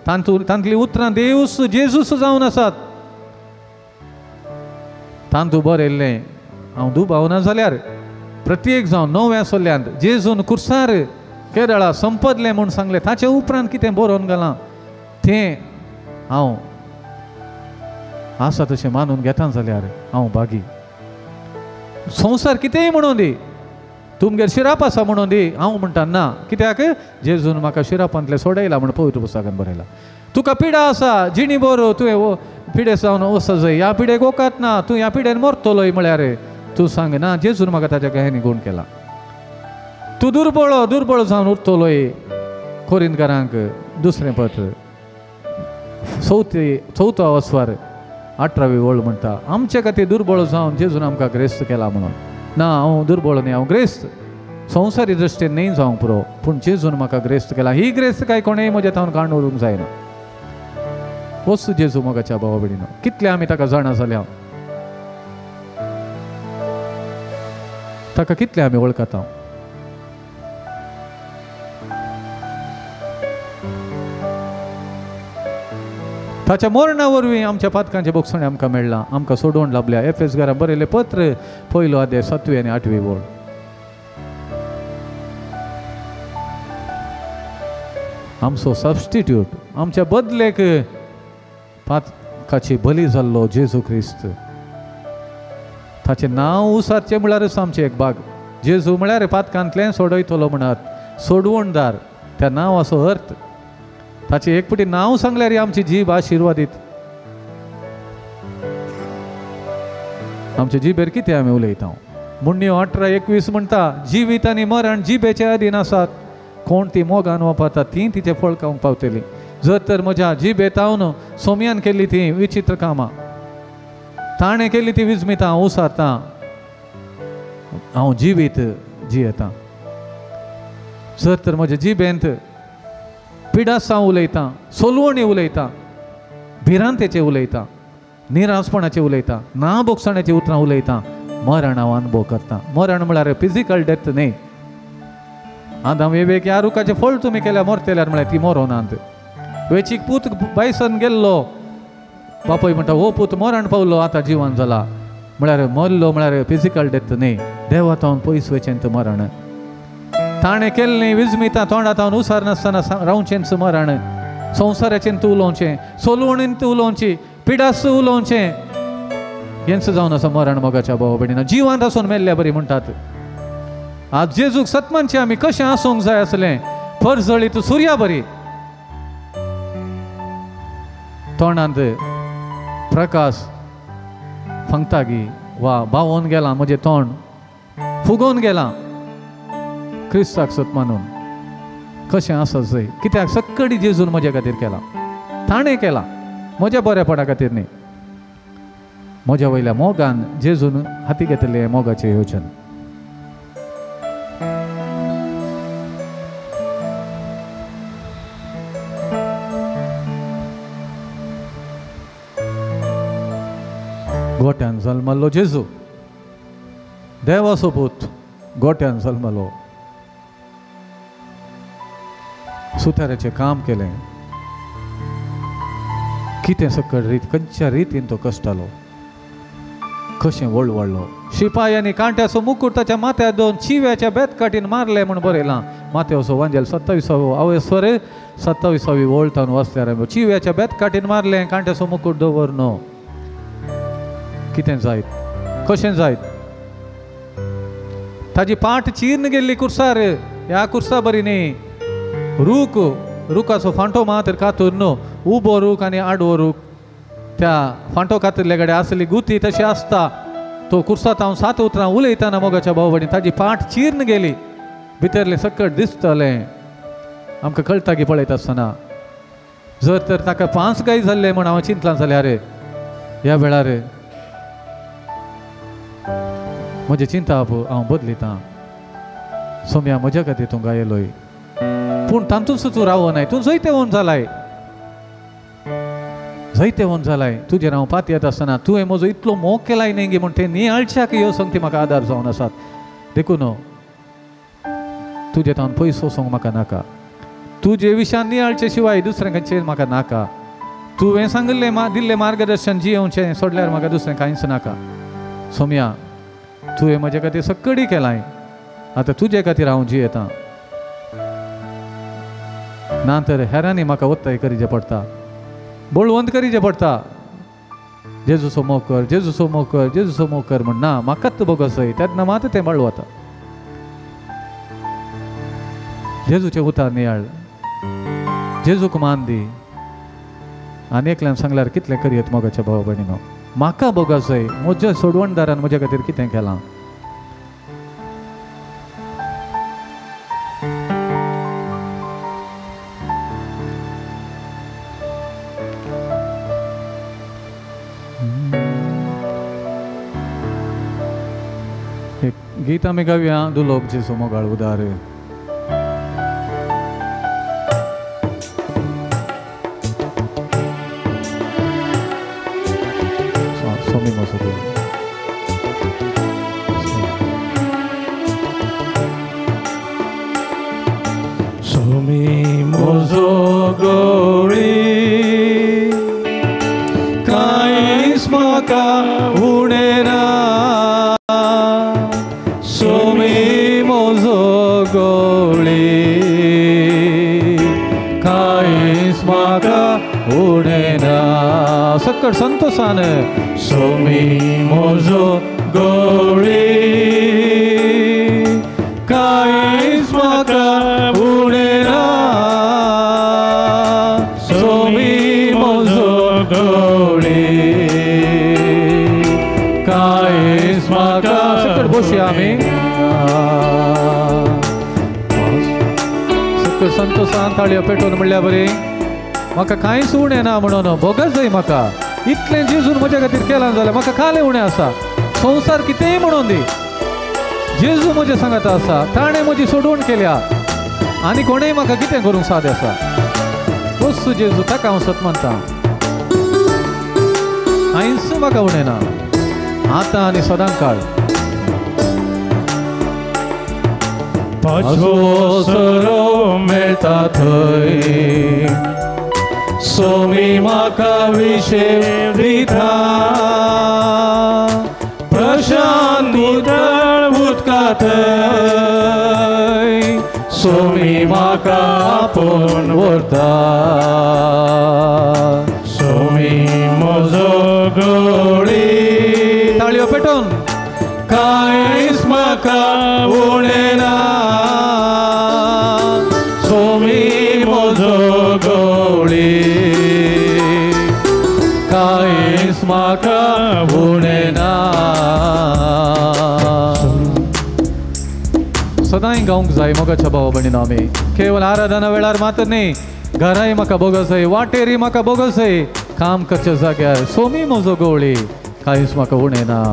तांतलीं उतरां देवूच जेजूस जावन आसात. तांतू बरयल्लें हांव दुबावना जाल्यार प्रत्येक जावन नव्या सोल्यांत जेजून कुर्सार केरळा संपदलें म्हूण सांगलें, ताचे उपरांत कितें बरोवन घालां तें हांव आसा तशें मानून घेता जाल्यार हांव भागी. संवसार कितेंय म्हणून दी, तुमगेर शिराप आसा म्हणून दी, हांव म्हणटा ना, कित्याक जेजून म्हाका शिरापांतलें सोडयला म्हूण पवित्र पुस्तकान बरयला. तुका पिडा आसा जिणी बरो, तुवें पिडे जावन वचो जाय, ह्या पिडेक वखद ना, तूं ह्या पिडेन मरतलोय म्हळ्यार तूं सांग ना जेजून म्हाका ताच्या गायांनी गूण केला. तूं दुर्बळ दुर्बळ जावन उरतलोय. कोरिंदकारांक दुसरें पत्र चवथो अस्वार 18वी वळ म्हणटा, आमचे खातीर दुर्बळ जावन जेजून आमकां ग्रेस्त केला म्हणून. ना, हांव दुर्बळ न्ही, हांव ग्रेस्त, संवसारी दृश्टीन न्ही जावंक पुरो, पूण जेजून म्हाका ग्रेस्त केला. ही ग्रेस्त काय कोणेय म्हज्या थावन काण उरूंक जायना. वस्तू जेजू मोगाच्या भावा भयणीनो, कितले आमी ताका जाणा जाल्या, ताका कितले आमी वळखता. ताच्या मरणा वरवीं आमच्या पातकांचे बोगसणे आमकां मेळ्ळां, आमकां सोडोवन लाबल्या. एफ एस घरा बरयलें पत्र 1 अध्याय 7वी आनी 8वी वळ. आमचो सबस्टिट्यूट, आमच्या बदलेक पातकाची बली जाल्लो जेजू क्रिस्त. ताचें नांव उसारचें म्हळ्यारच आमचें एक भाग. जेजू म्हळ्यार पातकांतलें सोडयतलो म्हणत, सोडवणदार, त्या नांवाचो अर्थ. ताचें एक पटी नांव सांगल्यार आमची जीब आशिर्वादीत. आमचे जिबेर कितें आमी उलयता. मुण्ण्यो 18:21 म्हणटा, जिवीत आनी मरण जिबेचे अधीन आसात, कोण ती मोगान वापरता ती तिचें फळ खावंक पावतली. जर तर म्हज्या जिबेतावन सोम्यान केल्ली ती विचित्र कामां, ताणें केल्ली ती विजमितां हांव उसारतां, हांव जिवीत जियेतां. जर तर म्हज्या जिबेंत पिडासां उलयतां, सोलवणी उलयतां, भिरांतेचें उलयतां, निरासपणाचें उलयतां, ना बोगसण्याची उतरां उलयतां, मरण हांव अनुभव करतां. मरण म्हळ्यार फिजिकल डेथ न्ही. आदाम एवेक ह्या रुखाचें फळ तुमी केल्यार मरतल्यार म्हळ्यार ती मरोनात. वेचीक पूत बायसन गेल्लो, बापूय म्हणटा हो पूत मरण पावलो, आतां जिवन जाला. म्हळ्यार मरलो म्हळ्यार फिजिकल डेथ न्ही, देवा तावन पयस वयचें मरण. ताणें केल्लीं विजमितां तोंडा तावन उसार नासतना रावचेंच मरण. संवसाराचें तूं उलोवचें, सोलवणीन तूं उलोवची, पिडास उलोवचें, हेंच जावन आसा मरण मोगाच्या भावा भयणीनो. जिवांत आसून मेल्ल्या बरी म्हणटात. आज जेजूक सतमानचें आमी कशें आसूंक जाय आसलें, परजळीत सुर्या बरी, तोंडांत प्रकाश फांगता गी वा बावोन गेलां म्हजें तोंड फुगोवन गेलां क्रिस्ताक सत मानून कशें आसा जय. कित्याक सक्कडी जेजून म्हज्या खातीर केलां, ताणें केलां, म्हज्या बरेपणा खातीर न्ही, म्हज्या वयल्या मोगान जेजून हाती घेतलें मोगाचें योजन. गोट्यान जल्मल्लो जेजू, देवाचो पूत गोट्यान जल्मलो, सुताराचें काम केलें, कितें सकट रीत खंयच्या रितीन तो कश्टालो, कशें वळवळ्ळो. शिपायांनी कांट्याचो मुकूट ताच्या माथ्यार दोन चिव्याच्या बेतकाटीन मारलें म्हूण बरयलां. माथ्याचो वांजेल 27वो अवेस्वर 27वी वळ तावन वाचल्यार चिव्याच्या बेतकाटीन मारलें, कांट्याचो मुकूट दवर न्हू. कितें जायत, कशें जायत. ताजी पाट चीर्ण गेल्ली कुर्सार, ह्या कुर्सा बरी न्ही, रूख रुखाचो फांटो मात्र कातूर न्हू, उबो रूख आनी आडवो रूख, त्या फांटो कातरले कडेन आसली गुती तशी आसता. तो कुर्सात हांव 7 उतरां उलयतना मोगाच्या भाव भयणी ताजी पाट चीर्ण गेली, भितरलें सकट दिसतलें आमकां कळटा की पळयता आसतना. जर तर ताका 5 गाय जाल्ले म्हूण हांव चिंतलां जाल्यार ह्या वेळार म्हजें चिंताप हांव बदलितां. सोम्या म्हज्या खातीर तूं गायलोय, पूण तातूंत तूं रावनाय, तूं जैतेवन जालाय. जैतेवंत जालाय तुजेर हांव पातयेत आसतना तुवें म्हजो इतलो मोग केलाय न्ही गे म्हूण ते नियाळच्याक ह्यो संगती म्हाका आदार जावन आसात. देखून तुजे तावन पयस वचोंक म्हाका नाका, तुजे विशयान नियाळचे शिवाय दुसरें खंयचें म्हाका नाका. तुवें सांगिल्लें दिल्लें मार्गदर्शन जियेवचें सोडल्यार म्हाका दुसरें कांयच नाका. सोम्या तुवें म्हजे खातीर सक्कडी केलाय, आतां तुजे खातीर हांव जियेतां. ना तर हेरांनी म्हाका ओत्ताय करीचें पडटा, बळवंत करीचें पडटा, जेजूचो मोग कर, जेजूचो मोग कर, जेजूचो मोग कर म्हण ना म्हाकाच बोगसय तेन्ना मात तें बळवता. जेजूचें उतार नियाळ, जेजूक मान दी. आनी एकल्यान सांगल्यार कितलें करयत मोगाच्या भाव भयणीनो, म्हाका बोगसय म्हज्या सोडवणदारान म्हज्या खातीर कितें केलां. एक गीत आमी गावया, दुलोब जेजू मोगाळ उदार. स्वामी म्हजो स्वामी म्हजो गवळी कांयच म्हाका उणें ना, स्वामी म्हजो गवळी कांयच म्हाका उणें ना. सक्कड संतोशान स्वामी म्हजो गवळी कांयच म्हाका उणें ना, स्वामी म्हजो गवळी कांयच म्हाका. सक्कड बसया आमी सक्कड संतोशान ताळयो पेटोवन म्हणल्या बरी म्हाका कांयच उणें ना म्हणून भोगच जाय म्हाका. इतलें जेजून म्हज्या खातीर केलां जाल्यार म्हाका कालें उणें आसा. संवसार कितेंय म्हणून दी, जेजू म्हजें सांगात आसा, ताणें म्हजी सोडवण केल्या आनी कोणेंय म्हाका कितें करूंक साद आसा. वस्तू जेजू ताका हांव सत मानता, कांयच म्हाका उणें ना आतां आनी सदां काळ. पांचवो सरो मेळटा थंय सोमी म्हाका विशेव दिता, प्रशांत उदळ उदका थंय सोमी म्हाका आपोवन व्हरता. सोमी म्हजो गवळी ताळयो पेटोवन कांयच म्हाका उणें ना, सोमी म्हजो गवळी कांयच म्हाका उणें ना. सदांय गावंक जाय मोगाच्या भावा भयणीनो आमी, केवळ आराधना वेळार मात्र न्ही, घराय म्हाका बोगसय, वाटेरय म्हाका बोगसय, काम करच्या जाग्यार सोमी म्हजो गवळी कांयच म्हाका उणें ना.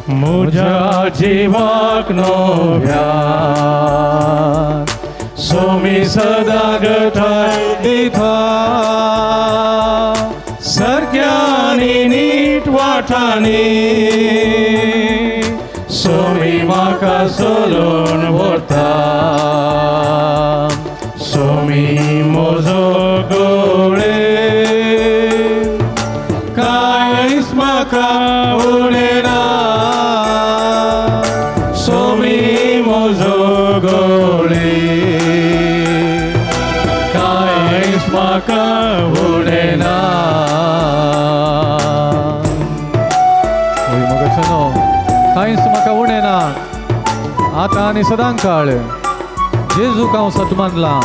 म्हज्या जिवाक नव्या सोमी सदां गठाय दिता, सारक्यांनी नीट वाटांनी सोमी म्हाका चलोवन व्हरता. सोमी म्हजो गवळी कांयच म्हाका उणें ना, सोमी म्हजो गवळी कांयच म्हाका उणें ना. ओय मोगाच्यानो कांयच म्हाका उणें ना आतां आनी सदां काळ. जेजूक हांव सत मानलां,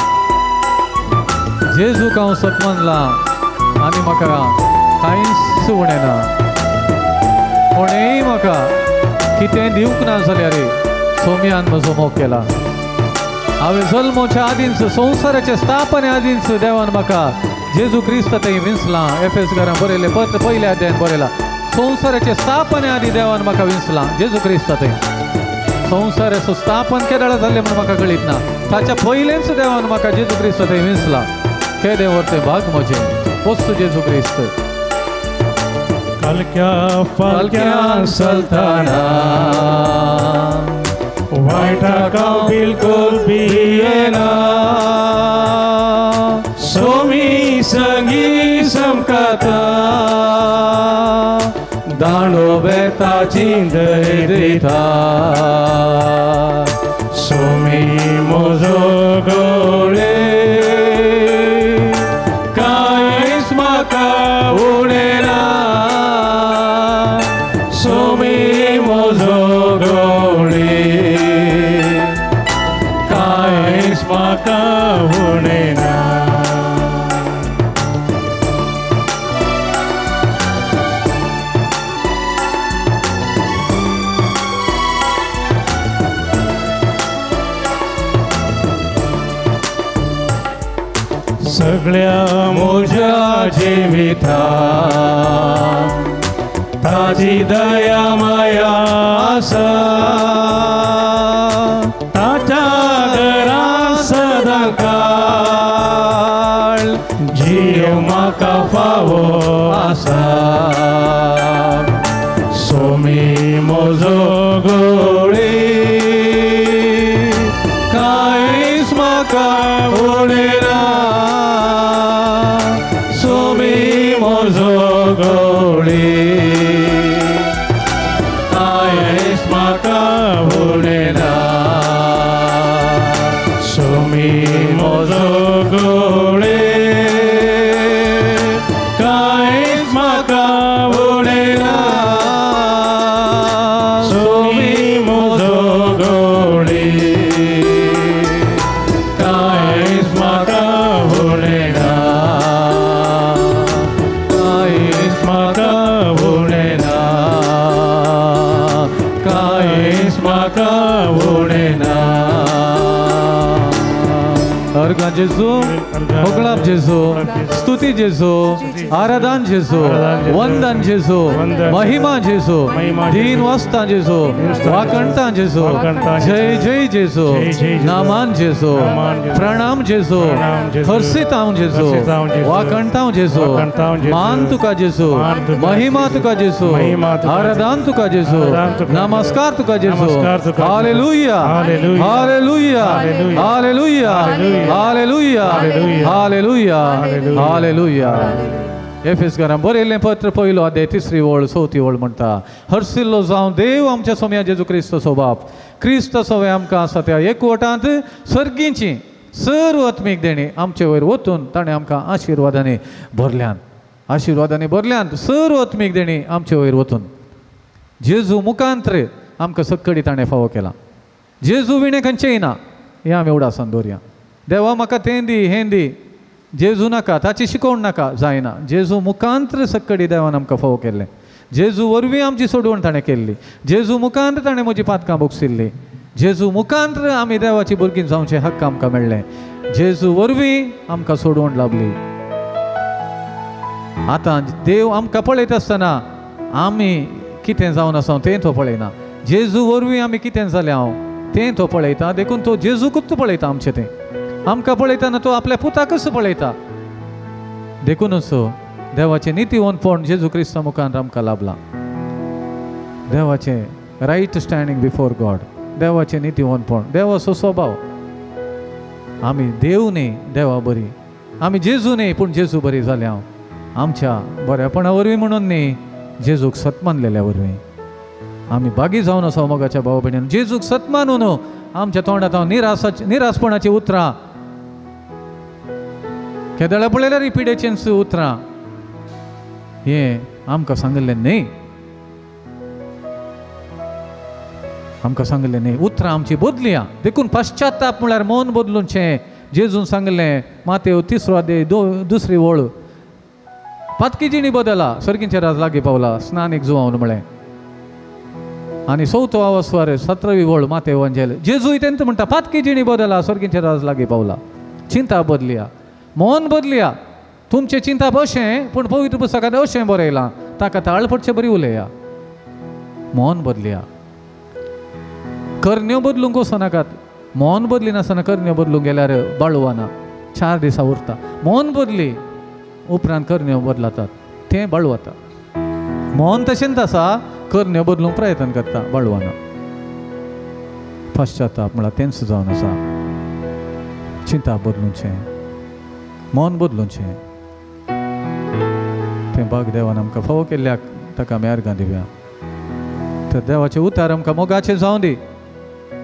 जेजूक हांव सत मानलां आनी म्हाका कांयच उणें ना. कोणेंय म्हाका कितें दिवंक ना जाल्यार सोम्यान म्हजो मोग केला. हांवें जल्मोच्या आदींच, संवसाराच्या स्थापने आदींच देवान म्हाका जेजू क्रिस्त थंय विंचलां. एफएस घरां बरयलें पत्र पयल्या अध्यायान बरयलां, संवसाराचे स्थापने आदीं देवान म्हाका विंचलां जेजू क्रिस्त थंय. संवसाराचो स्थापन केदळ जाल्लें म्हूण म्हाका कळीत ना. ताच्या पयलेंच देवान म्हाका जेजू क्रिस्त थंय विंचला. केदें व्हड तें भाग म्हजें. वस्तू जेजू क्रिस्त. कालक्या फालक्या चलतना वायटाक हांव बिलकुल भियेना. सोमी संगी समकाता दांडो बेता चिंदय दिता. सोमी म्हजो गवळे कांयच म्हाका उणें ना. सोमी म्हजो गवळे कांयच म्हाका उणें ना. सगळ्या म्हज्या जिवितांत ताजी दया माया आसा. ताच्या घरा सदां काळ जीव म्हाका फावो आसा. सोमी म्हजो गवळी कांयच म्हाका उणें ना. सोमी म्हजो गवळी कांयच म्हाका उणें ना. सोमी म्हजो गवळी कांयच म्हाका उणें ना. सोमी म्हजो गवळी कांयच म्हाका उणें ना. कांयच म्हाका उणें ना. कांयच म्हाका उणें ना. अर्गां जेजू, होगळाप जेजू, स्तुती जेजू, आराधन जेजू, वंदन जेजू, महिमा जेजू, दीन वस्तां जेजू, वाकणतां जेजू, जय जय जेजू, नामान जेजू, प्रणाम जेजू, हर्षितांव जेजू, वाकणतांव जेजू, मान तुका जेजू, महिमा तुका जेजू, आराधन तुका जेजू, नमस्कार तुका जेजू. Hallelujah, hallelujah, hallelujah, hallelujah, hallelujah, hallelujah. एफेसकारां बरयल्लें पत्र पयलो अध्याय तिसरी ओळ चवथी ओळ म्हणटा, हर्सिल्लो जावं देव आमच्या सोम्या जेजू क्रिस्तचो बाप. क्रिस्त सोवे आमकां आसा त्या एकवटांत सर्गींची सर्व आत्मीक देणी आमचे वयर वतून ताणें आमकां आशिर्वादांनी भरल्यान. आशिर्वादांनी भरल्यान सर्व आत्मीक देणी आमचे वयर वतून जेजू मुखांत्र आमकां सक्कडी ताणें फावो केला. जेजू विणें खंयचेय ना हें आमी उडासान दवरया. देवा म्हाका तें दी हें दी, जेजू नाका, ताची शिकोवण नाका, जायना. जेजू मुखांत्र सक्कडी देवान आमकां फावो केल्लें. जेजू वरवीं आमची सोडवण ताणें केल्ली. जेजू मुखांत्र ताणें म्हजी पातकां भोगसिल्लीं. जेजू मुखांत्र आमी देवाची भुरगीं जावचें हक्क आमकां मेळ्ळें. जेजू वरवीं आमकां सोडवण लाभली. आतां देव आमकां पळयता आसतना आमी कितें जावन आसा तें तो पळयना. जेजू वरवीं आमी कितें जालें हांव तें तो पळयता. देखून तो जेजूकूच पळयता आमचें तें. आमकां पळयतना तो आपल्या पुताकच पळयता. देखूनच देवाचें नितीवंतपण जेजू क्रिस्ता मुखार आमकां लाभलां. देवाचें रायट स्टँडींग बिफोर गॉड, देवाचें नितीवंतपण, देवाचो स्वभाव. आमी देव न्ही देवा बरी, आमी जेजू न्ही पूण जेजू बरी जाल्या हांव आमच्या बऱ्यापणा वरवीं म्हणून न्ही, जेजूक सत मानलेल्या वरवीं आमी बागी जावन आसा. मोगाच्या भाव भयणीन जेजूक सत मानून आमच्या तोंडांत हांव निरासपणाची उतरां केदळा पळयल्यार पिडेचेंच उतरां हें आमकां सांगिल्लें न्ही, आमकां सांगिल्लें न्ही. उतरां आमची बदलया. देखून पश्चाताप म्हळ्यार मन बदलूनचें. जेजून सांगिल्लें मातेव 3 अध्याय 2 ओळ, पातकी जिणी बदला सर्गींचे राज लागीं पावला, स्नानीक जुवावन म्हळें. आनी 4 आवास्वार 17वी ओळ मातेव अंजेल, जेजूय तेंच म्हणटा पातकी जिणी बदला सर्गींचे राज लागीं पावला. चिंता बदलया, मन बदलया. तुमचें चिंताप अशें पूण पवित्र पुस्तकांत अशें बरयलां, ताका ताळ पडचे बरी उलया. मन बदलया. करण्यो बदलूंक वचनाकात. मन बदली नासतना करण्यो बदलूंक गेल्यार बाळवाना 4 दिसां उरता. मन बदली उपरांत करण्यो बदलतात तें बाळवता. मन तशेंच आसा, करण्यो बदलूंक प्रयत्न करता, बाळवाना. पश्चाताप म्हळ्यार तेंच जावन आसा. चिंता बदलुचें, मन बदलुचें. तें भाग देवान आमकां फावो केल्ल्याक ताका आमी अर्गां दिवया. तर देवाचें उतार आमकां मोगाचें जावं दी.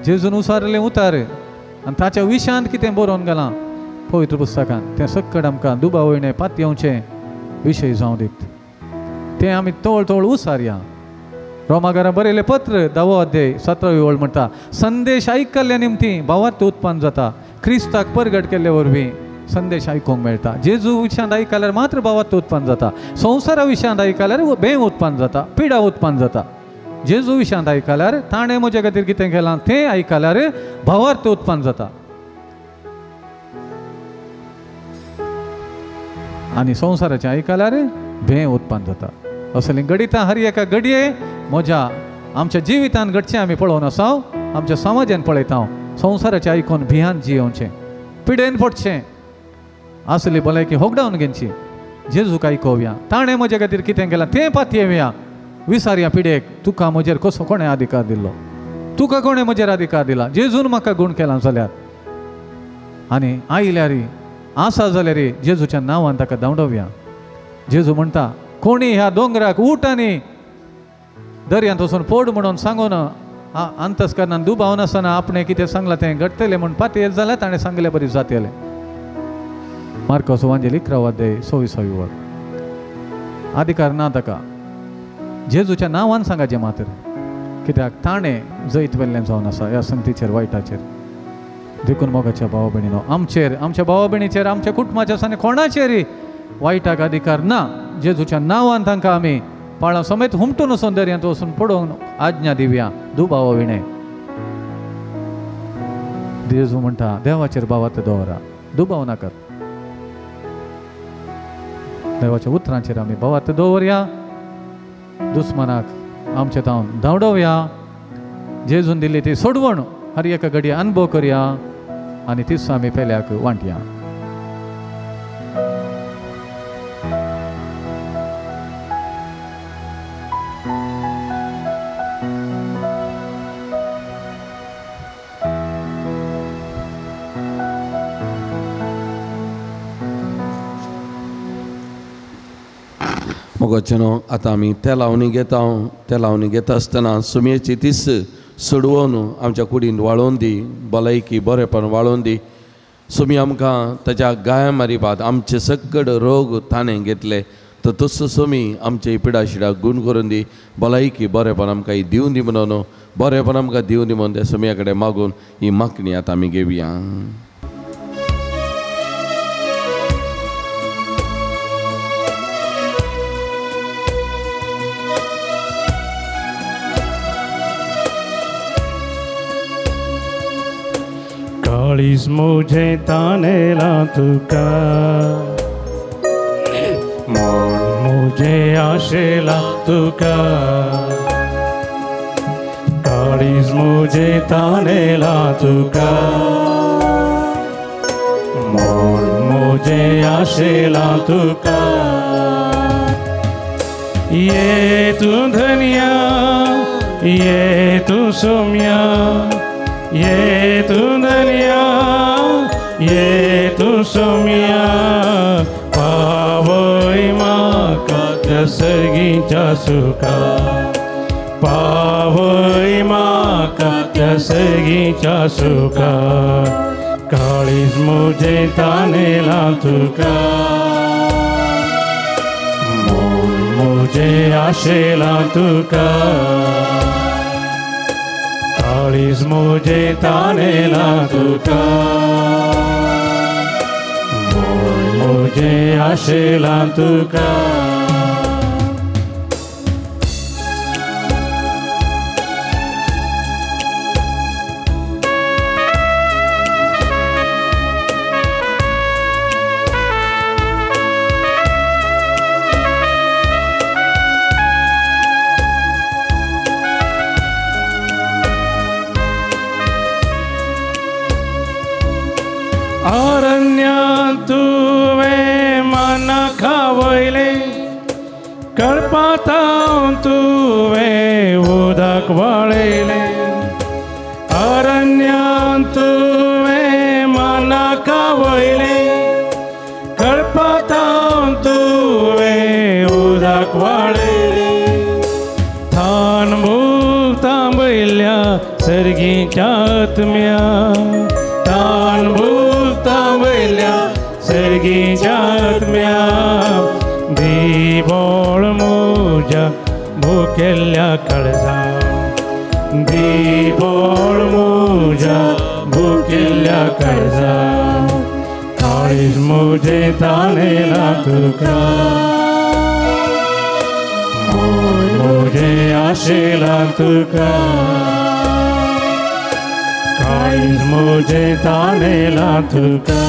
जेजून उसारलें उतार आनी ताच्या विशांत कितें बरोवन घालां पवित्र पुस्तकान तें सक्कड आमकां दुबाव पातयेवचें विशय जावं दीत. तें आमी तोळ तोळ उसारया. रोमागारा बरयलें पत्र 10वो अध्याय 17वी ओळ म्हणटा, संदेश आयकल्ल्या निमती भावार्थ उत्पन्न जाता. क्रिस्ताक परगट केल्ले वरवीं संदेश आयकूंक मेळटा. जेजू विशांत आयकल्यार मात्र भावार्थ उत्पन्न जाता. संवसारा विशांत आयकल्यार भंय उत्पन्न जाता, पिडा उत्पन्न जाता. जेजू विशांत आयकल्यार ताणें म्हजे खातीर कितें केलां तें आयकल्यार भावार्थ उत्पन्न जाता. आनी संवसाराचें आयकल्यार भंय उत्पन्न जाता. असलीं घडितां हर एका घडये म्हज्या आमच्या जिवितान घडचें आमी पळोवन आसा, आमच्या समाजान पळयता. संवसाराचें आयकून भियान जियेवचें, पिडेन पडचें, असली भलायकी होगडावन घेवची. जेजूक आयकोवया, ताणें म्हजे खातीर कितें केलां तें पातयेवया. विसारया पिडेक, तुका म्हजेर कसो कोणें अधिकार दिल्लो, तुका कोणें म्हजेर अधिकार दिला, जेजून म्हाका गूण केला जाल्यार. आनी आयल्यार आसा जाल्यार जेजूच्या नांवान ताका धांवडोवया. जेजू म्हणटा, कोणी ह्या दोंगराक उठ आनी दर्यांत वचून पड म्हणून सांगून अंतस्करणान दुबाव नासतना आपणें कितें सांगलां तें घडटलें म्हूण पातयेत जाल्यार ताणें सांगले बरी जातलें. मार्कोस वांजेल 11वो अध्याय 26वी ओळ. अधिकार ना ताका, जेजूच्या नांवान सांगाचें मात्र, कित्याक ताणें जैत वेल्लें जावन आसा ह्या संगतीचेर, वायटाचेर. देखून मोगाच्या भावा भयणीनो, आमचेर, आमच्या भावा भयणीचेर, आमच्या कुटुंबाच्या आनी कोणाचेरय वायटाक अधिकार ना. जेजूच्या नांवान तांकां आमी पाळां समेत हुमटून वचून दर्यांत वचून पडोवन आज्ञा दिवया दुबावा विणें. जेजू म्हणटा, देवाचेर भावार्थ दवरा, दुबाव नाकात. देवाच्या उतरांचेर आमी भावार्थ दवरया, दुस्मनाक आमचे तावन धांवडोवया. जेजून दिल्ली ती सोडवण हर एका घडये अनुभव करया आनी तीच आमी पेल्याक वांटया. मोगाचेनो आतां आमी तेलावणी घेता. तेलावणी घेता आसतना सुमयेची तीस सोडवून आमच्या कुडीन वाळोवन दी, भलायकी बरेपण वाळोवन दी. सुमी आमकां ताच्या गाया मारिपात आमचे सक्कड रोग ताणें घेतले, तर तसो सुमी आमचे पिडाशिडाक गूण करून दी, भलायकी बरेपण आमकां दिवन दी म्हणून, बरेपण आमकां दिवन दी म्हणून त्या सुमया कडेन मागून ही मागणी आतां आमी घेवया. काळीज म्हजें तानेलां तुका, मन म्हजें आशेलां तुका. काळीज म्हजें तानेलां तुका, मन म्हजें आशेलां तुका. ये तूं धनिया, ये तूं सोम्या, ये तूं धनिया, ये तूं सोम्या. पावय म्हाका त्या सर्गीच्या सुखा, पावय म्हाका त्या सर्गीच्या सुखा. काळीज म्हजें तानेलां तुका, मन म्हजें आशेलां तुका. काळीज म्हजें तानेलां तुका, मन म्हजें आशेलां तुका. वयलें कळपातावन तुवें उदक वळयलें अरण्यान तुवें मनाका वयलें कळपातावन तुवें उदक वळयलें थान भूक तांबयल्या सर्गीच्या आत्म्या तान भूक तांबयल्या सर्गीच्या आत्म्या दिबोळ म्हज्या भुकेल्ल्या काळजा दिबोळ म्हज्या भुकेल्ल्या काळजा काळीज म्हजें तानेलां तुका मन म्हजें आशेलां तुका काळीज म्हजें तानेलां तुका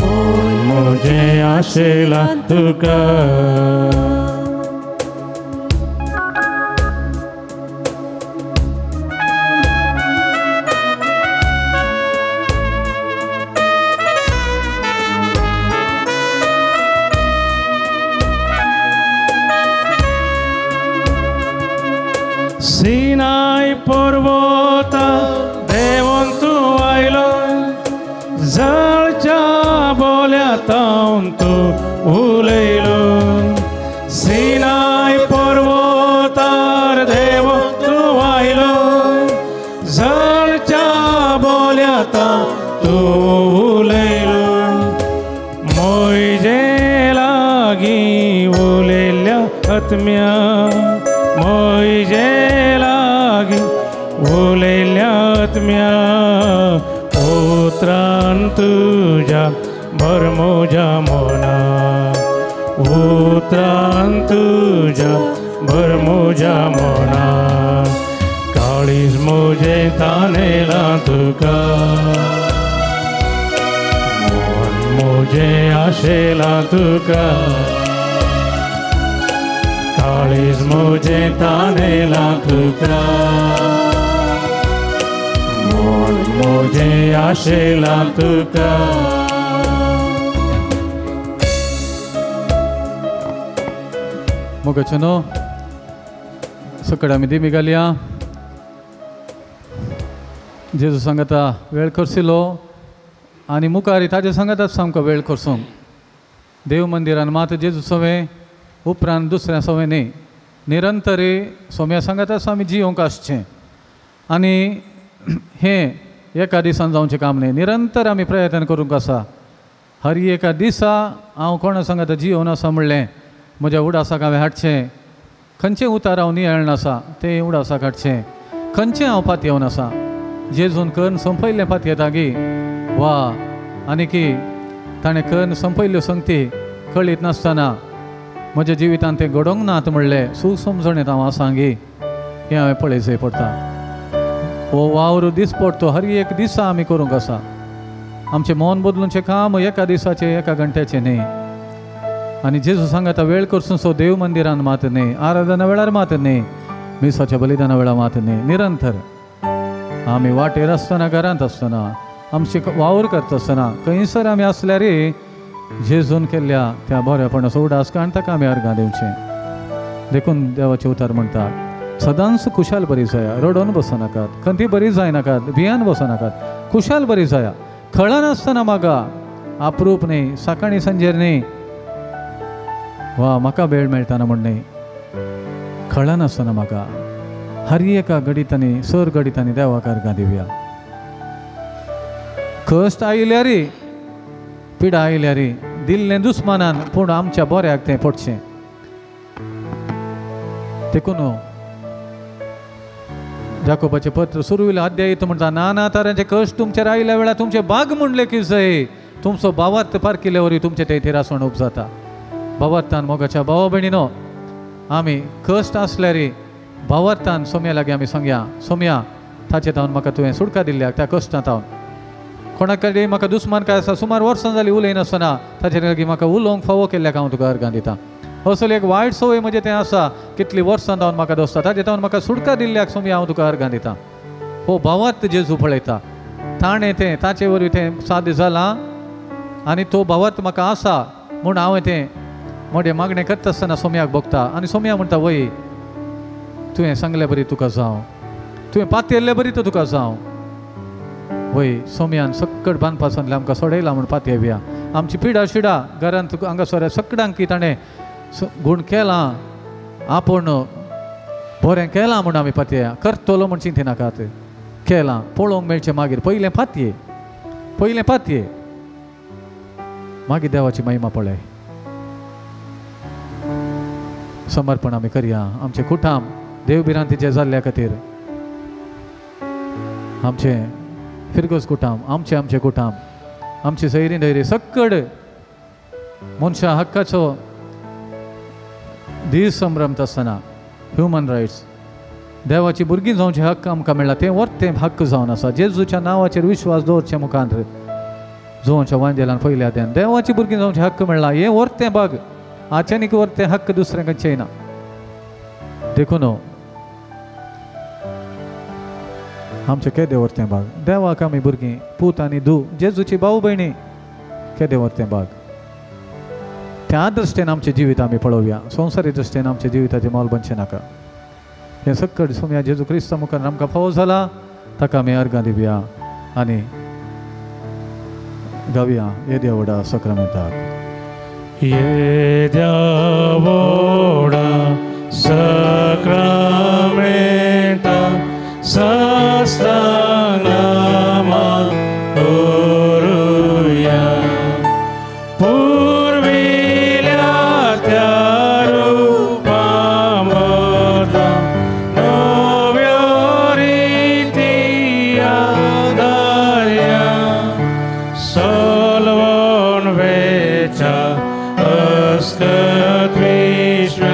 मन म्हजें आशेलां तुका. सिनाय पर्वता देवन तूं आयलो जळच्या बोल्यातावन तूं उलयलो सिनाय पर्वतार देवन तूं आयलो जळच्या बोल्यातावन तूं उलयलो म्हजे लागीं उलयल्ल्या आत्म्या म्हजे लागीं उलयल्ल्या आत्म्या उतरान तुज्या भर म्हज्या मना उतरान तुज्या भर म्हज्या मना काळीज म्हजें तानेलां तुका मन म्हजें आशेलां तुका काळीज म्हजें तानेलां तुका मन म्हजें आशेलां तुका. मोगाचेनो सकड आमी दिमी घालया. जेजू सांगता वेळ खर्सिलो आनी मुखार ताजे सांगतात सामको वेळ खर्सूंक देव मंदिरान मात जेजू सवें उपरांत दुसऱ्या सवें न्ही निरंतरी सोम्या सांगाताच आमी जियोंक आसचें आनी हें एका दिसान जावचें काम न्ही निरंतर आमी प्रयत्न करूंक आसा. हर एका दिसा हांव कोणा सांगाता जियोन आसा म्हणलें म्हज्या उडासाक हांवें हाडचें खंयचें उतार हांव नियाळना आसा तें उडासाक हाडचें खंयचें हांव पातयेवन आसा जेजून करून संपयल्लें पातयेता गी वा आनी की ताणें करून संपयल्ल्यो संगती कळीत नासतना म्हज्या जिवितांत तें घडोवंक नात म्हणलें सुसमजणेंत हांव आसा गी हें हांवें पळयचें पडटा. हो वावर दीस पडतो हर एक दिसा आमी करूंक आसा. आमचें मन बदलूचें काम एका दिसाचें एका घंट्याचें न्ही. आनी जेजू सांगता वेळ करसून सो देव मंदिरान मात न्ही आराधना वेळार मात न्ही मिसाच्या बलिदाना वेळार मात न्ही निरंतर आमी वाटेर आसतना घरांत आसतना आमची वावर करता आसतना खंयसर आमी आसल्यार जेजून केल्ल्या त्या बऱ्यापणाचो उडास काडून ताका आमी अर्गां दिवचें. देखून देवाचें उतर म्हणटा सदांच खुशाल बरी जाया रडोन बसनाकात खंती बरी जायनाकात भियान बसनाकात खुशाल बरी जाया खळनासतना मागा अप्रूप न्ही सकाळी सांजेर न्ही वा म्हाका वेळ मेळटाना म्हण न्ही खळनासतना म्हाका हर एका घडितांनी सर घडितांनी देवाक अर्गां दिवया. कश्ट आयल्यार पिडा आयल्यार दिल्लें दुस्मानान पूण आमच्या बऱ्याक तें पडचें. देखून जाकोबाचें पत्र सुरवेल्या अध्याय म्हणटा नाना तरांचे कश्ट तुमचेर आयल्या वेळार तुमचे बाग म्हणले की जय तुमचो भावार्थ पारकिल्ले वरी तुमचे ते थिरासण उब जाता. भावार्थान मोगाच्या भावा भयणीनो आमी कश्ट आसल्यार भावार्थान सोम्या लागीं आमी सांगया सोम्या ताचे तावन म्हाका तुवें सुटका दिल्ल्या त्या कश्टां तावन कोणा कडेन म्हाका दुस्मान काय आसा सुमार वर्सां जालीं उलयनासतना ताचे लागीं म्हाका उलोवंक फावो केल्ल्याक हांव तुका अर्गां दितां. असली एक वायट संवय म्हजें तें आसा कितली वर्सां जावन म्हाका दोसता ताजे तावन म्हाका सुटका दिल्ल्याक सोम्या हांव तुका अर्गां दितां. हो भावार्थ जेजू पळयता ताणें तें ताचे वरवीं तें साध्य जालां आनी तो भावार्थ म्हाका आसा म्हूण हांवें तें मोडें मागणें करता आसतना सोम्याक भोगता आनी सोम्या म्हणटा वय तुवें सांगले बरी तुका जावं, तुवें पातयेल्ले बरी तो तुका जावं. वय सोम्यान सक्कड बांदपासांतलें आमकां सोडयला म्हूण पातयेवया. आमची पिडा शिडा घरांत हांगासर सगळ्यांक ताणें गूण केलां, आपूण बरें केलां म्हूण आमी पातयेया. करतलो म्हूण चिंती नाकात, केलां पळोवंक मेळचें मागीर. पयलें पातये, पयलें पातये, मागीर देवाची महिमा पळय. समर्पण आमी करया आमचें कुटाम देवभिरांतीचें जाल्ल्या खातीर, आमचें फिरगोज कुटाम, आमचें आमचें कुटाम, आमची सैरी धैर्य सक्कड मनशा हक्काचो दीस संभ्रमता आसतना ह्युमन रायट्स देवाची भुरगीं जावचे हक्क आमकां मेळ्ळा, तें वर्तें हक्क जावन आसा. जेजूच्या नांवाचेर विश्वास दवरचे मुखांत जोवच्या वांजेलान पयल्या ध्यान देवाची भुरगीं जावचे हक्क मेळ्ळा. हें वर्तें भाग आचानीक वर्तें हक्क दुसऱ्या खंयचें ना. देखून आमचें केदें वर्तें भाग देवाक आमी भुरगीं पूत आनी धूव जेजूची भाव भयणी केदें वर्तें भाग. त्या दृश्टेन आमचें जिवीत आमी पळोवया, संवसारी दृश्टेन आमच्या जिविताचें मोल बनचें नाका. हें सक्कड सोम्या जेजू क्रिस्ता मुखार आमकां फावो जाला, ताका आमी अर्गां दिवया आनी गावया येद्या व्हडा सक्रमेंताक. येद्या व्हडा सक्रमेंता साष्टांग नमन करुया, पुर्विल्या त्या रुपामदला नव्यो रिती आदारया, सलवण वेच्या अस्कत विश्व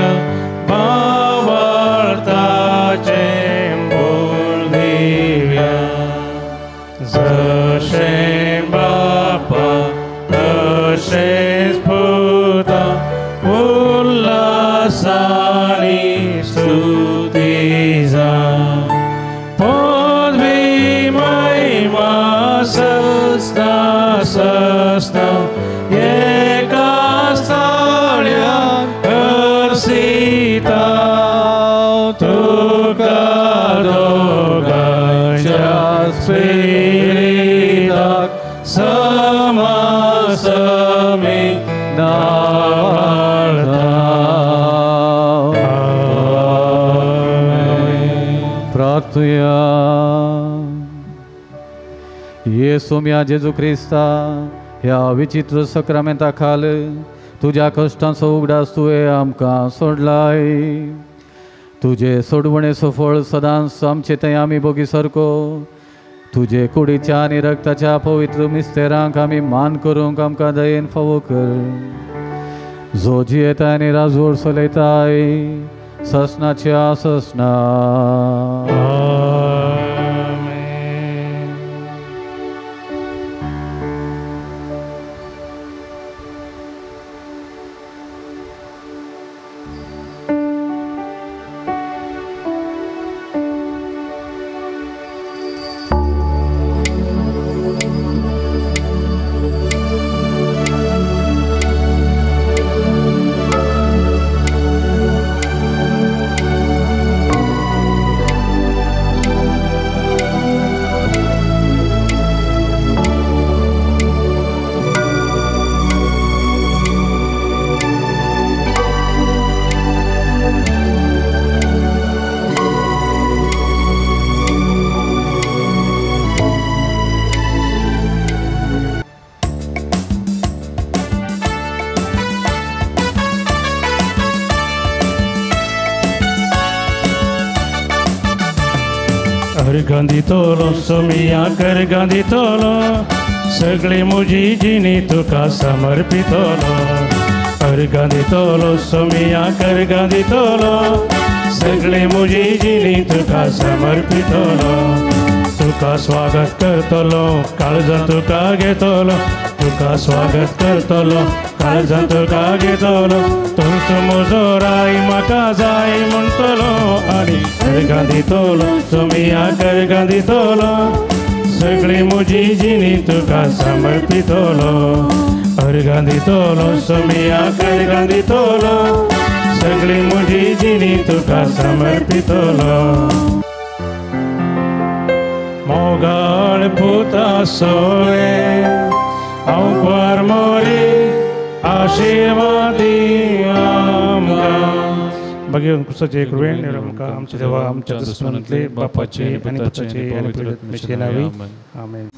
भावार्थाचें बोल दिव्या. जशें बापा तशेंच पुता उल्हासानी स्तुती जावं, पदवी महिमा सस्ता सस्ता एका साळ्या करसिता, तुका दोगांच्या स्पिरिताक समासमी नावाळता. प्रार्थुया. ये सोम्या जेजू क्रिस्ता ह्या विचित्र सक्रमेंता खाल तुज्या कश्टांचो उगडास तुवें आमकां सोडलाय. तुजे सोडवणेचो फळ सदांच आमचे थंय आमी बोगी सारको तुजे कुडीच्या आनी रक्ताच्या पवित्र मिस्तेरांक आमी मान करूंक आमकां दयेन फावो कर. जो जियेता आनी राजवड चलयताय ससनाच्या ससना. गांधीतोलो सोमिया कर गांधीतोलो, सगळी म्हजी जिणी तुका समर्पितोलो. हर गांधीतोलो सोमिया कर गांधीतोलो, सगळी म्हजी जिणी तुका समर्पितोलो. तुका स्वागत करतलो काळजां तुका घेतलो, तुका स्वागत करतलो काळजां तुका घेतलो. तूंच म्हजो राय म्हाका जाय म्हणटलो आनी कर गांधीतोलो सोमिया कर गांधीतोलो, सगळी म्हजी जिणी तुका समर्पितोलो. कारिकां दितलो सोमिया कारिकां दितलो सगळी म्हजी जिणी तुका समर्पितलो मोगाळ पुता सोळे हांव क्वार मोरी आशिर्वादी आमकां भगवंत क्रिस्ताचे कृपेन आमकां आमच्या देवा आमच्या दुस्मनांतले बापाचे आनी पुताचे आनी पवित्र आत्म्याचे नांवी आमेन.